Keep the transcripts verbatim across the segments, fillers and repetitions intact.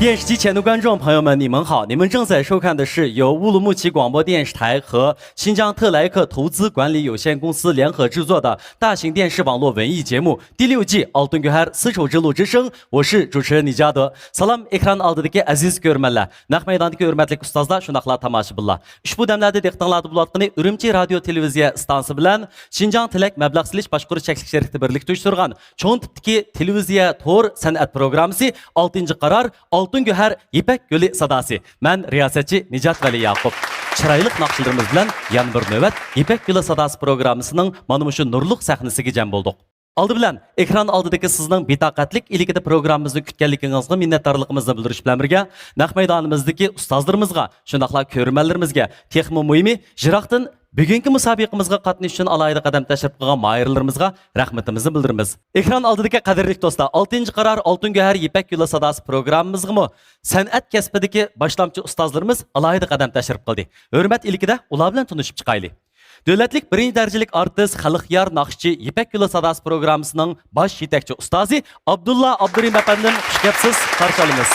电视机前的观众朋友们，你们好！你们正在收看的是由乌鲁木齐广播电视台和新疆特莱克投资管理有限公司联合制作的大型电视网络文艺节目第六季《Altın Göher: Sıç Oculuğu》之声，我是主持人尼加德。سالام، ئېكران ئالدىدىكى ئەزىز كۆرۈرمەنلەر، نەق مەيداندىكى ھۆرمەتلىك ئۇستازلار، شۇنداقلا تاماشىبىنلار. ئۇشبۇ دەملەردە دىققىتىڭلاردا بولۇۋاتقىنى ئۈرۈمچى رادىيو تېلېۋىزىيە ئىستانسىسى بىلەن شىنجاڭ تىلەك مەبلەغ سېلىش باشقۇرۇش چەكلىك شىركىتى بىرلىكتە ئۇيۇشتۇرغان چوڭ تىپتىكى تېلېۋىزىيە تور سەنئەت پروگراممىسى ئالتىنچى قارار ئالتۇن گۆھەر يىپەك يولى ساداسى. مەن رىياسەتچى نىجات ۋەلى ياقۇپ. چىرايلىق ناخشىلىرىمىز بىلەن يەنە بىر نۆۋەت يىپەك يولى ساداسى پروگراممىسىنىڭ مانا مۇشۇ نۇرلۇق سەھنىسىگە جەم بولدۇق. ئالدى بىلەن ئېكران ئالدىدىكى سىزنىڭ بىتاقەتلىك ئىلكىدە پروگراممىمىزنى كۈتكەنلىكىڭىزغا مىننەتدارلىقىمىزنى بىلدۈرۈش بىلەن بىرگە، نەق مەيدانىمىزدىكى ئۇستازلىرىمىزغا، شۇنداقلا كۆرۈرمەنلىرىمىزگە، تېخىمۇ مۇھىمى، يىراقتىن بۈگۈنكى مۇسابىقىمىزغا قاتنىشىش ئۈچۈن ئالاھىدە قەدەم تەشرىپ قىلغان ماھىرلىرىمىزغا رەھمىتىمىزنى بىلدۈرىمىز. ئېكران ئالدىدىكى قەدىرلىك دوستلار، ئالتىنچى قارار ئالتۇن گۆھەر يىپەك يولى ساداسى پروگراممىمىزغىمۇ سەنئەت كەسپىدىكى باشلامچى ئۇستازلىرىمىز ئالاھىدە قەدەم تەشرىپ قىلدى. ھۆرمەت ئىلكىدە ئۇلار بىلەن تونۇشۇپ چىقايلى. دۆلەتلىك بىرىنچى دەرىجىلىك ئارتىس، خەلقيار ناخشىچى، يىپەك يولى ساداسى پروگراممىسىنىڭ باش يېتەكچى ئۇستازى ئابدۇللا ئابدۇرېھىم ئەپەندىم، خۇش كەپسىز، قارشى ئالىمىز.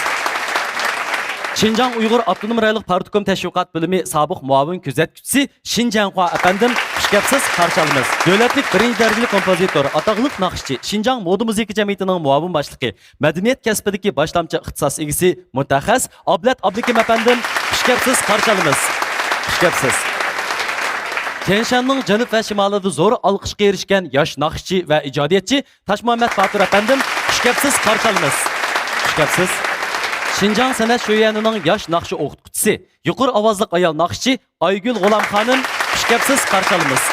شىنجاڭ ئۇيغۇر ئاپتونوم رايونلۇق پارتكوم تەشۋىقات بۆلۈمى سابىق مۇئاۋىن كۆزەتكۈچىسى شىن جيەنخۇا ئەپەندىم، خۇش كەپسىز، قارشى ئالىمىز. دۆلەتلىك بىرىنچى دەرىجىلىك كومپوزىتور، ئاتاقلىق ناخشىچى، شىنجاڭ مودا مۇزىكا جەمئىيىتىنىڭ مۇئاۋىن باشلىقى، مەدەنىيەت كەسپىدىكى باشلامچى ئىختىساس ئىگىسى، مۇتەخەسسىس ئابلەت ئابلىكىم ئەپەندىم، خۇش كەپسىز، قارشى ئالىمىز. خۇش كەپسىز. تيەنشاننىڭ جەنۇب ۋە شىمالىدا زور ئالقىشقا ئېرىشكەن ياش ناخشىچى ۋە ئىجادىيەتچى تاشمۇھەممەت باتۇر ئەپەندىم، خۇش كەپسىز، قارشى ئالىمىز. خۇش كەپسىز. شىنجاڭ سەنئەت شۆيۈەنىنىڭ ياش ناخشا ئوقۇتقۇچىسى، يۇقىرى ئاۋازلىق ئايال ناخشىچى ئايگۈل غۇلام خانىم، خۇش كەپسىز، قارشى ئالىمىز.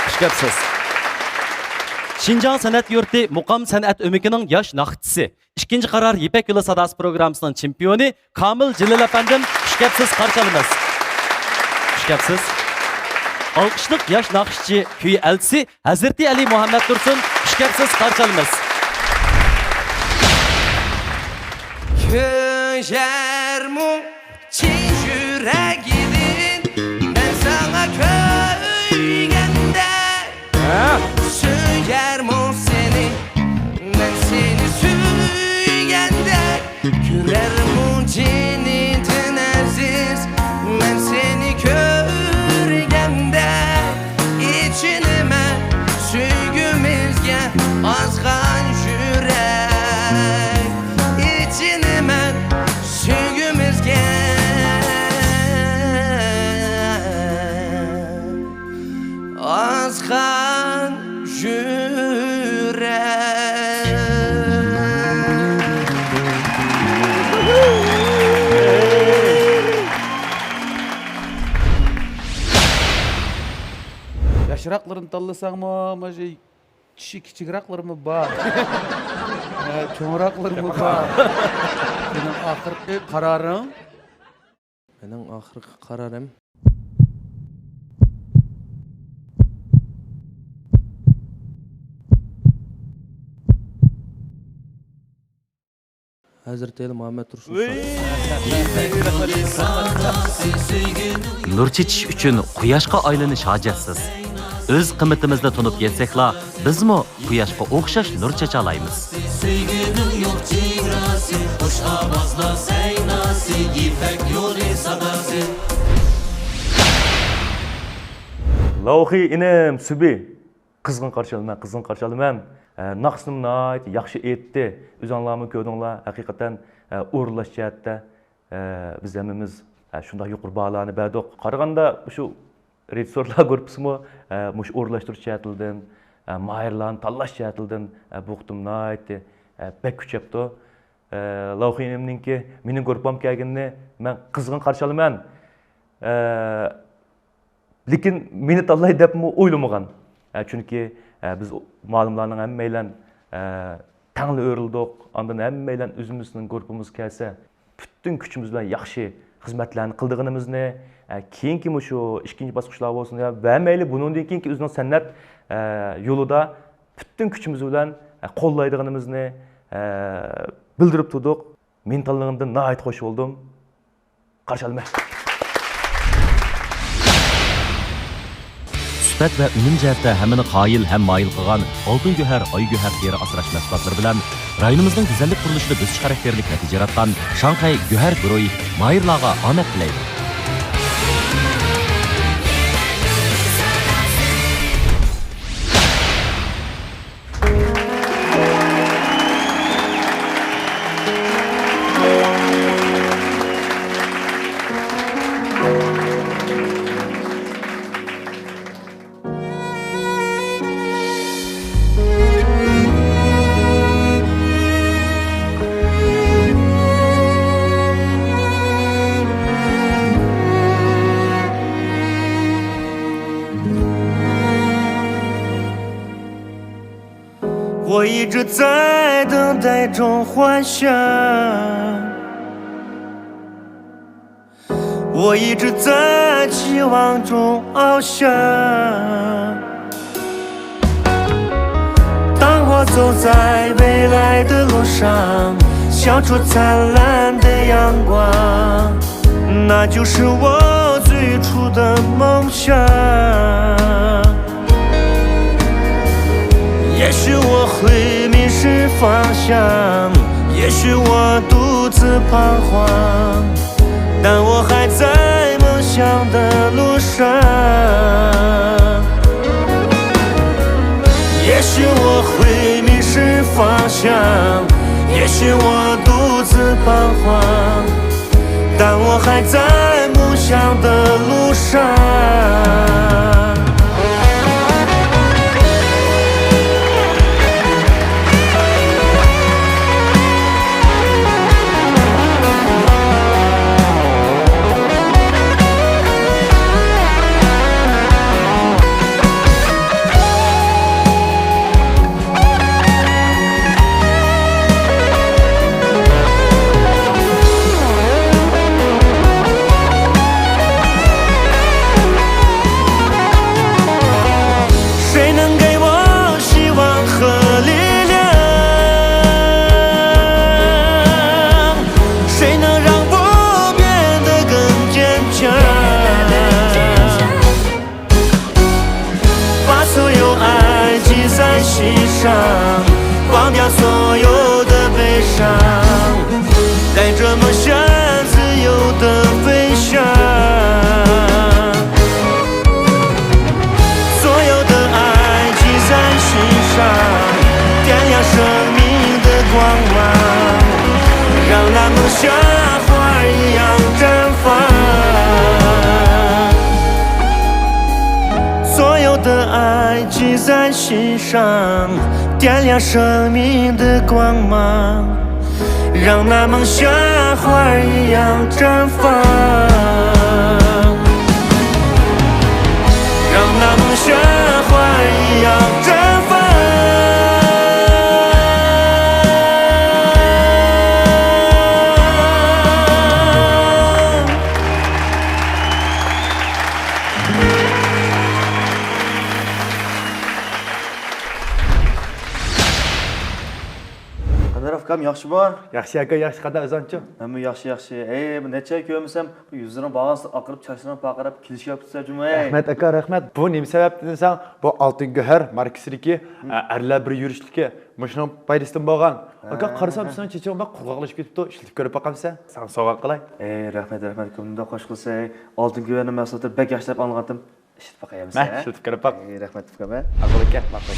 خۇش كەپسىز. شىنجاڭ سەنئەت يۇرتى مۇقام سەنئەت ئۆمىكىنىڭ ياش ناخشىچىسى، ئىككىنچى قارار يىپەك يولى ساداسى پروگراممىسىنىڭ چېمپىيونى كامىل جېلىل ئەپەندىم، خۇش كەپسىز، قارشى ئالىمىز. خۇش كەپسىز. ئالقىشلىق ياش ناخشىچى، كۈي ئەلچىسى ھەزرىتى ئەلى مۇھەممەد تۇرسۇن، خۇش كەپسىز، قارشى ئالىمىز. كۆيەرمۇ چىن يۈرەكىدىن مەن ساڭا كۆيگەندە، ھە؟ سۆيەرمۇ سېنى مەن سېنى سۆيگەندەك، كۆرەرمۇ جېنىدىن ئەزىز مەن سېنى كۆرگەندە، ئېچىنىمەن سۆيگۈمىزگە ئازغان يۈرەك، ئېچىنىمەن سۆيگۈمىزگە ئازغان يۈرەك. ياشراقلىرىنى تاللىساڭمۇ، مانا شۇ چىشى كىچىكراقلىرىمۇ بار. ھە، چوڭراقلىرىمۇ بار. سېنىڭ ئاخىرقى قارارىڭ؟ مېنىڭ ئاخىرقى قارارىم. ھەزرىتى ئەلى مۇھەممەد تۇرسۇن. نۇر چېچىش ئۈچۈن قۇياشقا ئايلىنىش ھاجەتسىز. ئۆز قىممىتىمىزنى تونۇپ يەتسەكلا، بىزمۇ قۇياشقا ئوخشاش نۇر چاچالايمىز. سۆيگۈنىڭ يوق چېگراسى، خۇش ئاۋازلار سەيناسى، يىپەك يولى ساداسى. لاۋخى ئىنىم سۈبى. قىزغىن قارشى ئالىمەن، قىزغىن قارشى ئالىمەن. ئە، ناخشىسىمۇ ناھايىتى ياخشى ئېيتتى. ئۆزۈڭلارمۇ كۆردۈڭلار، ھەقىقەتەن، ئە، ئورۇنلاش جەھەتتە، ئە، بىز ھەممىمىز، ئە، شۇنداق يۇقىرى باھالارنى بەردۇق. قارىغاندا، شۇ رېژىسسورلار گۇرۇپپىسىمۇ، ئە، مۇشۇ ئورۇنلاشتۇرۇش جەھەتىدىن، ئە، ماھىرلارنى تاللاش جەھەتىدىن، ئە، بۇ قېتىم ناھايىتى، ئە، بەك كۈچەپتۇ. ئە، لاۋخى ئىنىمنىڭكى مېنىڭ گۇرۇپپام كەلگىنىنى مەن قىزغىن قارشى ئالىمەن. ئە، لېكىن مېنى تاللاي دەپمۇ ئويلىمىغان. ئە، چۈنكى، ئە، بىز مۇئەللىملارنىڭ ھەممەيلەن، ئە، تەڭلا ئۆرۈلدۇق. ئاندىن ھەممەيلەن ئۆزىمىزنىڭ گۇرۇپپىمىزغا كەلسە، پۈتۈن كۈچىمىز بىلەن ياخشى خىزمەتلەرنى قىلىدىغىنىمىزنى، ئە، كېيىنكى مۇشۇ ئىككىنچى باسقۇچلار بولسۇن، ۋە مەيلى بۇنىڭدىن كېيىنكى ئۆزىنىڭ سەنئەت، ئە، يولىدا پۈتۈن كۈچىمىز بىلەن، ئە، قوللايدىغىنىمىزنى، ئە، بىلدۈرۈپ تۇردۇق. مېنى تاللىغىنىدىن ناھايىتى خوش بولدۇم. قارشى ئالىمەن. سۈپەت ۋە ئۈنۈم جەھەتتە ھەممىنى قايىل ھەم مايىل قىلغان ئالتۇن گۆھەر، ئاي گۆھەر تېرە ئاسراش مەھسۇلاتلىرى بىلەن رايونىمىزنىڭ گۈزەللىك قۇرۇلۇشىدا بۆسۈش خاراكتېرلىك نەتىجە ياراتقان شاڭخەي گۆھەر گۇرۇھى ماھىرلارغا ئامەت تىلەيدۇ. 我一直在等待中幻想，我一直在期望中翱翔。当我走在未来的路上，笑出灿烂的阳光，那就是我最初的梦想。 也许我会迷失方向，也许我独自彷徨，但我还在梦想的路上。也许我会迷失方向，也许我独自彷徨， 但我还在梦想的路上。谁能给我希望和力量？谁能让我变得更坚强？ 把所有爱记在心上，忘掉所有的悲伤，带着梦想自由的飞翔。所有的爱记在心上，点亮生命的光芒，让那梦想花儿一样绽放。 所有的爱记在心上，点亮生命的光芒，让那梦想花儿一样绽放，让那梦想花儿一样绽放。 قانداق ئۇكام، ياخشىمۇ؟ ياخشى ئاكا، ياخشى. قانداق ئۆزۈڭچۇ؟ مەنمۇ ياخشى، ياخشى. ھەي، بۇ نەچچە ئاي كۆرمىسەم، بۇ يۈزلىرىڭ بارغانسېرى ئاقىرىپ، چاچلىرىڭ پارقىراپ، كېلىشىپ كېتىپسەن جۇمۇ، ھەي. رەھمەت ئاكا، رەھمەت. بۇ نېمە سەۋەبتىن دېسەڭ، بۇ ئالتۇن گۆھەر ماركىسىدىكى، ئە، ئەرلەر بىر يۈرۈشلۈكى مۇشۇنىڭ پايدىسىدىن بولغان. ئاكا، ھە، قارىسام، ھە. سېنىڭ چېچىڭ بەك قۇرغاقلىشىپ كېتىپتۇ، ئىشلىتىپ كۆرۈپ باقامسەن؟ ساڭا سوۋغا قىلاي. ئەي، رەھمەت، رەھمەت. كۆڭلۈمدە خوش قىلسا، ئالتۇن گۆھەرنىڭ مەھسۇلاتلىرى بەك ياخشى دەپ ئاڭلىغانتىم. ئىشلىتىپ باقاي ئەمىسە. مە، ئىشلىتىپ كۆرۈپ باق. ئەي، رەھمەت، ئۇكام. ماقۇل ئىكەن، ماقۇل.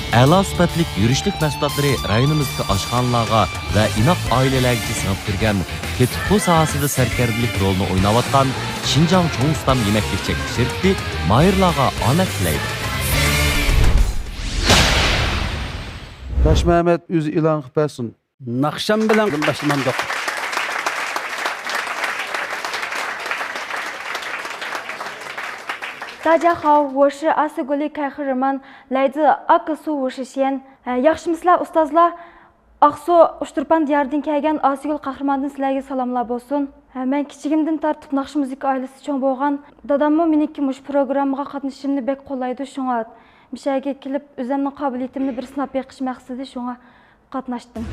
ئەلا سۈپەتلىك يۈرۈشلۈك مەھسۇلاتلىرى رايونىمىزدىكى ئاشخانىلارغا ۋە ئىناق ئائىلىلەرگىچە سىڭىپ كىرگەن تېتىتقۇ ساھەسىدە سەركەردىلىك رولىنى ئويناۋاتقان شىنجاڭ چوڭ ئۇستام يېمەك-ئىچمەك شىركىتى ماھىرلارغا ئامەت تىلەيدۇ. داشمەمەت ئۆزى ئېلان قىلىپ بەرسۇن. ناخشام بىلەن باشلىمامدۇق. 大家好，我是阿斯古丽凯赫尔曼，来自阿克苏五十县。 ياخشىمۇسىلەر ئۇستازلار؟ ئاقسۇ ئۇچتۇرپان دىيارىدىن كەلگەن ئاسىيگۈل قەھرىماندىن سىلەرگە سالاملار بولسۇن. مەن كىچىكىمدىن تارتىپ ناخشا مۇزىكا ئائىلىسىدە چوڭ بولغان. داداممۇ مېنىڭكى مۇشۇ پروگراممىغا قاتنىشىشىمنى بەك قوللايدۇ، شۇڭا مۇشۇ يەرگە كېلىپ ئۆزۈمنىڭ قابىلىيىتىمنى بىر سىناپ بېقىش مەقسىتىدە شۇڭا قاتناشتىم.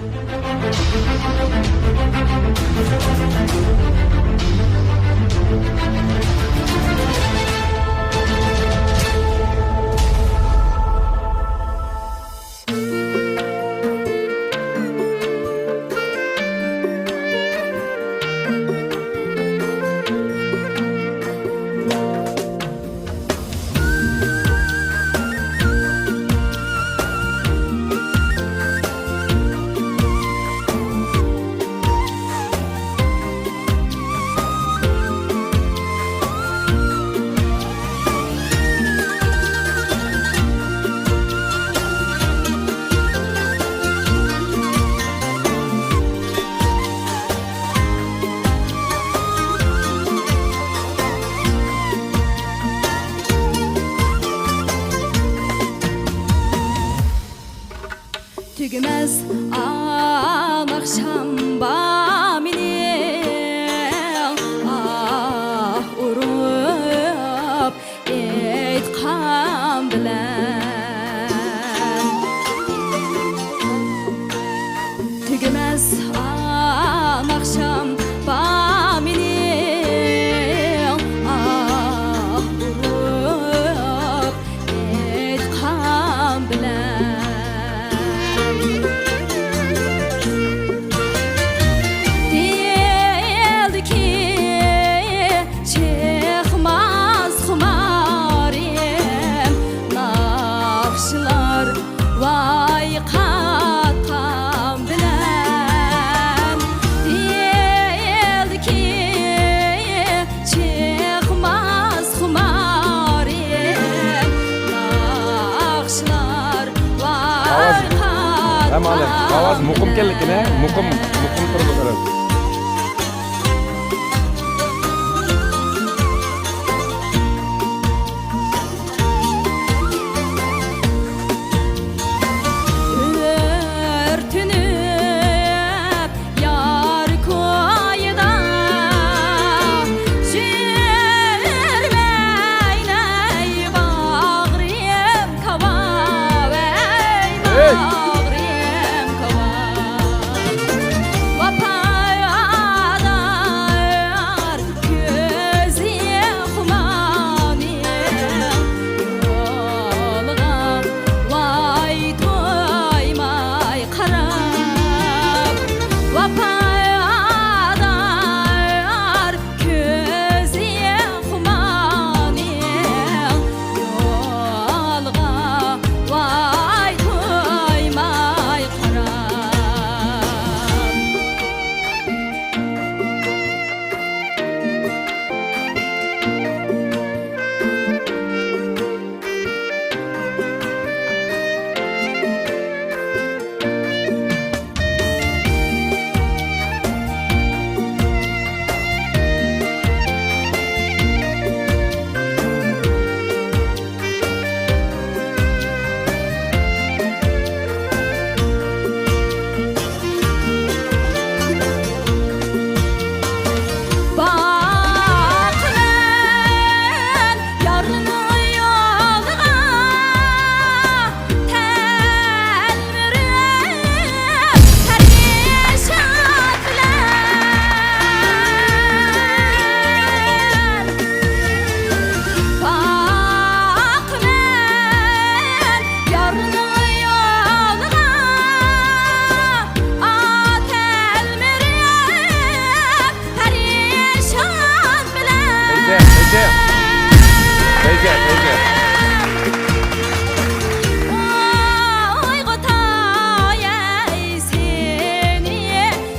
تۈگىمەس ئاڭ ئاخشام بار مېنىڭ، ئاھ ئۇرۇپ ئېيتقان بىلەن. تۈگىمەس ئاڭ ئاخشام بار مېنىڭ، ئاھ ئۇرۇپ ئېيتقان بىلەن. دىلدىكى چىقماس خۇمارىم، ناخشىلار ۋاي قاتقان بىلەن. دىلدىكى چىقماس خۇمارىم، ناخشىلار ۋاي ئاۋاز، ھەم ئالە، ئاۋاز مۇقىم ئىكەنلىكىنى، مۇقىم، مۇقىم تۇرۇپ. ئۆرتىنىپ يار كويىدا يۈرمەيلى باغرىم كاۋاۋ، ئەي باغرىم كاۋاۋ. ۋاپادار كۆزى خۇمارنىڭ يولىغا ۋاي تويماي قاراپ، ۋاپادار كۆزى خۇمارنىڭ يولىغا ۋاي تويماي قاراپ. باقىمەن يارنىڭ يولىغا، تەلمۈرۈپ پەرىشان بىلەن. باقىمەن يارنىڭ يولىغا، تەلمۈرۈپ پەرىشان بىلەن. پەيزى، پەيزى. پەيزى، پەيزى. ئويغىتاي سېنى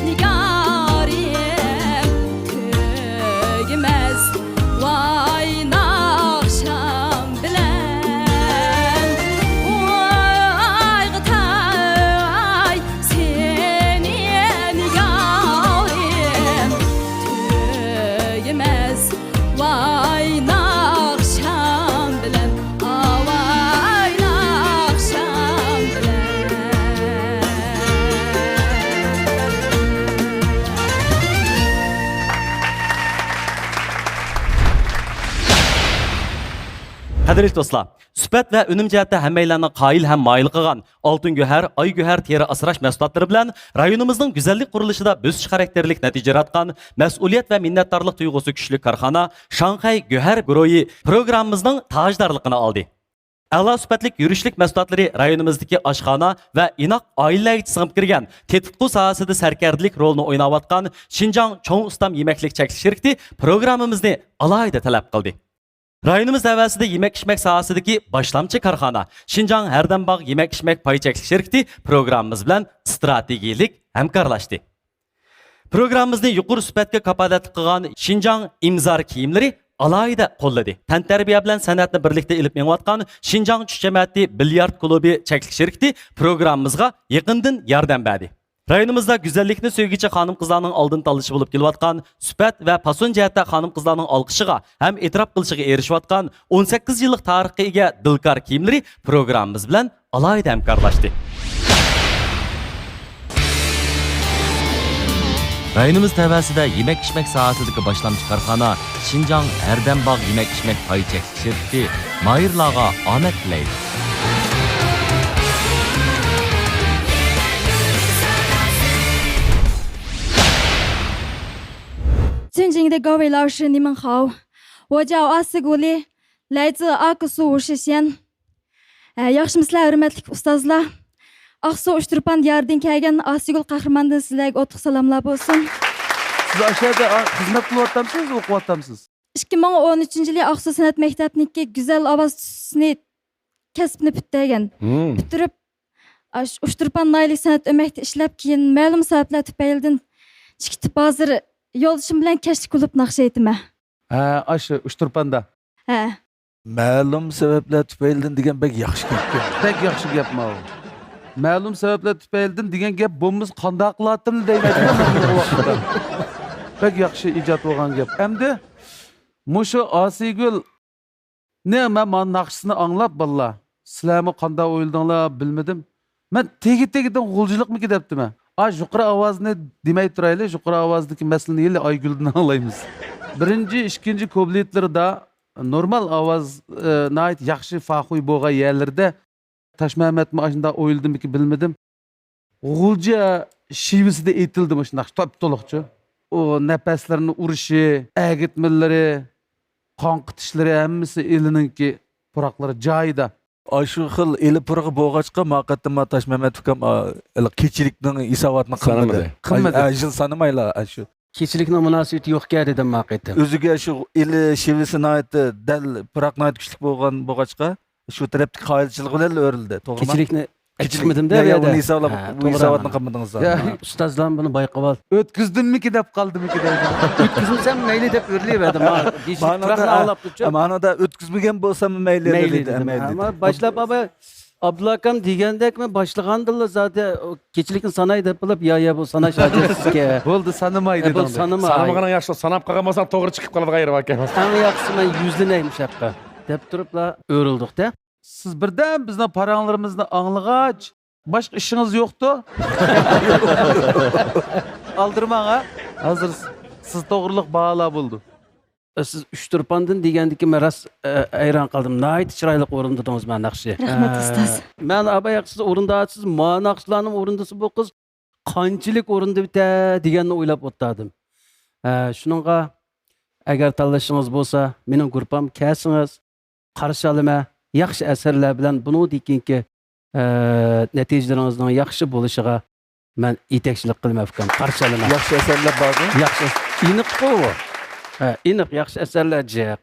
نىگارىم، تۈگىمەس ۋاي ناخشام بىلەن. ئويغىتاي سېنى نىگارىم، تۈگىمەس ۋاي ناخشام بىلەن، ئاۋاي ناخشام بىلەن. قەدىرلىك دوستلار، سۈپەت ۋە ئۈنۈم جەھەتتە ھەممەيلەننى قايىل ھەم مايىل قىلغان ئالتۇن گۆھەر، ئاي گۆھەر تېرە ئاسراش مەھسۇلاتلىرى بىلەن رايونىمىزنىڭ گۈزەللىك قۇرۇلۇشىدا بۆسۈش خاراكتېرلىك نەتىجە ياراتقان، مەسئۇلىيەت ۋە مىننەتدارلىق تۇيغۇسى كۈچلۈك كارخانا شاڭخەي گۆھەر گۇرۇھى پروگراممىمىزنىڭ تاجدارلىقىنى ئالدى. ئەلا سۈپەتلىك يۈرۈشلۈك مەھسۇلاتلىرى رايونىمىزدىكى ئاشخانا ۋە ئىناق ئائىلىلەرگىچە سىڭىپ كىرگەن تېتىتقۇ ساھەسىدە سەركەردىلىك رولىنى ئويناۋاتقان شىنجاڭ چوڭ ئۇستام يېمەكلىك چەكلىك شىركىتى پروگراممىمىزنى ئالاھىدە تەلەپ قىلدى. رايونىمىز ھەۋەسىدە يېمەك-ئىچمەك ساھەسىدىكى باشلامچى كارخانا شىنجاڭ ھەردەم باغ يېمەك-ئىچمەك پاي چەكلىك شىركىتى پروگراممىمىز بىلەن ئىستراتېگىيىلىك ھەمكارلاشتى. پروگراممىمىزنى يۇقىرى سۈپەتكە كاپالەتلىك قىلغان شىنجاڭ ئىمزار كىيىملىرى ئالاھىدە قوللىدى. تەنتەربىيە بىلەن سەنئەتنى بىرلىكتە ئېلىپ مېڭىۋاتقان شىنجاڭ چۈش جەمەتى بىليارد كۇلۇبى چەكلىك شىركىتى پروگراممىمىزغا يېقىندىن ياردەم بەردى. رايونىمىزدا گۈزەللىكنى سۆيگۈچى خانىم-قىزلارنىڭ ئالدىن تاللىشى بولۇپ كېلىۋاتقان، سۈپەت ۋە پاسون جەھەتتە خانىم-قىزلارنىڭ ئالقىشىغا ھەم ئېتىراپ قىلىشىغا ئېرىشىۋاتقان ئون سەككىز يىللىق تارىخقا ئىگە دىلكار كىيىملىرى پروگراممىمىز بىلەن ئالاھىدە ھەمكارلاشتى. رايونىمىز تەۋەسىدە يېمەك-ئىچمەك ساھەسىدىكى باشلامچى كارخانا شىنجاڭ ھەردەم باغ يېمەك-ئىچمەك پاي چەكلىك شىركىتى ماھىرلارغا ئامەت تىلەيدۇ. 尊敬的各位老师，你们好。我叫阿斯古丽，来自阿克苏五十县。 ئە، ياخشىمۇسىلەر، ھۆرمەتلىك ئۇستازلار؟ ئاقسۇ ئۇچتۇرپان دىيارىدىن كەلگەن ئاسىيگۈل قەھرىماندىن سىلەرگە ئوتلۇق سالاملار بولسۇن. سىز ئاشۇ يەردە، ئا، خىزمەت قىلىۋاتامسىز، ئوقۇۋاتامسىز؟ ئىككى مىڭ ئون ئۈچىنچى يىلى ئاقسۇ سەنئەت مەكتەپنىڭكى گۈزەل ئاۋاز تۈسىنى كەسپىنى پۈتتۈرگەن. ھىم. پۈتتۈرۈپ، ئاش-، ئۇچتۇرپان ناھىيەلىك سەنئەت ئۆمەكتە ئىشلەپ، كېيىن مەلۇم سەۋەبلەر تۈپەيلىدىن چىقىپ، ھازىر يولدىشىم بىلەن كەچلىك كۇلۇبتا ناخشا ئېيتىمەن. ھە، ئاشۇ ئۇچتۇرپاندا؟ ھە. مەلۇم سەۋەبلەر تۈپەيلىدىن دېگەن بەك ياخشى گەپكەن. بەك ياخشى گەپ ماۋۇ. مەلۇم سەۋەبلەر تۈپەيلىدىن دېگەن گەپ بولمىسا قانداق قىلاتتىم دەيمەن مەن بۇ ۋاقىتتا. بەك ياخشى ئىجاد بولغان گەپ. ئەمدى مۇشۇ ئاسىيگۈلنى مەن مانا ناخشىسىنى ئاڭلاپ، بالىلار، سىلەرمۇ قانداق ئويلىدىڭلار بىلمىدىم. مەن تېگى-تېگىدىن غۇلجىلىقمىكى دەپتىمەن. ئا، يۇقىرى ئاۋازنى دېمەي تۇرايلى، يۇقىرى ئاۋازدىكى مەسىلىنى ھېلى ئايگۈلدىن ئاڭلايمىز. بىرىنچى، ئىككىنچى كۇپلېتلىرىدا نورمال ئاۋاز، ئە، ناھايىتى ياخشى، فاخۇي بولغان يەرلىرىدە تاشمەمەتمۇ ئاشۇنداق ئويلىدىمىكى بىلمىدىم. غۇلجا شېۋىسىدە ئېيتىلدى مۇشۇنداق تاپتۇلۇقچۇ. ئۇ نەپەسلىرىنى ئۇرۇشى، ئەگىتمىلىرى، قاڭقىتىشلىرى ھەممىسى ئېلىنىڭكى پۇراقلىرى جايىدا. ئاشۇ خىل ئېلى پۇرىقى بولغاچقا، ما قېتىم ما تاشمەمەت ئۇكام، ئا، ھېلىقى كېچىلىكنىڭ ھېساباتىنى قىلمىدى. سانىمىدى. قىلمىدى. ئا، يىل سانىمايلا، ئاشۇ. كېچىلىكنىڭ مۇناسىۋىتى يوقكەن دېدىم ما قېتىم. ئۆزىگە شۇ ئېلى شېۋىسى ناھايىتى دەل، پۇراق ناھايىتى كۈچلۈك بولغان بولغاچقا، شۇ تەرەپتىكى قائىدىچىلىق بىلەن ئۆرۈلدى. توغرىمۇ؟ كېچىلىكنى ئەچىقمىدىم-دە، يا، بۇ يا، يەردە. ئۇنى ھېسابلاپ، ھە، بۇ توغرا. ھېساباتنى قىلمىدىڭىز. يا. ئۇستازلار بۇنى بايقىۋال. ئۆتكۈزدۈممىكى دەپ قالدىمىكى دەيدۇ. ئۆتكۈزمىسەم مەيلى دەپ ئۆرلىۋەردىم. ھا، مانا ئاڭلاپ تۇرۇپچۇ. مانىدا ئۆتكۈزمىگەن بولساممۇ مەيلى، مەيلى دېدىم. دېدىم. مەيلى ئەمما دېدىم. باشلاپ ئاباي، ئابدۇللا ئاكام دېگەندەك، مەن باشلىغاندىلا زادى كېچىلىكنى ساناي دەپ بولۇپ، يا، يا، بۇ ساناش ھاجەتسىزكەن. بولدى، سانىماي دېدىڭ. سانىماي. سانىمىغىنىڭ ياخشى، ساناپ قالغان بولساڭ توغرا چىقىپ قالىدىغان يېرى باركەن. ئەڭ ياخشىسى مەن يۈزلىنەي مۇشۇ ياققا دەپ تۇرۇپلا ئۆرۈلدۇق-دە. سىز بىردەم بىزنىڭ پاراڭلىرىمىزنى ئاڭلىغاچ، باشقا ئىشىڭىز يوقتۇ؟ ئالدىرىماڭ ھە. ھازىر سىز توغرىلىق باھالار بولىدۇ. سىز ئۇچتۇرپاندىن دېگەندىكىن مەن راست، ئە، ھەيران قالدىم. ناھايىتى چىرايلىق ئورۇندىدىڭىز مانا ناخشا. رەھمەت، ئە، ئۇستاز. مەن ئاباي سىز ئورۇنداۋاتىسىز، ما ناخشىلارنىڭ ئورۇندىسى بۇ قىز قانچىلىك ئورۇندىۋېتە دېگەننى ئويلاپ ئولتۇردۇم. ئە، شۇنىڭغا ئەگەر تاللىشىڭىز بولسا، مېنىڭ گۇرۇپپامغا كەلسىڭىز، قارشى ئالىمەن، ياخشى ئەسەرلەر بىلەن بۇنىڭدىن كېيىنكى، ئە، نەتىجىلىرىڭىزنىڭ ياخشى بولۇشىغا مەن يېتەكچىلىك قىلىمەن، ئۇكام، قارشى ئالىمەن. ياخشى ئەسەرلەر بارغۇ؟ ياخشى. ئېنىققۇ بۇ. ھە، ئېنىق، ياخشى ئەسەرلەر جىق.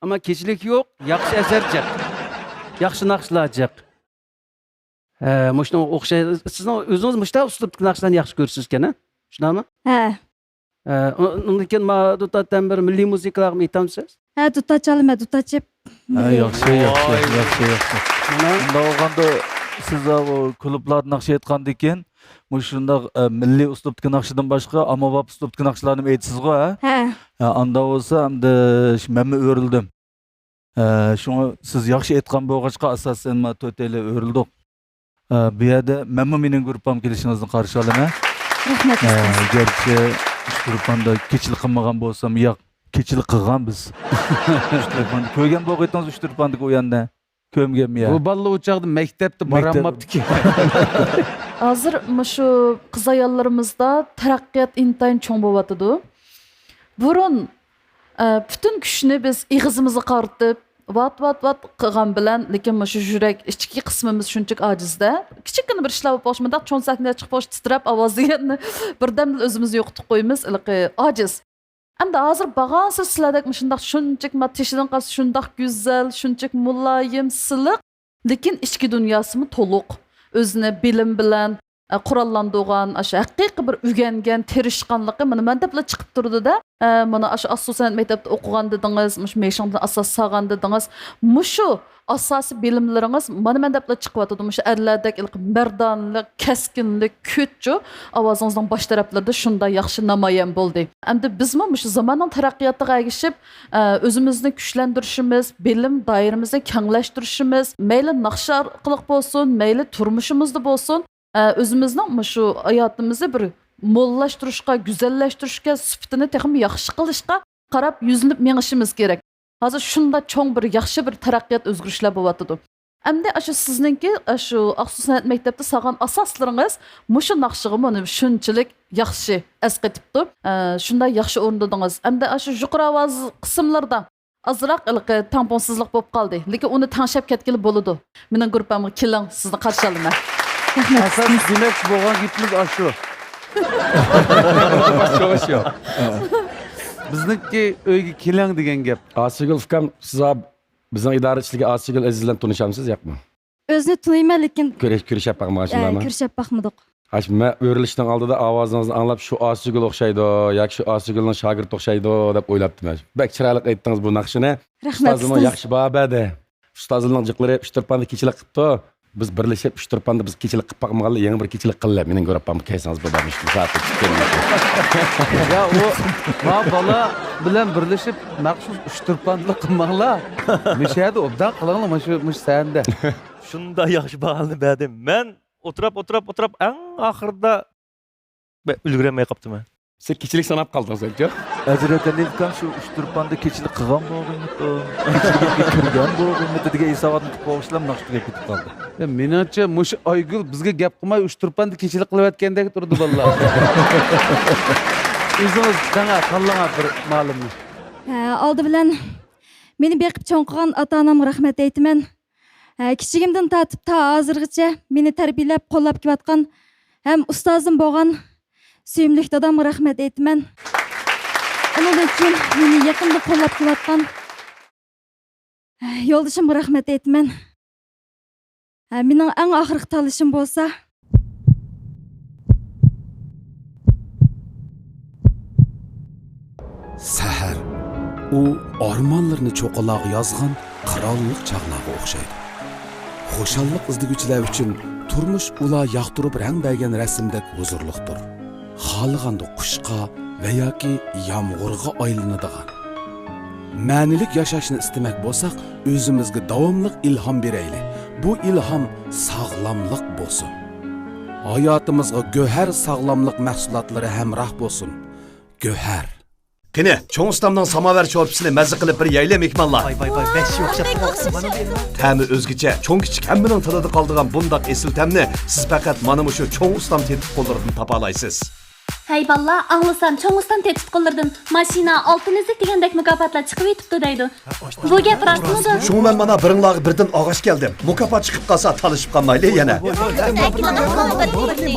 ئەمما كېچىلىك يوق، ياخشى ئەسەر جىق. ياخشى ناخشىلار جىق. ھە، مۇشۇنىڭغا ئوخشاش. سىزنىڭ ئۆزىڭىز مۇشۇنداق ئۇسلۇبتىكى ناخشىلارنى ياخشى كۆرىسىز ئىكەن، ھە؟ شۇنداقمۇ؟ ھە. ھە، ئۇ-، ئۇندىن كېيىن ما دۇتاتتىن بىر مىللىي مۇزىكىلارغىمۇ ئېيتامسىز؟ ھە، دۇتات چالىمەن، دۇتات چېپ. ھە، ياخشى، ياخشى، ياخشى، ياخشى. مانا. شۇنداق بولغاندا سىز، ئە، ئۇ كۇلۇبلاردا ناخشا ئېيتقاندىن كېيىن مۇشۇنداق، ئە، مىللىي ئۇسلۇبتىكى ناخشىدىن باشقا ئاممىباب ئۇسلۇبتىكى ناخشىلارنىمۇ ئېيتىسىزغۇ، ھە؟ ھە. ھە، ئانداق بولسا ئەمدى شۇ مەنمۇ ئۆرۈلدۈم. ئە، شۇڭا سىز ياخشى ئېيتقان بولغاچقا، ئاساسەن، ما تۆتەيلەن ئۆرۈلدۇق. ئە، بۇ يەردە مەنمۇ مېنىڭ گۇرۇپپام كېلىشىڭىزنى قارشى ئالىمەن. رەھمەت، ئە، ئۇستاز. گەرچە ئۇچتۇرپاندا كېچىلىك قىلمىغان بولسام، ياق، كېچىلىك قىلغان بىز. ئۇچتۇرپاندا كۆرگەن بولغىيتىڭىز، ئۇچتۇرپاندىكى ئۇ يەرنى. كۆمگەنمۇ يا؟ بۇ بالىلار ئۇ چاغدا مەكتەپتە مەكتەپ- بارالماپتىكەن. ھازىر مۇشۇ قىز-ئاياللىرىمىزدا تەرەققىيات ئىنتايىن چوڭ بولۇۋاتىدۇ. بۇرۇن، ئە، پۈتۈن كۈچنى بىز ئېغىزىمىزغا قارىتىپ، ۋات، ۋات، ۋات قىلغان بىلەن، لېكىن مۇشۇ يۈرەك ئىچكى قىسمىمىز شۇنچىلىك ئاجىزدە. كىچىككىنە بىر ئىشلار بولۇپ قالسا، مۇنداق چوڭ سەھنىگە چىقىپ، تىترەپ ئاۋاز دېگەننى بىردەمدىلا ئۆزىمىزنى يوقىتىپ قويىمىز، ھېلىقى ئاجىز. ئەمدى ھازىر بارغانسېرى سىلەردەك مۇشۇنداق شۇنچىلىك ما-، تېشىدىن قارىسا شۇنداق گۈزەل، شۇنچىلىك مۇلايىم، سىلىق، لېكىن ئىچكى دۇنياسىمۇ تولۇق. ئۆزىنى بىلىم بىلەن، ئە، قوراللاندۇرغان، ئاشۇ ھەقىقىي بىر ئۆگەنگەن، تىرىشقانلىقى مانا مەن دەپلا چىقىپ تۇرىدۇ-دە. ئە، مانا ئاشۇ ئاقسۇ سەنئەت مەكتەپتە ئوقۇغان دېدىڭىز، مۇشۇ مېيشىڭدىن ئاساس سالغان دېدىڭىز. مۇشۇ ئاساسىي بىلىملىرىڭىز مانا مەن دەپلا چىقىۋاتىدۇ. مۇشۇ ئەرلەردەك ھېلىقى مەردانىلىق، كەسكىنلىك، كۈچچۇ ئاۋازىڭىزنىڭ باش تەرەپلىرىدە شۇنداق ياخشى نامايان بولدى. ئەمدى بىزمۇ مۇشۇ زاماننىڭ تەرەققىياتىغا ئەگىشىپ، ئە، ئۆزىمىزنى كۈچلەندۈرۈشىمىز، بىلىم دائىرىمىزنى كەڭلەشتۈرۈشىمىز، مەيلى ناخشا ئارقىلىق بولسۇن، مەيلى تۇرمۇشىمىزدا بولسۇن، ئە، ئۆزىمىزنىڭ مۇشۇ ھاياتىمىزنى بىر موللاشتۇرۇشقا، گۈزەللەشتۈرۈشكە، سۈپىتىنى تېخىمۇ ياخشى قىلىشقا قاراپ يۈزلىنىپ مېڭىشىمىز كېرەك. ھازىر شۇنداق چوڭ بىر ياخشى بىر تەرەققىيات، ئۆزگىرىشلەر بولۇۋاتىدۇ. ئەمدى ئاشۇ سىزنىڭكى، ئاشۇ ئاقسۇ سەنئەت مەكتەپتە سالغان ئاساسلىرىڭىز مۇشۇ ناخشىغا مانا شۇنچىلىك ياخشى ئەسقېتىپتۇ. ئە، شۇنداق ياخشى ئورۇندىدىڭىز. ئەمدى ئاشۇ يۇقىرى ئاۋاز قىسىملىرىدا ئازراق ھېلىقى تەڭپۇڭسىزلىق بولۇپ قالدى. لېكىن ئۇنى تەڭشەپ كەتكىلى بولىدۇ. مېنىڭ گۇرۇپپامغا كېلىڭ، سىزنى قارشى ئالىمەن. رەھمەت. ئاساس دېمەكچى بولغان گېپىمىز ئاشۇ. باشقا گەپ يوق. بىزنىڭكى ئۆيگە كېلىڭ دېگەن گەپ. ئاسىيگۈل ئۇكام، سىز بىزنىڭ ئىدارىچىلىكى ئاسىيگۈل ئەزىز بىلەن تونۇشامسىز، ياقمۇ؟ ئۆزىنى تونۇيمەن، لېكىن كۆرۈش-، كۆرۈشۈپ باقمىغان، ئە، شۇنداقمۇ؟ كۆرۈشۈپ باقمىدۇق. ئاشۇ مەن ئۆرۈلۈشنىڭ ئالدىدا ئاۋازىڭىزنى ئاڭلاپ، شۇ ئاسىيگۈل ئوخشايدۇ ياكى شۇ ئاسىيگۈلنىڭ شاگىرتى ئوخشايدۇ دەپ ئويلاپتىمەن. بەك چىرايلىق ئېيتتىڭىز بۇ ناخشىنى. رەھمەت، ئۇستازىمۇ ئۇستاز. ياخشى باھا بەردى. ئۇستازىمنىڭ جىقلىرى ئۇچتۇرپاندا كېچىلىك قىپتۇ. بىز بىرلىشىپ ئۇچتۇرپاندا بىز كېچىلىك قىپ باقمىغانلا، يېڭى بىر كېچىلىك قىللى. مېنىڭ گۇرۇپپامغا كەلسىڭىز بولىدۇ، مۇشۇ مۇساپىر چىققان. يا، ئۇ، ما بالا بىلەن بىرلىشىپ مەخسۇس ئۇچتۇرپاندىلا قىلماڭلار. مۇشۇ يەردە ئوبدان قىلىڭلار، مۇشۇ، مۇشۇ سەھنىدە. شۇنداق ياخشى باھانى بەردى. مەن ئولتۇراپ، ئولتۇراپ، ئولتۇراپ، ئەڭ ئاخىرىدا مەن ئۈلگۈرەلمەي قاپتىمەن. سەن كېچىلىك ساناپ قالدىڭ سەنچۇ؟ ھەزرەت ئەلى ئۇكام شۇ ئۇچتۇرپاندا كېچىلىك قىلغان بولغىيمىتى، كېچىلىككە كىرگەن بولغىيمىتى دېگەن ھېساباتنى قىلىپ قوغۇشلام ناخشا تۈگەپ كېتىپ قالدى. يا، مېنىڭچە، مۇشۇ ئايگۈل بىزگە گەپ قىلماي ئۇچتۇرپاندا كېچىلىك قىلىۋەتكەندەك تۇرىدۇ، بالىلار. ئۆزىڭىز دەڭە، تاللاڭا بىر مۇئەللىمنى. ھە، ئالدى بىلەن مېنى بېقىپ چوڭ قىلغان ئاتا-ئانامغا رەھمەت ئېيتىمەن. ھە، كىچىكىمدىن تارتىپ تا ھازىرغىچە مېنى تەربىيەلەپ، قوللاپ كېلىۋاتقان ھەم ئۇستازىم بولغان سۆيۈملۈك دادامغا رەھمەت ئېيتىمەن. ئۇنىڭدىن كېيىن مېنى يېقىندىن قوللاپ كېلىۋاتقان يولدىشىمغا رەھمەت ئېيتىمەن. ھە، مېنىڭ ئەڭ ئاخىرقى تاللىشىم بولسا، سەھەر، ئۇ ئارمانلىرىنى چوققىلارغا يازغان قىرانلىق چاغلارغا ئوخشايدۇ. خۇشاللىق ئىزدىگۈچىلەر ئۈچۈن تۇرمۇش ئۇلار ياقتۇرۇپ رەڭ بەرگەن رەسىمدەك ھۇزۇرلۇقتۇر. خالىغاندا قۇشقا ۋە ياكى يامغۇرغا ئايلىنىدىغان. مەنىلىك ياشاشنى ئىستىمەك بولساق، ئۆزىمىزگە داۋاملىق ئىلھام بېرەيلى. بۇ ئىلھام ساغلاملىق بولسۇن. ھاياتىمىزغا گۆھەر ساغلاملىق مەھسۇلاتلىرى ھەمراھ بولسۇن. گۆھەر. قېنى، چوڭ ئۇستامنىڭ ساماۋەر شورپىسىنى مەززە قىلىپ بىر يەيلى، مېھمانلار. ۋاي، ۋاي، ۋاي، بەش يوق، شەپقە ئوخشىمانا دەيمەن. تەمى ئۆزگىچە، چوڭ-كىچىك ھەممىنىڭ تىلىدا قالىدىغان بۇنداق ئېسىل تەمنى سىز پەقەت مانا مۇشۇ چوڭ ئۇستام تېتىتقۇلىرىدىن تاپالايسىز. ھەي بالىلار، ئاڭلىسام، چوڭ ئۇستام تېتىتقۇلىرىدىن ماشىنا، ئالتۇن ئۈزۈك دېگەندەك مۇكاپاتلار چىقىۋېتىپتۇ دەيدۇ. بۇ گەپ راستمىدۇ؟ شۇڭا مەن مانا بىرىڭلارغا بىردىن ئاغاش كەلدىم. مۇكاپات چىقىپ قالسا، تالىشىپ قالمايلى يەنە.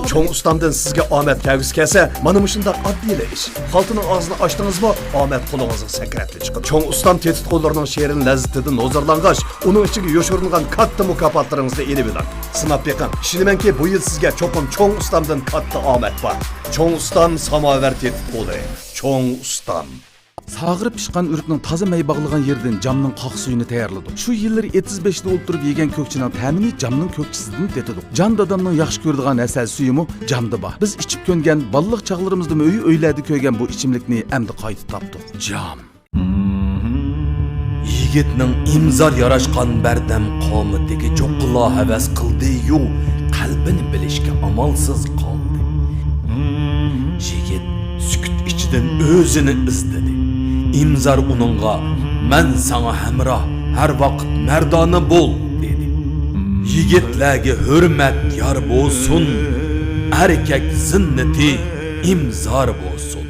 چوڭ ئۇستامدىن سىزگە ئامەت كەلگۈسى كەلسە، مانا مۇشۇنداق ئاددىيلا ئىش. خالتىنىڭ ئاغزىنى ئاچتىڭىزمۇ، ئامەت قولىڭىزغا سەكرەپلا چىقىدۇ. چوڭ ئۇستام تېتىتقۇلىرىنىڭ شېرىن لەززىتىدىن ھۇزۇرلانغاچ، ئۇنىڭ ئىچىگە يوشۇرۇنغان كاتتا مۇكاپاتلىرىڭىزنى ئېلىۋېلىڭ. سىناپ بېقىڭ. ئىشىنىمەنكى، بۇ يىل سىزگە چوقۇم چوڭ ئۇستامدىن كاتتا ئامەت بار. چوڭ ئۇستام ساماۋەر تېتىتقۇلى. چوڭ ئۇستام. ساغىرى پىشقان ئۆرۈكنىڭ تازا مەي باغلىغان يېرىدىن جامنىڭ قاق سۈيىنى تەييارلىدۇق. شۇ يىللىرى ئېتىز بېشىدا ئولتۇرۇپ يېگەن كۆكچىنىڭ تەمىنى جامنىڭ كۆكچىسىدىن تېتىدۇق. جان دادامنىڭ ياخشى كۆرىدىغان ھەسەل سۈيىمۇ جامدا بار. بىز ئىچىپ كۆنگەن، بالىلىق چاغلىرىمىزدىمۇ ئۆي-ئۆيلەردە كۆرگەن بۇ ئىچىملىكنى ئەمدى قايتا تاپتۇق. جام. يىگىتنىڭ ئىمزار ياراشقان بەردەم قامىتىگە چوققىلا ھەۋەس قىلدى-يۇ، قەلبىنى بىلىشكە ئامالسىز قالدى. يىگىت سۈكۈت ئىچىدىن ئۆزىنى ئىزدىدى. ئىمزار ئۇنىڭغا، «مەن ساڭا ھەمراھ، ھەر ۋاقىت مەردانە بول» دېدى. يىگىتلەرگە ھۆرمەت يار بولسۇن، ئەركەك زىننىتى ئىمزار بولسۇن.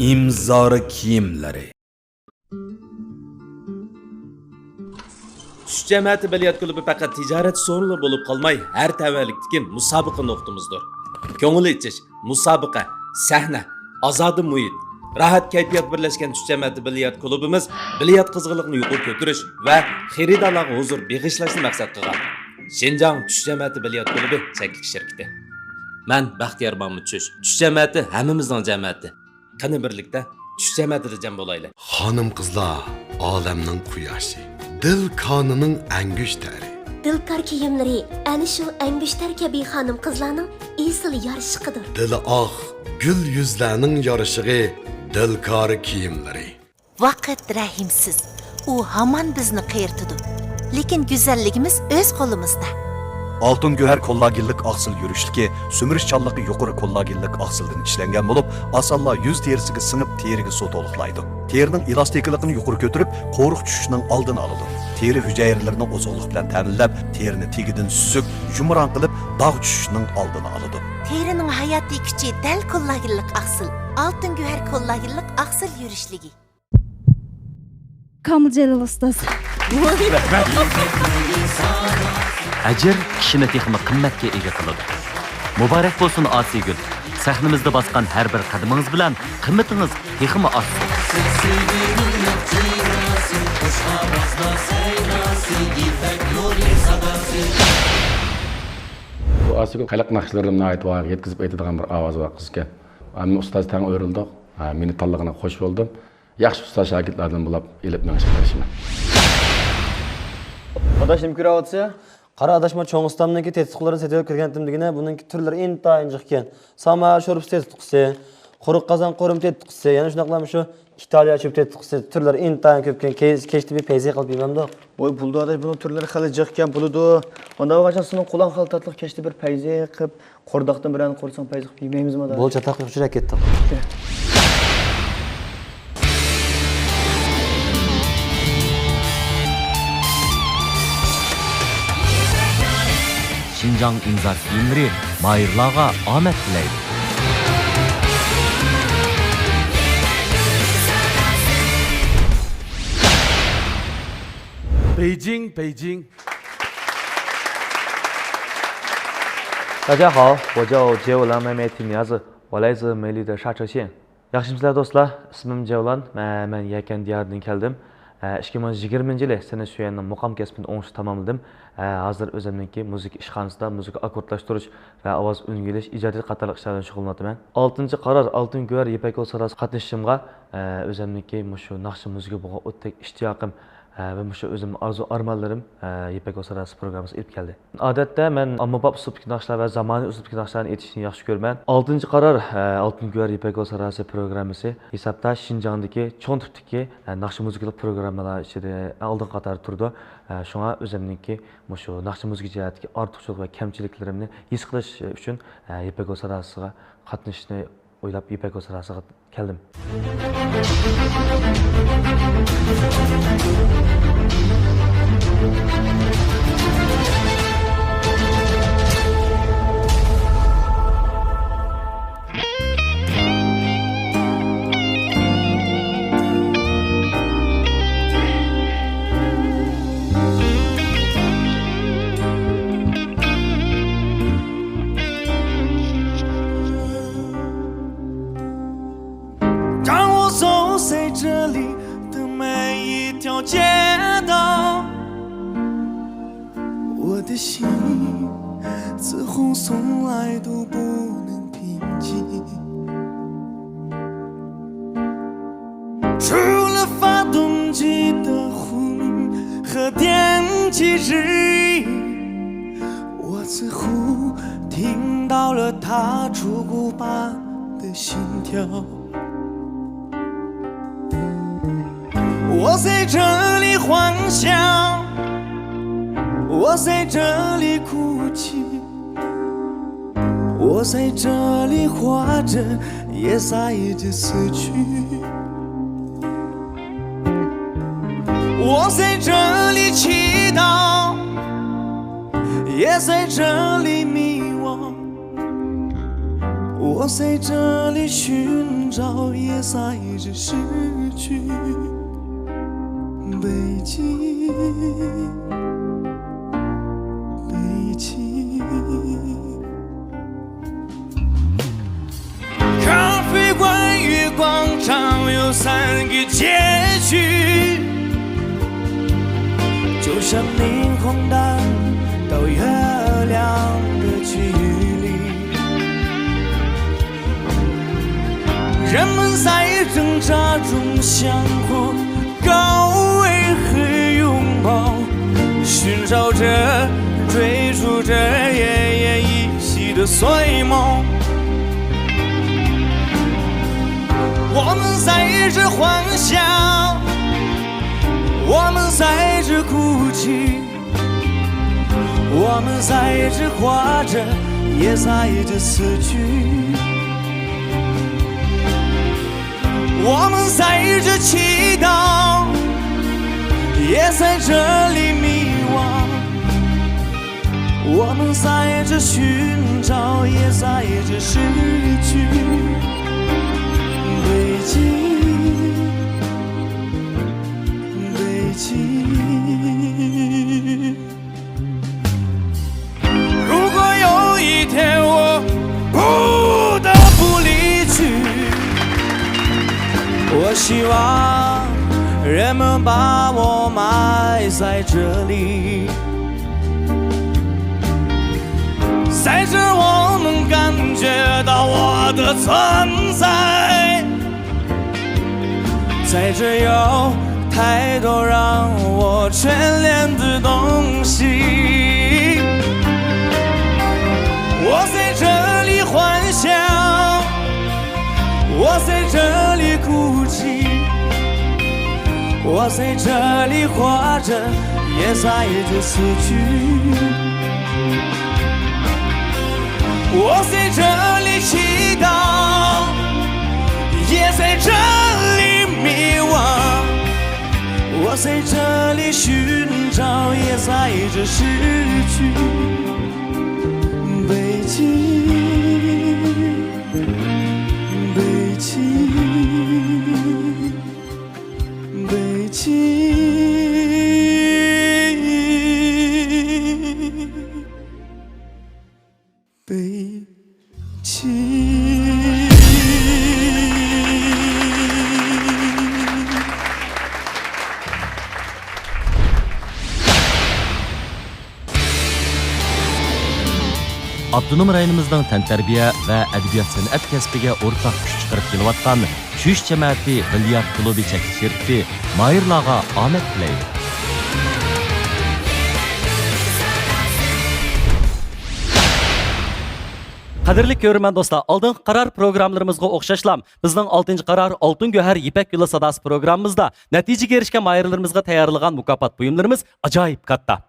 ئىمزار كىيىملىرى. چۈش جەمەتى بىليارت كۇلۇبى پەقەت تىجارەت سورۇنى بولۇپ قالماي، ھەر تەۋەلىكتىكى مۇسابىقە نۇقتىمىزدۇر. كۆڭۈل ئېچىش، مۇسابىقە، سەھنە، ئازادە مۇھىت، راھەت كەيپىيات بىرلەشكەن چۈش جەمەتى بىليارت كۇلۇبىمىز بىليارت قىزغىنلىقىنى يۇقىرى كۆتۈرۈش ۋە خېرىدارلارغا ھۇزۇر بېغىشلاشنى مەقسەت قىلغان. شىنجاڭ چۈش جەمەتى بىليارت كۇلۇبى چەكلىك شىركىتى. مەن بەختىيار مامۇت چۈش. چۈش جەمەتى ھەممىمىزنىڭ جەمەتى. قېنى بىرلىكتە چۈش جەمەتىدە جەم بولايلى. خانىم-قىزلار ئالەمنىڭ قۇياشى، دىل كانىنىڭ ئەڭگۈشتەرى. دىلكار كىيىملىرى ئەنە شۇ ئەڭگۈشتەر كەبى خانىم-قىزلارنىڭ ئېسىل يارىشىقىدۇر. دىلى ئاق، گۈل يۈزلەرنىڭ يارىشىقى، دىلكار كىيىملىرى. ۋاقىت رەھىمسىز، ئۇ ھامان بىزنى قېرىتىدۇ. لېكىن گۈزەللىكىمىز ئۆز قولىمىزدا. ئالتۇن گۆھەر كوللاگېنلىق ئاقسىل يۈرۈشلۈكى سۈمۈرۈشچانلىقى يۇقىرى كوللاگېنلىق ئاقسىلدىن ئىشلەنگەن بولۇپ، ئاسانلا يۈز تېرىسىگە سىڭىپ، تېرىگە سۇ تولۇقلايدۇ. تېرىنىڭ ئېلاستىكىلىقىنى يۇقىرى كۆتۈرۈپ، قورۇق چۈشۈشنىڭ ئالدىنى ئالىدۇ. تېرە ھۈجەيرىلىرىنى ئوزۇقلۇق بىلەن تەمىنلەپ، تېرىنى تېگىدىن سۈزۈك، يۇمران قىلىپ، داغ چۈشۈشنىڭ ئالدىنى ئالىدۇ. تېرىنىڭ ھاياتىي كۈچى دەل كوللاگېنلىق ئاقسىل. ئالتۇن گۆھەر كوللاگېنلىق ئاقسىل يۈرۈشلۈكى. كامىل جېلىل ئۇستاز. ئەجىر كىشىنى تېخىمۇ قىممەتكە ئىگە قىلىدۇ. مۇبارەك بولسۇن ئاسىيگۈل! سەھنىمىزدە باسقان ھەر بىر قەدىمىڭىز بىلەن قىممىتىڭىز تېخىمۇ ئاشسۇن! بۇ ئاسىيگۈل خەلق ناخشىلىرىنى ناھايىتى يەتكۈزۈپ ئېيتىدىغان بىر ئاۋازى بار قىز ئىكەن. مەن ئۇستاز تەڭ ئۆرۈلدۇق. ھە، مېنى تاللىغىنىغا خوش بولدۇم. ياخشى ئۇستاز شاگىرتلاردىن بولۇپ ئېلىپ مېڭىشقا تىرىشىمەن. ئاداش، نېمە كۆرۈۋاتىسەن؟ قارا ئاداش، مانا چوڭ ئۇستامنىڭكى تېتىتقۇلىرىنى سېتىۋېلىپ كىرگەنتىم دېگىنە، بۇنىڭكى تۈرلىرى ئىنتايىن جىق ئىكەن. ساما شورپىسى تېتىتقۇسى، قۇرۇق قازان قورۇما تېتىتقۇسى، يەنە شۇنداقلا مۇشۇ ئىتالىيە چۆپ تېتىتقۇسى، تۈرلىرى ئىنتايىن كۆپ ئىكەن. كەچ-، كەچتە بىر پەيزى قىلىپ يېمەمدۇق. ۋاي، بولىدۇ ئاداش، بۇنىڭ تۈرلىرى خېلى جىق ئىكەن، بولىدۇ. ئۇنداق بولغاچقا سېنىڭ قولۇڭ خېلى تاتلىق، كەچتە بىر پەيزى قىلىپ، قورداقتىن بىرەرنى قورۇساڭ پەيزى قىلىپ يېمەيمىزمۇ ئاداش؟ بولدى، چاتاق يوق، چۈشۈرۈپ كەتتۇق. شىنجاڭ ئىمزا كىيىملىرى ماھىرلارغا ئامەت تىلەيدۇ. بېيجىڭ، بېيجىڭ. 大家好，我叫杰武郎妹妹提尼亚子，我来自美丽的刹车县。 ياخشىمۇسىلەر دوستلار؟ ئىسمىم جەۋلان، مە-، مەن يەكەن دىيارىدىن كەلدىم. ئە، ئىككى مىڭ يىگىرمىنچى يىلى سېنى سۆيەننىڭ مۇقام كەسپىنى ئوڭۇشلۇق تاماملىدىم. ئە، ھازىر ئۆزۈمنىڭكى مۇزىكا ئىشخانىسىدا مۇزىكا ئاككوردلاشتۇرۇش ۋە ئاۋاز ئۈنگە ئېلىش ئىجادىيەت قاتارلىق ئىشلار بىلەن شۇغۇللىنىۋاتىمەن. ئالتىنچى قارار، ئالتۇن گۆھەر يىپەك يولى ساداسىغا قاتنىشىشىمغا، ئە، ئۆزۈمنىڭكى مۇشۇ ناخشا مۇزىكا بولغان ئوتتەك ئىشتىياقىم، ئە، ۋە مۇشۇ ئۆزۈمنىڭ ئارزۇ ئارمانلىرىم، ئە، يىپەك يولى ساداسى پروگراممىسىغا ئېلىپ كەلدى. ئادەتتە مەن ئاممىباب ئۇسلۇبتىكى ناخشىلار ۋە زامانىۋى ئۇسلۇبتىكى ناخشىلارنى ئېيتىشنى ياخشى كۆرىمەن. ئالتىنچى قارار، ئە، ئالتۇن گۆھەر يىپەك يولى ساداسى پروگراممىسى ھېسابتا شىنجاڭدىكى چوڭ تىپتىكى، ئە، ناخشا مۇزىكىلىق پروگراممىلار ئىچىدە ئالدىنقى قاتاردا تۇرىدۇ. ئە، شۇڭا ئۆزۈمنىڭكى مۇشۇ ناخشا مۇزىكا جەھەتتىكى ئارتۇقچىلىق ۋە كەمچىلىكلىرىمنى ھېس قىلىش ئۈچۈن، ئە، يىپەك يولى ساداسىغا قاتنىشىشنى ئويلاپ، يىپەك يولى ساداسىغا كەلدىم. 也在这里迷惘，我在这里寻找，也在这失去。北京，北京。 咖啡馆与广场有三个街区，就像霓虹灯到月亮的距离。人们在挣扎中相互高偎和拥抱，寻找着、追逐着奄奄一息的碎梦。我们在这欢笑，我们在这哭泣，我们在这活着，也在这死去。 我们在这祈祷，也在这里迷惘。我们在这寻找，也在这失去。北京，北京。 如果有一天我不得不离去，我希望人们把我埋在这里，在这我能感觉到我的存在。 在这有太多让我眷恋的东西。我在这里欢笑，我在这里哭泣，我在这里活着，也在这死去。 我在这里祈祷，也在这里迷惘。我在这里寻找，也在这失去。北京，北京，北京。 北京。 ئاپتونوم رايونىمىزنىڭ تەنتەربىيە ۋە ئەدەبىيات-سەنئەت كەسپىگە ئورتاق كۈچ چىقىرىپ كېلىۋاتقان چۈش جەمەتى بىليارد كۇلۇبى چەكلىك شىركىتى ماھىرلارغا ئامەت تىلەيدۇ. قەدىرلىك كۆرۈرمەن دوستلار، ئالدىنقى قارار پروگراممىلىرىمىزغا ئوخشاشلا، بىزنىڭ ئالتىنچى قارار ئالتۇن گۆھەر يىپەك يولى ساداسى پروگراممىمىزدا نەتىجىگە ئېرىشكەن ماھىرلىرىمىزغا تەييارلىغان مۇكاپات بۇيۇملىرىمىز ئاجايىپ كاتتا.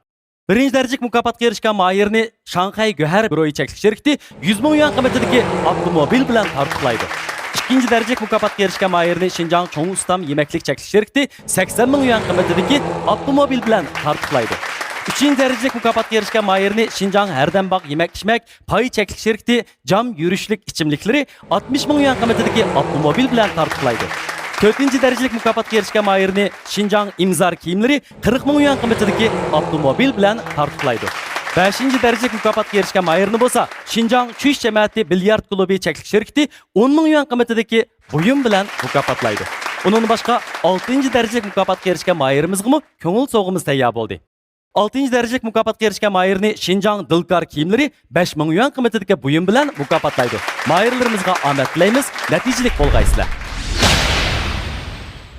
بىرىنچى دەرىجىلىك مۇكاپاتقا ئېرىشكەن ماھىرنى شاڭخەي گۆھەر بىرويى چەكلىك شىركىتى يۈز مىڭ يۈەن قىممىتىدىكى ئاپتوموبىل بىلەن تارتۇقلايدۇ. ئىككىنچى دەرىجىلىك مۇكاپاتقا ئېرىشكەن ماھىرنى شىنجاڭ چوڭ ئۇستام يېمەكلىك چەكلىك شىركىتى سەكسەن مىڭ يۈەن قىممىتىدىكى ئاپتوموبىل بىلەن تارتۇقلايدۇ. ئۈچىنچى دەرىجىلىك مۇكاپاتقا ئېرىشكەن ماھىرنى شىنجاڭ ھەردەم باغ يېمەك-ئىچمەك پاي چەكلىك شىركىتى جام يۈرۈشلۈك ئىچىملىكلىرى ئاتمىش مىڭ يۈەن قىممىتىدىكى ئاپتوموبىل بىلەن تارتۇقلايدۇ. تۆتىنچى دەرىجىلىك مۇكاپاتقا ئېرىشكەن ماھىرنى شىنجاڭ ئىمزار كىيىملىرى قىرىق مىڭ يۈەن قىممىتىدىكى ئاپتوموبىل بىلەن تارتۇقلايدۇ. بەشىنچى دەرىجىلىك مۇكاپاتقا ئېرىشكەن ماھىرنى بولسا شىنجاڭ چۈش جەمەتى بىليارد كۇلۇبى چەكلىك شىركىتى ئون مىڭ يۈەن قىممىتىدىكى بۇيۇم بىلەن مۇكاپاتلايدۇ. ئۇنىڭدىن باشقا، ئالتىنچى دەرىجىلىك مۇكاپاتقا ئېرىشكەن ماھىرىمىزغىمۇ كۆڭۈل سوۋغىمىز تەييار بولدى. ئالتىنچى دەرىجىلىك مۇكاپاتقا ئېرىشكەن ماھىرنى شىنجاڭ دىلكار كىيىملىرى بەش مىڭ يۈەن قىممىتىدىكى بۇيۇم بىلەن مۇكاپاتلايدۇ. ماھىرلىرىمىزغا ئامەت تىلەيمىز، نەتىجىلىك بولغايسىلەر!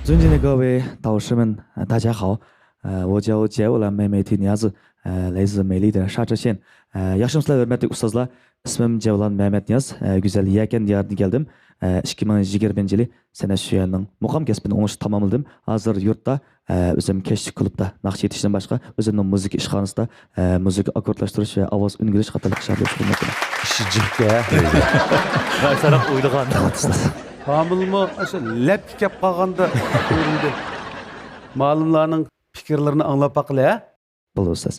尊敬的各位导师们，呃，大家好。呃，我叫 Jevlan Mehmet Niyaz，呃，来自美丽的沙河县。呃，ياخشىمۇسىلەر ھۆرمەتلىك ئۇستازلار؟ ئىسمىم جەۋلان مەمەتنىياز. ئە، گۈزەل يەكەن دىيارىدىن كەلدىم. ئە، ئىككى مىڭ يىگىرمىنچى يىلى سەنئەت شۆيەنىڭ مۇقام كەسپىنى ئوڭۇشلۇق تاماملىدىم. ھازىر يۇرتتا، ئە، ئۆزۈم كەچلىك كۇلۇبتا ناخشا ئېيتىشتىن باشقا، ئۆزۈمنىڭ مۇزىكا ئىشخانىسىدا، ئە، مۇزىكا ئاككوردلاشتۇرۇش ۋە ئاۋاز ئۈنگۈلۈش قاتارلىق ئىشلاردا مەشغۇل بولۇۋاتىمەن. ئىشى جىقكەن. سەن ساراق ئويلىغان. رەھمەت، ئۇستاز. كامىلمۇ ئاشۇ لەپكە كەپ قالغاندا كۆرۈندى. مالىملارنىڭ پىكىرلىرىنى ئاڭلاپ باقىلى، ھە؟ بولدى، ئۇستاز.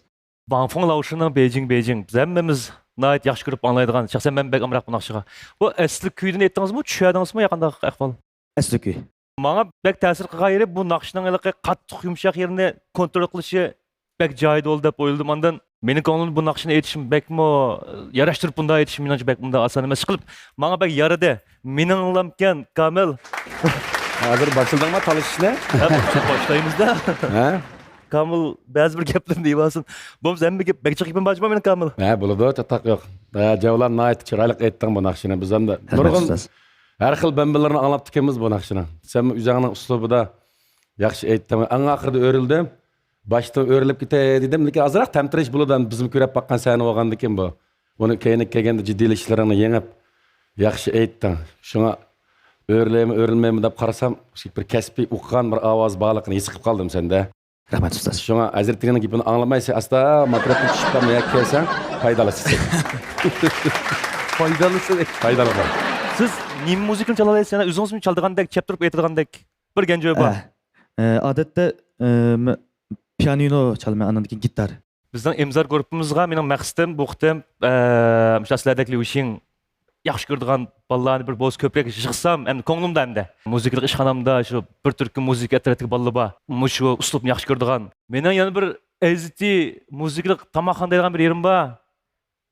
ۋاڭ فېڭ لاۋشىنىڭ بېيجىڭ بېيجىڭ، بىز ھەممىمىز ناھايىتى ياخشى كۆرۈپ ئاڭلايدىغان، شەخسەن مەن بەك ئامراق بۇ ناخشىغا. بۇ ئەسلى كۈيىدىن ئېيتتىڭىزمۇ، چۈشەدىڭىزمۇ يا قانداق ئەھۋال؟ ئەسلى كۈي. ماڭا بەك تەسىر قىلغان يېرى، بۇ ناخشىنىڭ ھېلىقى قاتتىق يۇمشاق يېرىنى كونترول قىلىشى بەك جايىدا بولدى دەپ ئويلىدىم. ئاندىن مېنىڭ كۆڭلۈمدە بۇ ناخشىنى ئېيتىشىم بەكمۇ ياراشتۇرۇپ بۇنداق ئېيتىشىم مېنىڭچە بەك ئۇنداق ئاسان ئەمەس. ئىشقىلىپ، ماڭا بەك يارىدى. مېنىڭلامكەن، كامىل؟ ھازىر باشلىدىڭما تالىشىشنى؟ ھە، باشلايمىز-دە. ھە؟ كامىل بەزى بىر گەپلەرنى دېيىۋالسۇن. بولمىسا ھەممە گەپ، بەك جىق گېپىم بار جۇمۇ مېنىڭ، كامىل. ھە، بولىدۇ، چاتاق يوق. ھە، جەۋلان ناھايىتى چىرايلىق ئېيتتىڭ بۇ ناخشىنى. بىز ھەمدە نۇرغۇن ھەر خىل بەمبىلىرىنى ئاڭلاپتىكەنمىز بۇ ناخشىنىڭ. سەن ئۆزۈڭنىڭ ئۇسلۇبىدا ياخشى ئېيتتىڭ. ئەڭ ئاخىرىدا ئۆرۈلدۈم. باشتا ئۆرۈلۈپ كېتەي دېدىم، لېكىن ئازراق تەمتىرەش بولىدۇ، بىزمۇ كۆرۈپ باققان سەھنە بولغاندىكىن بۇ. بۇنى كەينىگە كەلگەندە جىددىيلىشىشلىرىڭنى يېڭىپ، ياخشى ئېيتتىڭ. شۇڭا ئۆرۈلەيمۇ، ئۆرۈلمەيمۇ دەپ قارىسام، بىر كەسپىي ئۇققان بىر ئاۋاز بارلىقىنى ھېس قىلىپ قالدىم سەندە. رەھمەت، ئۇستاز. شۇڭا ھەزرىتىڭنىڭ گېپىنى ئاڭلىماي، سەن ئاستا ماترەپتىن چۈشۈپ قالماي يەككە كەلسەڭ پايدالىسىسەن. پايدالىسىدەك. پايدالىدۇ. سىز نېمە مۇزىكىنى چالالايسىز؟ يەنە ئۆزىڭىزمۇ چالىدىغاندەك، چەپ تۇرۇپ ئېيتىدىغاندەك بىر گەنجى بار. ئە، ئە، ئادەتتە، ئە، مە-، پىيانىنو چالىمەن، ئاندىن كېيىن گىتار. بىزنىڭ ئىمزار گۇرۇپپىمىزغا مېنىڭ مەقسىتىم بۇ قېتىم، ئە، مۇشۇ سىلەردەك ليۇشىڭ ياخشى كۆرىدىغان بالىلارنى بىر بولسا كۆپرەك يىغسام، ئەمدى كوڭلۇمدا ئەمدى. مۇزىكىلىق ئىشخانامدا شۇ بىر تۈركۈم مۇزىكا ئەترەتتىكى بالىلار بار. مۇشۇ ئۇسلۇبنى ياخشى كۆرىدىغان. مېنىڭ يەنە بىر ئەزىتى مۇزىكىلىق تاماقخانا دەيدىغان بىر يېرىم بار.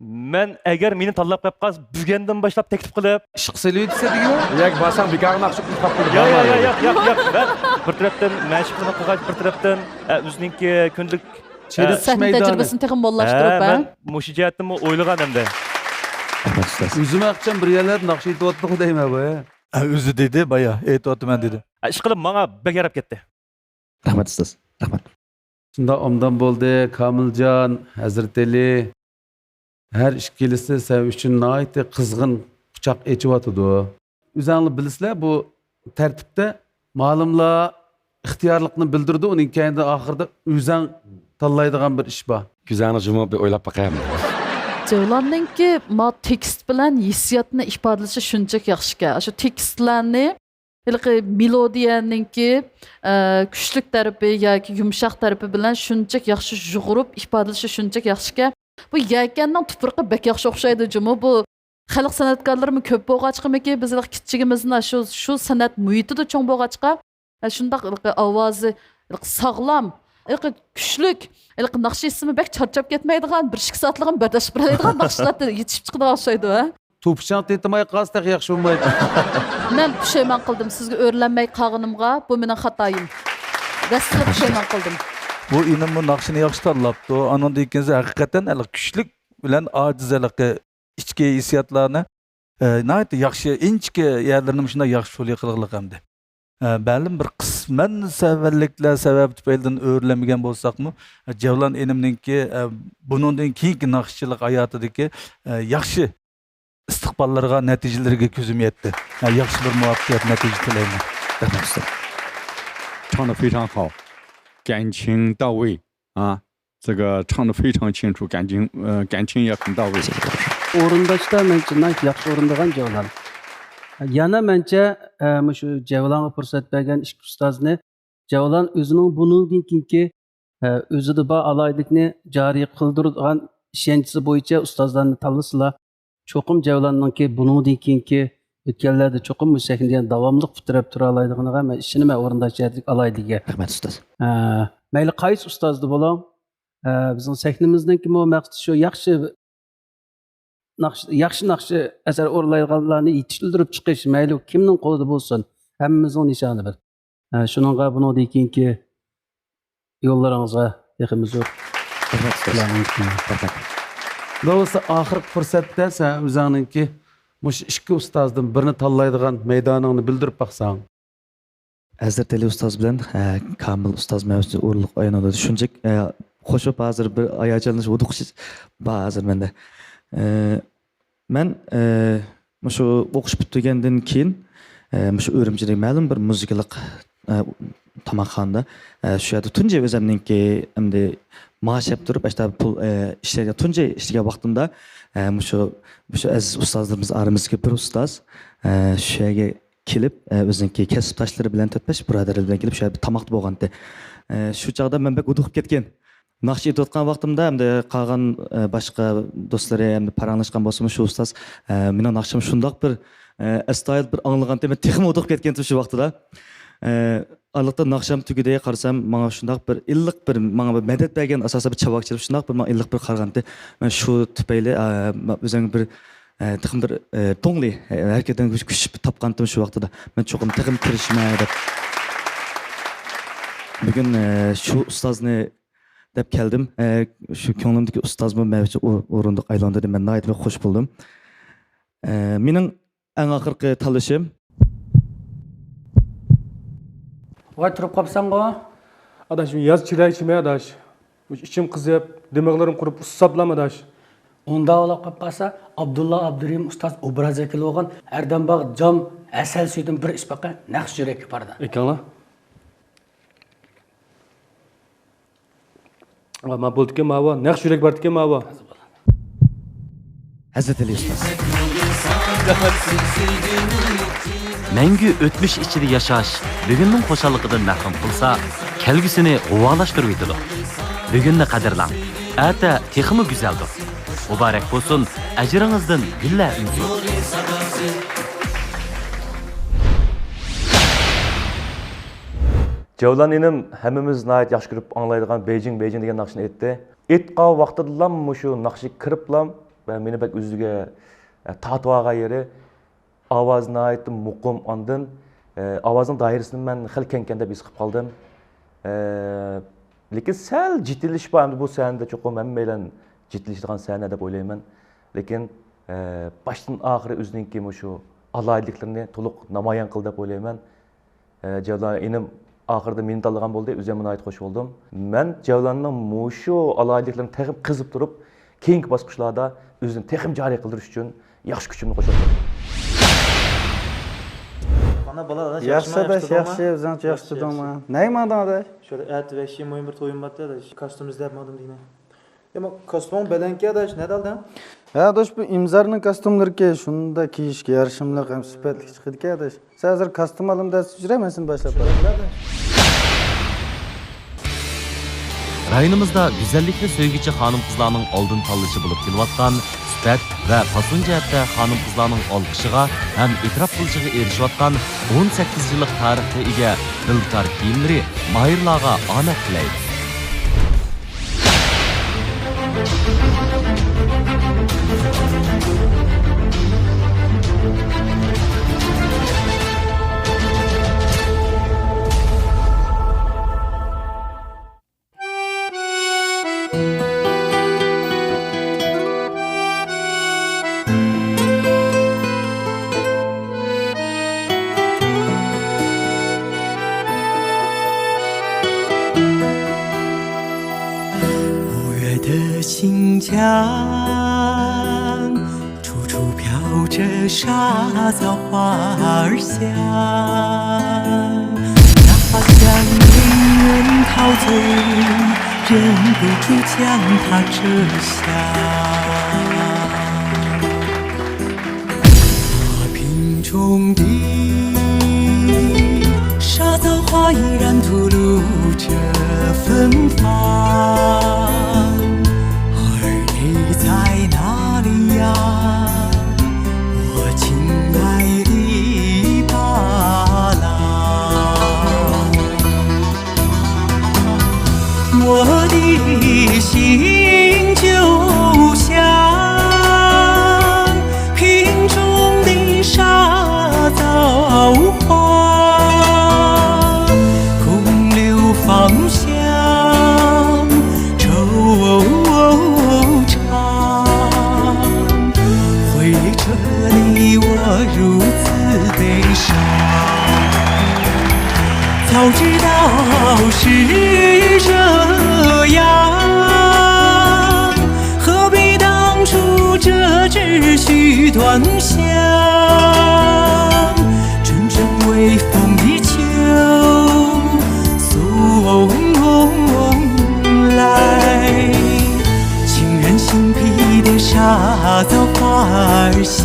مەن ئەگەر مېنى تاللاپ قويۇپ قالسا، بۈگۈندىن باشلاپ تەكلىپ قىلىپ. ئىشقا سېلىۋېتىسە دېگىنى؟ ياكى بارساڭ بىكارغا ناخشا قىلىپ قاپتۇ. ياق، ياق، ياق، ياق، ياق. مەن بىر تەرەپتىن مەشىقىنى قىلغاچ، بىر تەرەپتىن، ئە، ئۆزىنىڭكى كۈندىلىك، ئە، سەھنە تەجرىبىسىنى تېخىمۇ موللاشتۇرۇپ، ھە، ھە؟ مەن مۇشۇ جەھەتتىنمۇ ئويلىغان ئەمدى. رەھمەت، ئۇستاز. ئۆزۈم ئاخشام بىر يەرلەردە ناخشا ئېيتىۋاتىدىغۇ دەيمەن بۇ. ھە، ئۆزى دېدى بايا، ئېيتىۋاتىمەن دېدى. ھە، ئىشقىلىپ ماڭا بەك ياراپ كەتتى. رەھمەت، ئۇستاز. رەھمەت. شۇنداق ئوبدان بولدى، كامىلجان، ھەزرىتى ئەلى. ھەر ئىككىلىسى سەن ئۈچۈن ناھايىتى قىزغىن قۇچاق ئېچىۋاتىدۇ. ئۆزەڭلار بىلىسىلەر، بۇ تەرتىپتە مالىملار ئىختىيارلىقنى بىلدۈرىدۇ، ئۇنىڭ كەينىدىن ئاخىرىدا ئۆزەڭ تاللايدىغان بىر ئىش بار. كۆزۈڭنى يۇمۇپ بىر ئويلاپ باقاي ئەمدى. جەۋلاننىڭكى ما تېكىست بىلەن ھېسسىياتنى ئىپادىلىشى شۇنچىلىك ياخشىكەن. ئاشۇ تېكىستلەرنى ھېلىقى مېلودىيەنىڭكى، ئە، كۈچلۈك تەرىپى ياكى يۇمشاق تەرىپى بىلەن شۇنچىلىك ياخشى يۇغۇرۇپ ئىپادىلىشى شۇنچىلىك ياخشىكەن. بۇ يەكەننىڭ تۇپرىقى بەك ياخشى ئوخشايدۇ جۇمۇ. بۇ خەلق سەنئەتكارلىرىمۇ كۆپ بولغاچقىمىكى، بىز ھېلىقى كىچىكىمىزدىن شۇ، شۇ سەنئەت مۇھىتىدا چوڭ بولغاچقا، ئە، شۇنداق ھېلىقى ئاۋازى ھېلىقى ساغلام، ھېلىقى كۈچلۈك، ھېلىقى ناخشا ئېيتسىمۇ بەك چارچاپ كەتمەيدىغان، بىر ئىككى سائەتلىكىمۇ بەرداشلىق بېرەلەيدىغان ناخشىلار يېتىشىپ چىقىدىغان ئوخشايدۇ، ھە؟ توپىچاڭ تېتىماي قالسا تېخى ياخشى بولمايدۇ. مەن پۇشايمان قىلدىم سىزگە ئۆرلەنمەي قالغىنىمغا، بۇ مېنىڭ خاتايىم. راستلا پۇشايمان قىلدىم. بۇ ئىنىم بۇ ناخشىنى ياخشى تاللاپتۇ. ئانىڭدىن كېيىن ھەقىقەتەن ھېلىقى كۈچلۈك بىلەن ئاجىز ھېلىقى ئىچكى ھېسسىياتلارنى، ئە، ناھايىتى ياخشى، ئىنچىكە يەرلىرىنى مۇشۇنداق ياخشى سولى قىلغىلىق ئەمدى. ئە، مەلۇم بىر قىسمەن سەۋەنلىكلەر سەۋەبى تۈپەيلىدىن ئۆرلەنمىگەن بولساقمۇ، ئە، جەۋلان ئىنىمنىڭكى، ئە، بۇنىڭدىن كېيىنكى ناخشىچىلىق ھاياتىدىكى، ئە، ياخشى ئىستىقباللىرىغا، نەتىجىلىرىگە كۆزۈم يەتتى. ئە، ياخشى بىر مۇۋەپپەقىيەت، نەتىجە تىلەيمەن. رەھمەت، ئۇستاز. 唱得非常好，感情到位啊。 这个唱得非常清楚，感情，呃，感情也很到位。 ئورۇنداشتا مەنچە ناھايىتى ياخشى ئورۇندىغان جەۋلان. يەنە مەنچە، ئە، مۇشۇ جەۋلانغا پۇرسەت بەرگەن ئىككى ئۇستازنى، جەۋلان ئۆزىنىڭ بۇنىڭدىن كېيىنكى، ئە، ئۆزىدە بار ئالاھىدىلىكنى جارى قىلدۇرىدىغان ئىشەنچىسى بويىچە ئۇستازلارنى تاللىسىلا، چوقۇم جەۋلاننىڭكى بۇنىڭدىن كېيىنكى ئۆتكەنلەردە چوقۇم مۇشۇ سەھنىدە داۋاملىق پۇتراپ تۇرالايدىغىنىغا مەن ئىشىنىمەن، ئورۇنداش جەھەتلىك ئالاھىدىلىكىگە. رەھمەت، ئۇستاز. ئە، مەيلى قايسى ئۇستازدا بولۇڭ، ئە، بىزنىڭ سەھنىمىزنىڭكىمۇ مەقسىتى شۇ، ياخشى ناخشا، ياخشى ناخشا ئەسەر ئورۇنلايدىغانلارنى يېتىشتۈرۈپ چىقىش، مەيلى كىمنىڭ قولىدا بولسۇن، ھەممىمىزنىڭ نىشانى بىر. ھە، شۇنىڭغا بۇنىڭدىن كېيىنكى يوللىرىڭىزغا تېخىمۇ زور. رەھمەت، ئۇستاز. رەھمەت. بولسا ئاخىرقى پۇرسەتتە سەن ئۆزۈڭنىڭكى مۇشۇ ئىككى ئۇستازدىن بىرنى تاللايدىغان مەيدانىڭنى بىلدۈرۈپ باقساڭ. ھەزرىتى ئەلى ئۇستاز بىلەن، ئە، كامىل ئۇستاز مەن ئۈچۈن ئورۇنلۇق ئايلىنىۋاتىدۇ. شۇنچىلىك، ئە، خوشۇپ ھازىر بىر ھاياجانلىنىش، ھودۇقۇش بار ھازىر مەندە. ئە، مەن، ئە، مۇشۇ ئوقۇش پۈتتۈرگەندىن كېيىن، ئە، مۇشۇ ئۈرۈمچىدىكى مەلۇم بىر مۇزىكىلىق، ئە، تاماقخانىدا، ئە، شۇ يەردە تۇنجى ئۆزۈمنىڭكى ئەمدى مائاش يەپ تۇرۇپ، ئاشتا پۇل، ئە، ئىشلەيدىغان، تۇنجى ئىشلىگەن ۋاقتىمدا، ئە، مۇشۇ، مۇشۇ ئەزىز ئۇستازلىرىمىز ئارىمىزدىكى بىر ئۇستاز، ئە، شۇ يەرگە كېلىپ، ئە، ئۆزىنىڭكى كەسىپداشلىرى بىلەن، تۆت-بەش بۇرادەرلىرى بىلەن كېلىپ، شۇ يەردە تاماقتا بولغانتى. ئە، شۇ چاغدا مەن بەك ھودۇقۇپ كەتكەن. ناخشا ئېيتىۋاتقان ۋاقتىمدا ھەمدە قالغان، ئە، باشقا دوستلىرى ھەمدە پاراڭلاشقان بولسىمۇ، شۇ ئۇستاز، ئە، مېنىڭ ناخشامنى شۇنداق بىر، ئە، ئەستايىدىل بىر ئاڭلىغانتىم، مەن تېخىمۇ ھودۇقۇپ كەتكەنتىم شۇ ۋاقتىدا. ئە، ئارىلىقتا ناخشام تۈگىدى، قارىسام، ماڭا شۇنداق بىر ئىللىق بىر، ماڭا بىر مەدەت بەرگەن ئاساسىدا بىر چاۋاك چېلىپ، شۇنداق بىر ماڭا ئىللىق بىر قارىغانتى. مەن شۇ تۈپەيلى، ئە، مەن ئۆزۈمگە بىر، ئە، تېخىمۇ بىر، ئە، توڭلى، ئە، ھەرىكەتلەرگە كۈچ، كۈچ تاپقانتىم شۇ ۋاقتىدا. مەن چوقۇم تېخىمۇ تىرىشىمەن دەپ. بۈگۈن، ئە، شۇ ئۇستازنى دەپ كەلدىم. ئە، شۇ كۆڭلۈمدىكى ئۇستازمۇ مەن ئۈچۈن ئو-، ئورۇندۇق ئايلاندى. مەن ناھايىتى بەك خوش بولدۇم. ئە، مېنىڭ ئەڭ ئاخىرقى تاللىشىم. ۋاي، تۇرۇپ قاپسەنغۇ؟ ئاداش، ياز چىراي چىمە، ئاداش. ئىچىم قىزىپ، دىمىقلىرىم قۇرۇپ، ئۇسساپلام، ئاداش. ئۇنداق بولۇپ قالسا، ئابدۇللا ئابدۇرېھىم ئۇستاز ئوبراز ۋەكىلى بولغان ھەردەم باغ جام ھەسەل سۈيىدىن بىر ئىچىپ باققىن، نەق يۈرەككە بارىدۇ. ئېيتىڭلار. ۋا، ما بولدىكەن ماۋۇ، نەق يۈرەك باردىكەن ماۋۇ. ھەزرىتى ئەلى ئۇستاز. مەڭگۈ ئۆتمۈش ئىچىدە ياشاش بۈگۈننىڭ خۇشاللىقىدىن مەھرۇم قىلسا، كەلگۈسىنى غۇۋالاشتۇرۇۋېتىدۇ. بۈگۈننى قەدىرلەڭ، ئەتە تېخىمۇ گۈزەلدۇر. مۇبارەك بولسۇن، ئەجرىڭىزدىن گۈللەر ئۈنسۇن. جەۋلان ئىنىم ھەممىمىز ناھايىتى ياخشى كۆرۈپ ئاڭلايدىغان بېيجىڭ، بېيجىڭ دېگەن ناخشىنى ئېيتتى. ئېيتقان ۋاقتىدىلا مۇشۇ ناخشىغا كىرىپلا، مېنى بەك ئۆزىگە، ئە، تارتىۋالغان يېرى، ئاۋازى ناھايىتى مۇقىم. ئاندىن، ئە، ئاۋازنىڭ دائىرىسىنى مەن خېلى كەڭكەن دەپ ھېس قىلىپ قالدىم. ئە، لېكىن سەل جىتىلىش بار. ئەمدى بۇ سەھنىدە چوقۇم ھەممەيلەن جىتىلىشىدىغان سەھنە دەپ ئويلايمەن. لېكىن، ئە، باشتىن ئاخىرى ئۆزىنىڭكى مۇشۇ ئالاھىدىلىكلىرىنى تولۇق نامايان قىلدى دەپ ئويلايمەن. ئە، جەۋلان ئىنىم ئاخىرىدا مېنى تاللىغان بولدى، ئۆزۈممۇ ناھايىتى خوش بولدۇم. مەن جەۋلاننىڭ مۇشۇ ئالاھىدىلىكلىرىنى تېخىمۇ قېزىپ تۇرۇپ، كېيىنكى باسقۇچلاردا ئۆزىنى تېخىمۇ جارى قىلدۇرۇش ئۈچۈن ياخشى كۈچۈمنى قوشۇپ تۇرىمەن. قانداق بالا، ئاداش، ياخشىمۇ؟ ياخشى، ئاداش، ياخشى ياخشى، تۇردۇڭمۇ؟ ياخشى. نەگە ماڭدىڭ، ئاداش؟ شۇ ئەتە ۋەھشىي مۇھىم بىر تويۇم بارتى، ئاداش. كاستيۇم ئىزدەپ ماڭدىم دېگىنە. يا، ما، كاستيۇمۇڭ بەلەنكى، ئاداش، نەدە ئالدىڭ؟ ھە، ئاداش، بۇ ئىمزارنىڭ كاستيۇملىرىكى شۇنداق كىيىشكە يارىشىملىق ھەم سۈپەتلىك چىقىدىكەن، ئاداش. سەن ھازىر كاستيۇم ئالىمەن دەپ يۈرە، مەن سېنى باشلاپ بېرەي. رايونىمىزدا گۈزەللىكنى سۆيگۈچى خانىم-قىزلارنىڭ ئالدىن تاللىشى بولۇپ كېلىۋاتقان، سۈپەت ۋە پاسون جەھەتتە خانىم-قىزلارنىڭ ئالقىشىغا ھەم ئېتىراپ قىلىشىغا ئېرىشىۋاتقان ئون سەككىز يىللىق تارىخقا ئىگە دىلكار كىيىملىرى ماھىرلارغا ئامەت تىلەيدۇ. 五月的新疆，处处飘着沙枣花儿香。那花香令人陶醉，忍不住将它折下。 花瓶中的沙枣花依然吐露着芬芳。而你在哪里呀，我亲爱的巴拉？ 我的心就像瓶中的沙枣花，空留芳香惆怅。 回着你，我如此悲伤。早知道是这样，何必当初折枝须断香？阵阵微风依旧送来。 情人心脾的沙枣花儿香。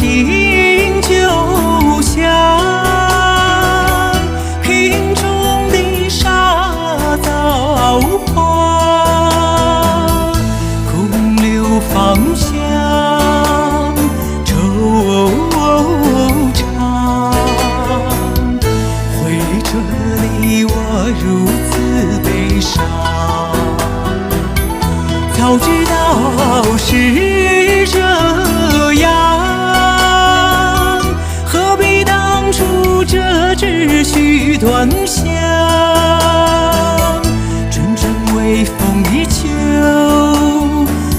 饮酒香，瓶中的沙枣花，空留芳香惆怅。回这里，我如此悲伤。 早知道是这样，何必当初折枝须断香？阵阵微风依旧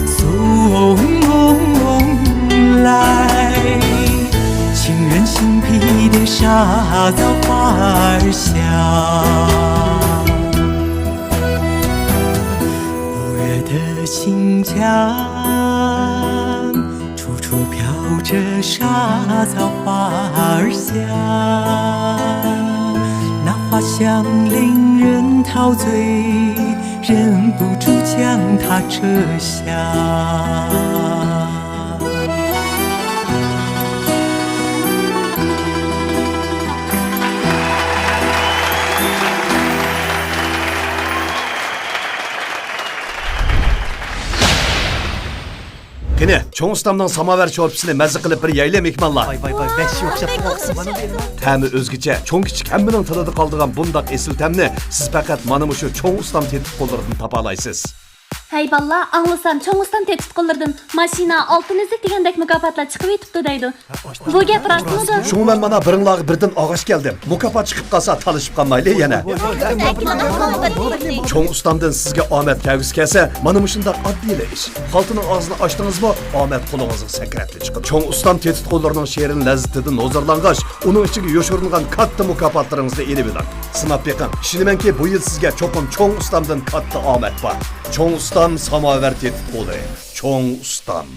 送来，情人心脾的沙枣花儿香。 五月的新疆，处处飘着沙枣花儿香。那花香令人陶醉，忍不住将它折下。 قېنى، چوڭ ئۇستامنىڭ ساماۋار شورپىسىنى مەززە قىلىپ بېرەي، مېھمانلار. ۋاي، ۋاي، ۋاي، بەك ياخشى. تەمى ئۆزگىچە، چوڭ-كىچىك ھەممىنىڭ تىلىدا قالىدىغان بۇنداق ئېسىل تەمنى سىز پەقەت مانا مۇشۇ چوڭ ئۇستام تېتىتقۇلىرىدىن تاپالايسىز. ھەي بالىلار، ئاڭلىسام چوڭ ئۇستام تېتىتقۇلىرىدىن ماشىنا، ئالتۇن ئۈزۈك دېگەندەك مۇكاپاتلار چىقىۋېتىپتۇ دەيدۇ. بۇ گەپ راستمىدۇ؟ شۇڭا مەن مانا بىرىڭلارغا بىردىن ئاغاچ كەلدىم. مۇكاپات چىقىپ قالسا تالىشىپ قالمايلى يەنە. چوڭ ئۇستامدىن سىزگە ئامەت كەلگۈسى كەلسە، مانا مۇشۇنداق ئاددىيلا ئىش. خالتىنىڭ ئاغزىنى ئاچتىڭىزمۇ، ئامەت قولىڭىزغا سەكرەپلا چىقىدۇ. چوڭ ئۇستام تېتىتقۇلىرىنىڭ شېرىن لەززىتىدىن ھۇزۇرلانغاچ، ئۇنىڭ ئىچىگە يوشۇرۇنغان كاتتا مۇكاپاتلىرىڭىزنى ئېلىۋېلىڭ. سىناپ بېقىڭ. ئىشىنىمەنكى، بۇ يىل سىزگە چوقۇم چوڭ ئۇستامدىن كاتتا ئامەت بار. چوڭ ئۇستام ساماۋار تېتىتقۇلىرى. چوڭ ئۇستام.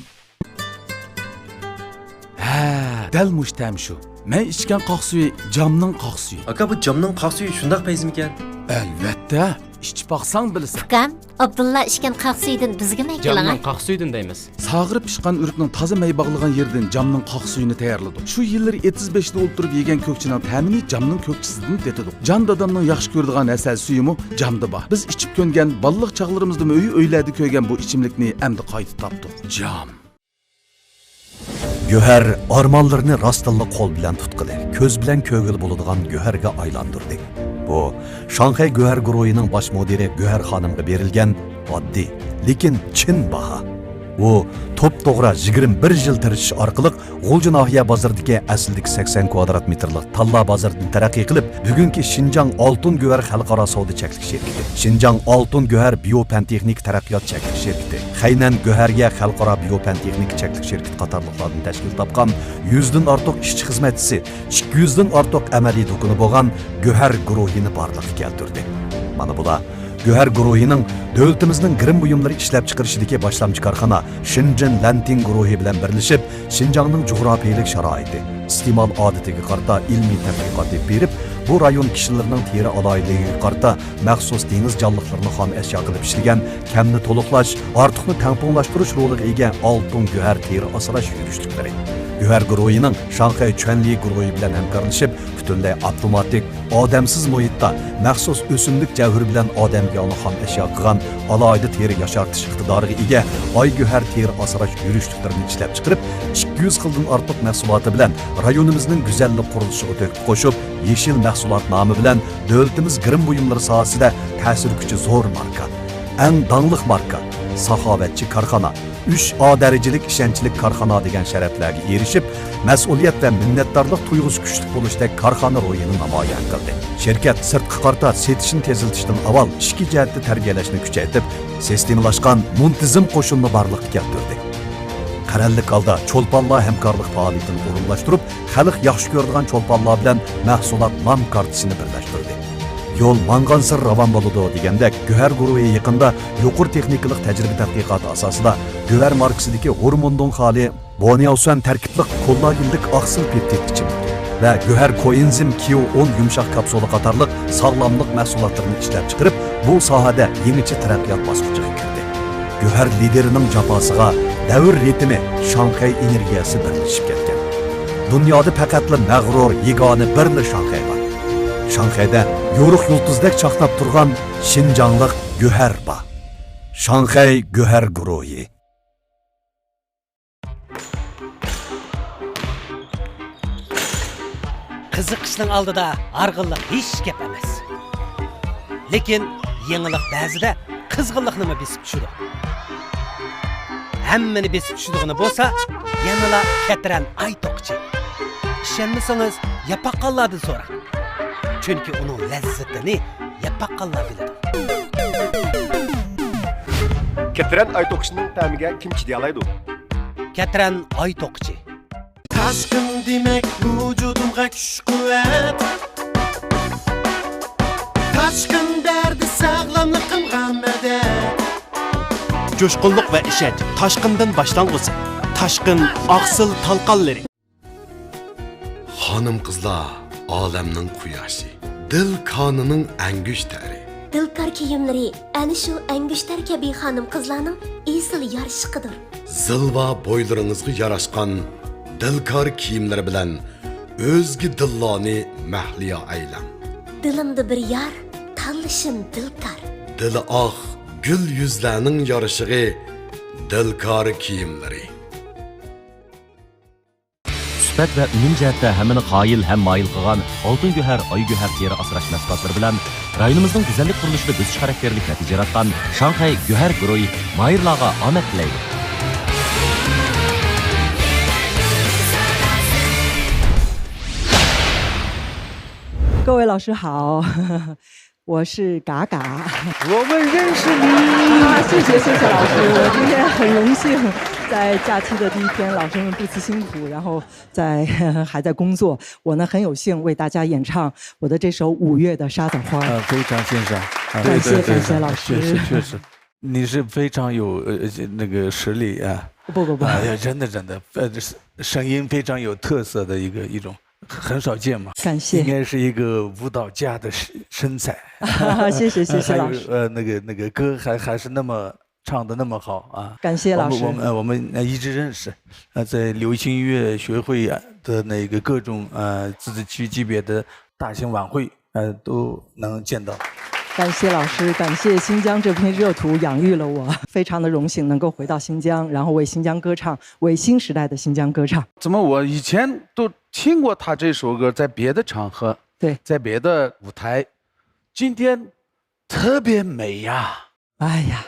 ھە، دەل مۇشۇ تەم شۇ. مەن ئىچكەن قاق سۈيى جامنىڭ قاق سۈيى. ئاكا، بۇ جامنىڭ قاق سۈيى شۇنداق پەيزىمىكەن؟ ئەلۋەتتە، ئىچىپ باقساڭ بىلىسەن. ئۇكام، ئابدۇللا ئىچكەن قاق سۈيىدىن بىزگىمۇ ئەكىلىڭە. جامنىڭ قاق سۈيىدىن دەيمىز. ساغىرىپ پىشقان ئۆرۈكنىڭ تازا مەي باغلىغان يېرىدىن جامنىڭ قاق سۈيىنى تەييارلىدۇق. شۇ يىللىرى ئېتىز بېشىدا ئولتۇرۇپ يېگەن كۆكچىنىڭ تەمىنى جامنىڭ كۆكچىسىدىن تېتىدۇق. جان دادامنىڭ ياخشى كۆرىدىغان ھەسەل سۈيىمۇ جامدا بار. بىز ئىچىپ كۆنگەن، بالىلىق چاغلىرىمىزدىمۇ ئۆي-ئۆيلەردە كۆرگەن بۇ ئىچىملىكنى ئەمدى قايتا تاپتۇق. جام. گۆھەر ئارمانلىرىنى راستتىنلا قول بىلەن تۇتقىلى، كۆز بىلەن كۆرگىلى بولىدىغان گۆھەرگە ئايلاندۇردى. بۇ، شاڭخەي گۆھەر گۇرۇھىنىڭ باش مۇدىرى گۆھەر خانىمغا بېرىلگەن ئاددىي، لېكىن چىن باھا. ئۇ توپتوغرا يىگىرمە بىر يىل تىرىشىش ئارقىلىق غۇلجا ناھىيە بازىرىدىكى ئەسلىدىكى سەكسەن كۋادرات مېتىرلىق تاللا بازىرىدىن تەرەققىي قىلىپ، بۈگۈنكى شىنجاڭ ئالتۇن گۆھەر خەلقئارا سودا چەكلىك شىركىتى، شىنجاڭ ئالتۇن گۆھەر بىيو پەن تېخنىكا تەرەققىيات چەكلىك شىركىتى، خەينەن گۆھەريە خەلقئارا بىيو پەن تېخنىكا چەكلىك شىركىتى قاتارلىقلاردىن تەشكىل تاپقان يۈزدىن ئارتۇق ئىشچى-خىزمەتچىسى، ئىككى يۈزدىن ئارتۇق ئەمەلىي دۇكىنى بولغان گۆھەر گۇرۇھىنى بارلىققا كەلتۈردى. مانا بۇلار گۆھەر گۇرۇھىنىڭ دۆلىتىمىزنىڭ گىرىم بۇيۇملىرى ئىشلەپچىقىرىشىدىكى باشلامچى كارخانا شېنجېن لەنتىڭ گۇرۇھى بىلەن بىرلىشىپ، شىنجاڭنىڭ جۇغراپىيەلىك شارائىتى، ئىستېمال ئادىتىگە قارىتا ئىلمىي تەتقىقات ئېلىپ بېرىپ، بۇ رايون كىشىلىرىنىڭ تېرە ئالاھىدىلىكىگە قارىتا مەخسۇس دېڭىز جانلىقلىرىنى خام ئەشيا قىلىپ ئىشلىگەن كەمنى تولۇقلاش، ئارتۇقنى تەڭپۇڭلاشتۇرۇش رولىغا ئىگە ئالتۇن گۆھەر تېرە ئاسراش يۈرۈشلۈكلىرى. گۆھەر گۇرۇھىنىڭ شاڭخەي چۈەنلى گۇرۇھى بىلەن ھەمكارلىشىپ، پۈتۈنلەي ئاپتوماتىك، ئادەمسىز مۇھىتتا مەخسۇس ئۆسۈملۈك جەۋھىرى بىلەن ئادەمگە ياڭنى خام ئەشيا قىلغان ئالاھىدە تېرە ياشارتىش ئىقتىدارىغا ئىگە ئاي گۆھەر تېرە ئاسراش يۈرۈشلۈكلىرىنى ئىشلەپچىقىرىپ، ئىككى يۈز خىلدىن ئارتۇق مەھسۇلاتى بىلەن رايونىمىزنىڭ گۈزەللىك قۇرۇلۇشىغا تۆھپە قوشۇپ، يېشىل مەھسۇلات نامى بىلەن دۆلىتىمىز گىرىم بۇيۇملىرى ساھەسىدە تەسىر كۈچى زور ماركا، ئەڭ داڭلىق ماركا، ساخاۋەتچى كارخانا، ئۈچ ئا دەرىجىلىك ئىشەنچلىك كارخانا دېگەن شەرەپلەرگە ئېرىشىپ، مەسئۇلىيەت ۋە مىننەتدارلىق تۇيغۇسى كۈچلۈك بولۇشتەك كارخانا روھىنى نامايان قىلدى. شىركەت سىرتقا قارىتا سېتىشنى تېزلىتىشتىن ئاۋۋال ئىچكى جەھەتتە تەربىيەلەشنى كۈچەيتىپ، سىستېمىلاشقان، مۇنتىزىم قوشۇننى بارلىققا كەلتۈردى. قەرەللىك ھالدا چولپانلار ھەمكارلىق پائالىيىتىنى ئورۇنلاشتۇرۇپ، خەلق ياخشى كۆرىدىغان چولپانلار بىلەن مەھسۇلات نام كارتىسىنى بىرلەشتۈردى. يول ماڭغانسېرى راۋان بولىدۇ دېگەندەك، گۆھەر گۇرۇھى يېقىندا يۇقىرى تېخنىكىلىق تەجرىبە تەتقىقاتى ئاساسىدا گۆھەر ماركىسىدىكى ھورموندۇڭ خالى، بونياۋسۈەن تەركىبلىك كوللاگېنلىك ئاقسىل پېپتىد ئىچىملىكى ۋە گۆھەر كوئېنزىم كيۇ ئون يۇمشاق كاپسۇلا قاتارلىق ساغلاملىق مەھسۇلاتلىرىنى ئىشلەپچىقىرىپ، بۇ ساھەدە يېڭىچە تەرەققىيات باسقۇچىغا كىردى. گۆھەر لىدېرىنىڭ جاپاسىغا دەۋر رىتىمى، شاڭخەي ئېنېرگىيەسى بىرلىشىپ كەتكەن. دۇنيادا پەقەتلا مەغرۇر يېگانە بىرلا شاڭخەي بار. شاڭخەيدە يورۇق يۇلتۇزدەك چاقناپ تۇرغان شىنجاڭلىق گۆھەر بار. شاڭخەي گۆھەر گۇرۇھى. قىزىقىشنىڭ ئالدىدا ھارغىنلىق ھېچ گەپ ئەمەس. لېكىن يېڭىلىق بەزىدە قىزغىنلىقنىمۇ بېسىپ چۈشىدۇ. ھەممىنى بېسىپ چۈشىدىغىنى بولسا، يەنىلا كەترەن ئاي توقىچى. ئىشەنمىسىڭىز، ياپاققانلاردىن سوراڭ. چۈنكى ئۇنىڭ لەززىتىنى ياپاققانلا بىلىدۇ. كەترەن ئاي توقىچىنىڭ تەمىگە كىم چىدىيالايدۇ؟ كەترەن ئاي توقىچى. تاشقىن دېمەك ۋۇجۇدۇمغا كۈچ-قۇۋۋەت. تاشقىن بەردى ساغلاملىقىمغا مەدەت. جۇشقۇنلۇق ۋە ئىشەنچ تاشقىندىن باشلانغۇسى. تاشقىن ئاقسىل تالقانلىرى. خانىم-قىزلار ئالەمنىڭ قۇياشى، دىل كانىنىڭ ئەڭگۈشتەرى. دىلكار كىيىملىرى ئەنە شۇ ئەنگۈشتەر كەبى خانىم-قىزلارنىڭ ئېسىل يارىشىقىدۇر. زىلۋا بويلىرىڭىزغا ياراشقان دىلكار كىيىملىرى بىلەن ئۆزگە دىللارنى مەھلىيا ئەيلەڭ. دىلىمدا بىر يار، تاللىشىم دىلكار. دىلى ئاق، گۈل يۈزلەرنىڭ يارىشىقى دىلكار كىيىملىرى. سۈپەت ۋە ئۈنۈم جەھەتتە ھەممىنى قايىل ھەم مايىل قىلغان ئالتۇن گۆھەر، ئاي گۆھەر تېرە ئاسراش مەھسۇلاتلىرى بىلەن رايونىمىزنىڭ گۈزەللىك قۇرۇلۇشىدا بۆسۈش خاراكتېرلىك نەتىجە ياراتقان شاڭخەي گۆھەر گۇرۇھى ماھىرلارغا ئامەت تىلەيدۇ. 各位老师好，我是嘎嘎。我们认识你。啊，谢谢，谢谢老师，我今天很荣幸在假期的第一天，老师们不辞辛苦，然后在还在工作，我呢很有幸为大家演唱我的这首《五月的沙枣花》。呃，非常欣赏。啊，感谢，对，对，对，感谢老师。确实，确实，你是非常有，呃，那个实力啊。不，不，不。哎呀，真的，真的，呃，声音非常有特色的一个，一种，很少见嘛。感谢。应该是一个舞蹈家的身，身材。谢谢，谢谢老师。还有，呃，那个，那个歌还，还是那么唱得那么好啊。感谢老师。我们，我们，呃，我们，呃，一直认识，呃，在流行音乐学会啊的那个各种，呃，自治区级别的大型晚会，呃，都能见到。感谢老师，感谢新疆这片热土养育了我，非常的荣幸能够回到新疆，然后为新疆歌唱，为新时代的新疆歌唱。怎么我以前都听过他这首歌，在别的场合，对。在别的舞台，今天特别美呀。哎呀，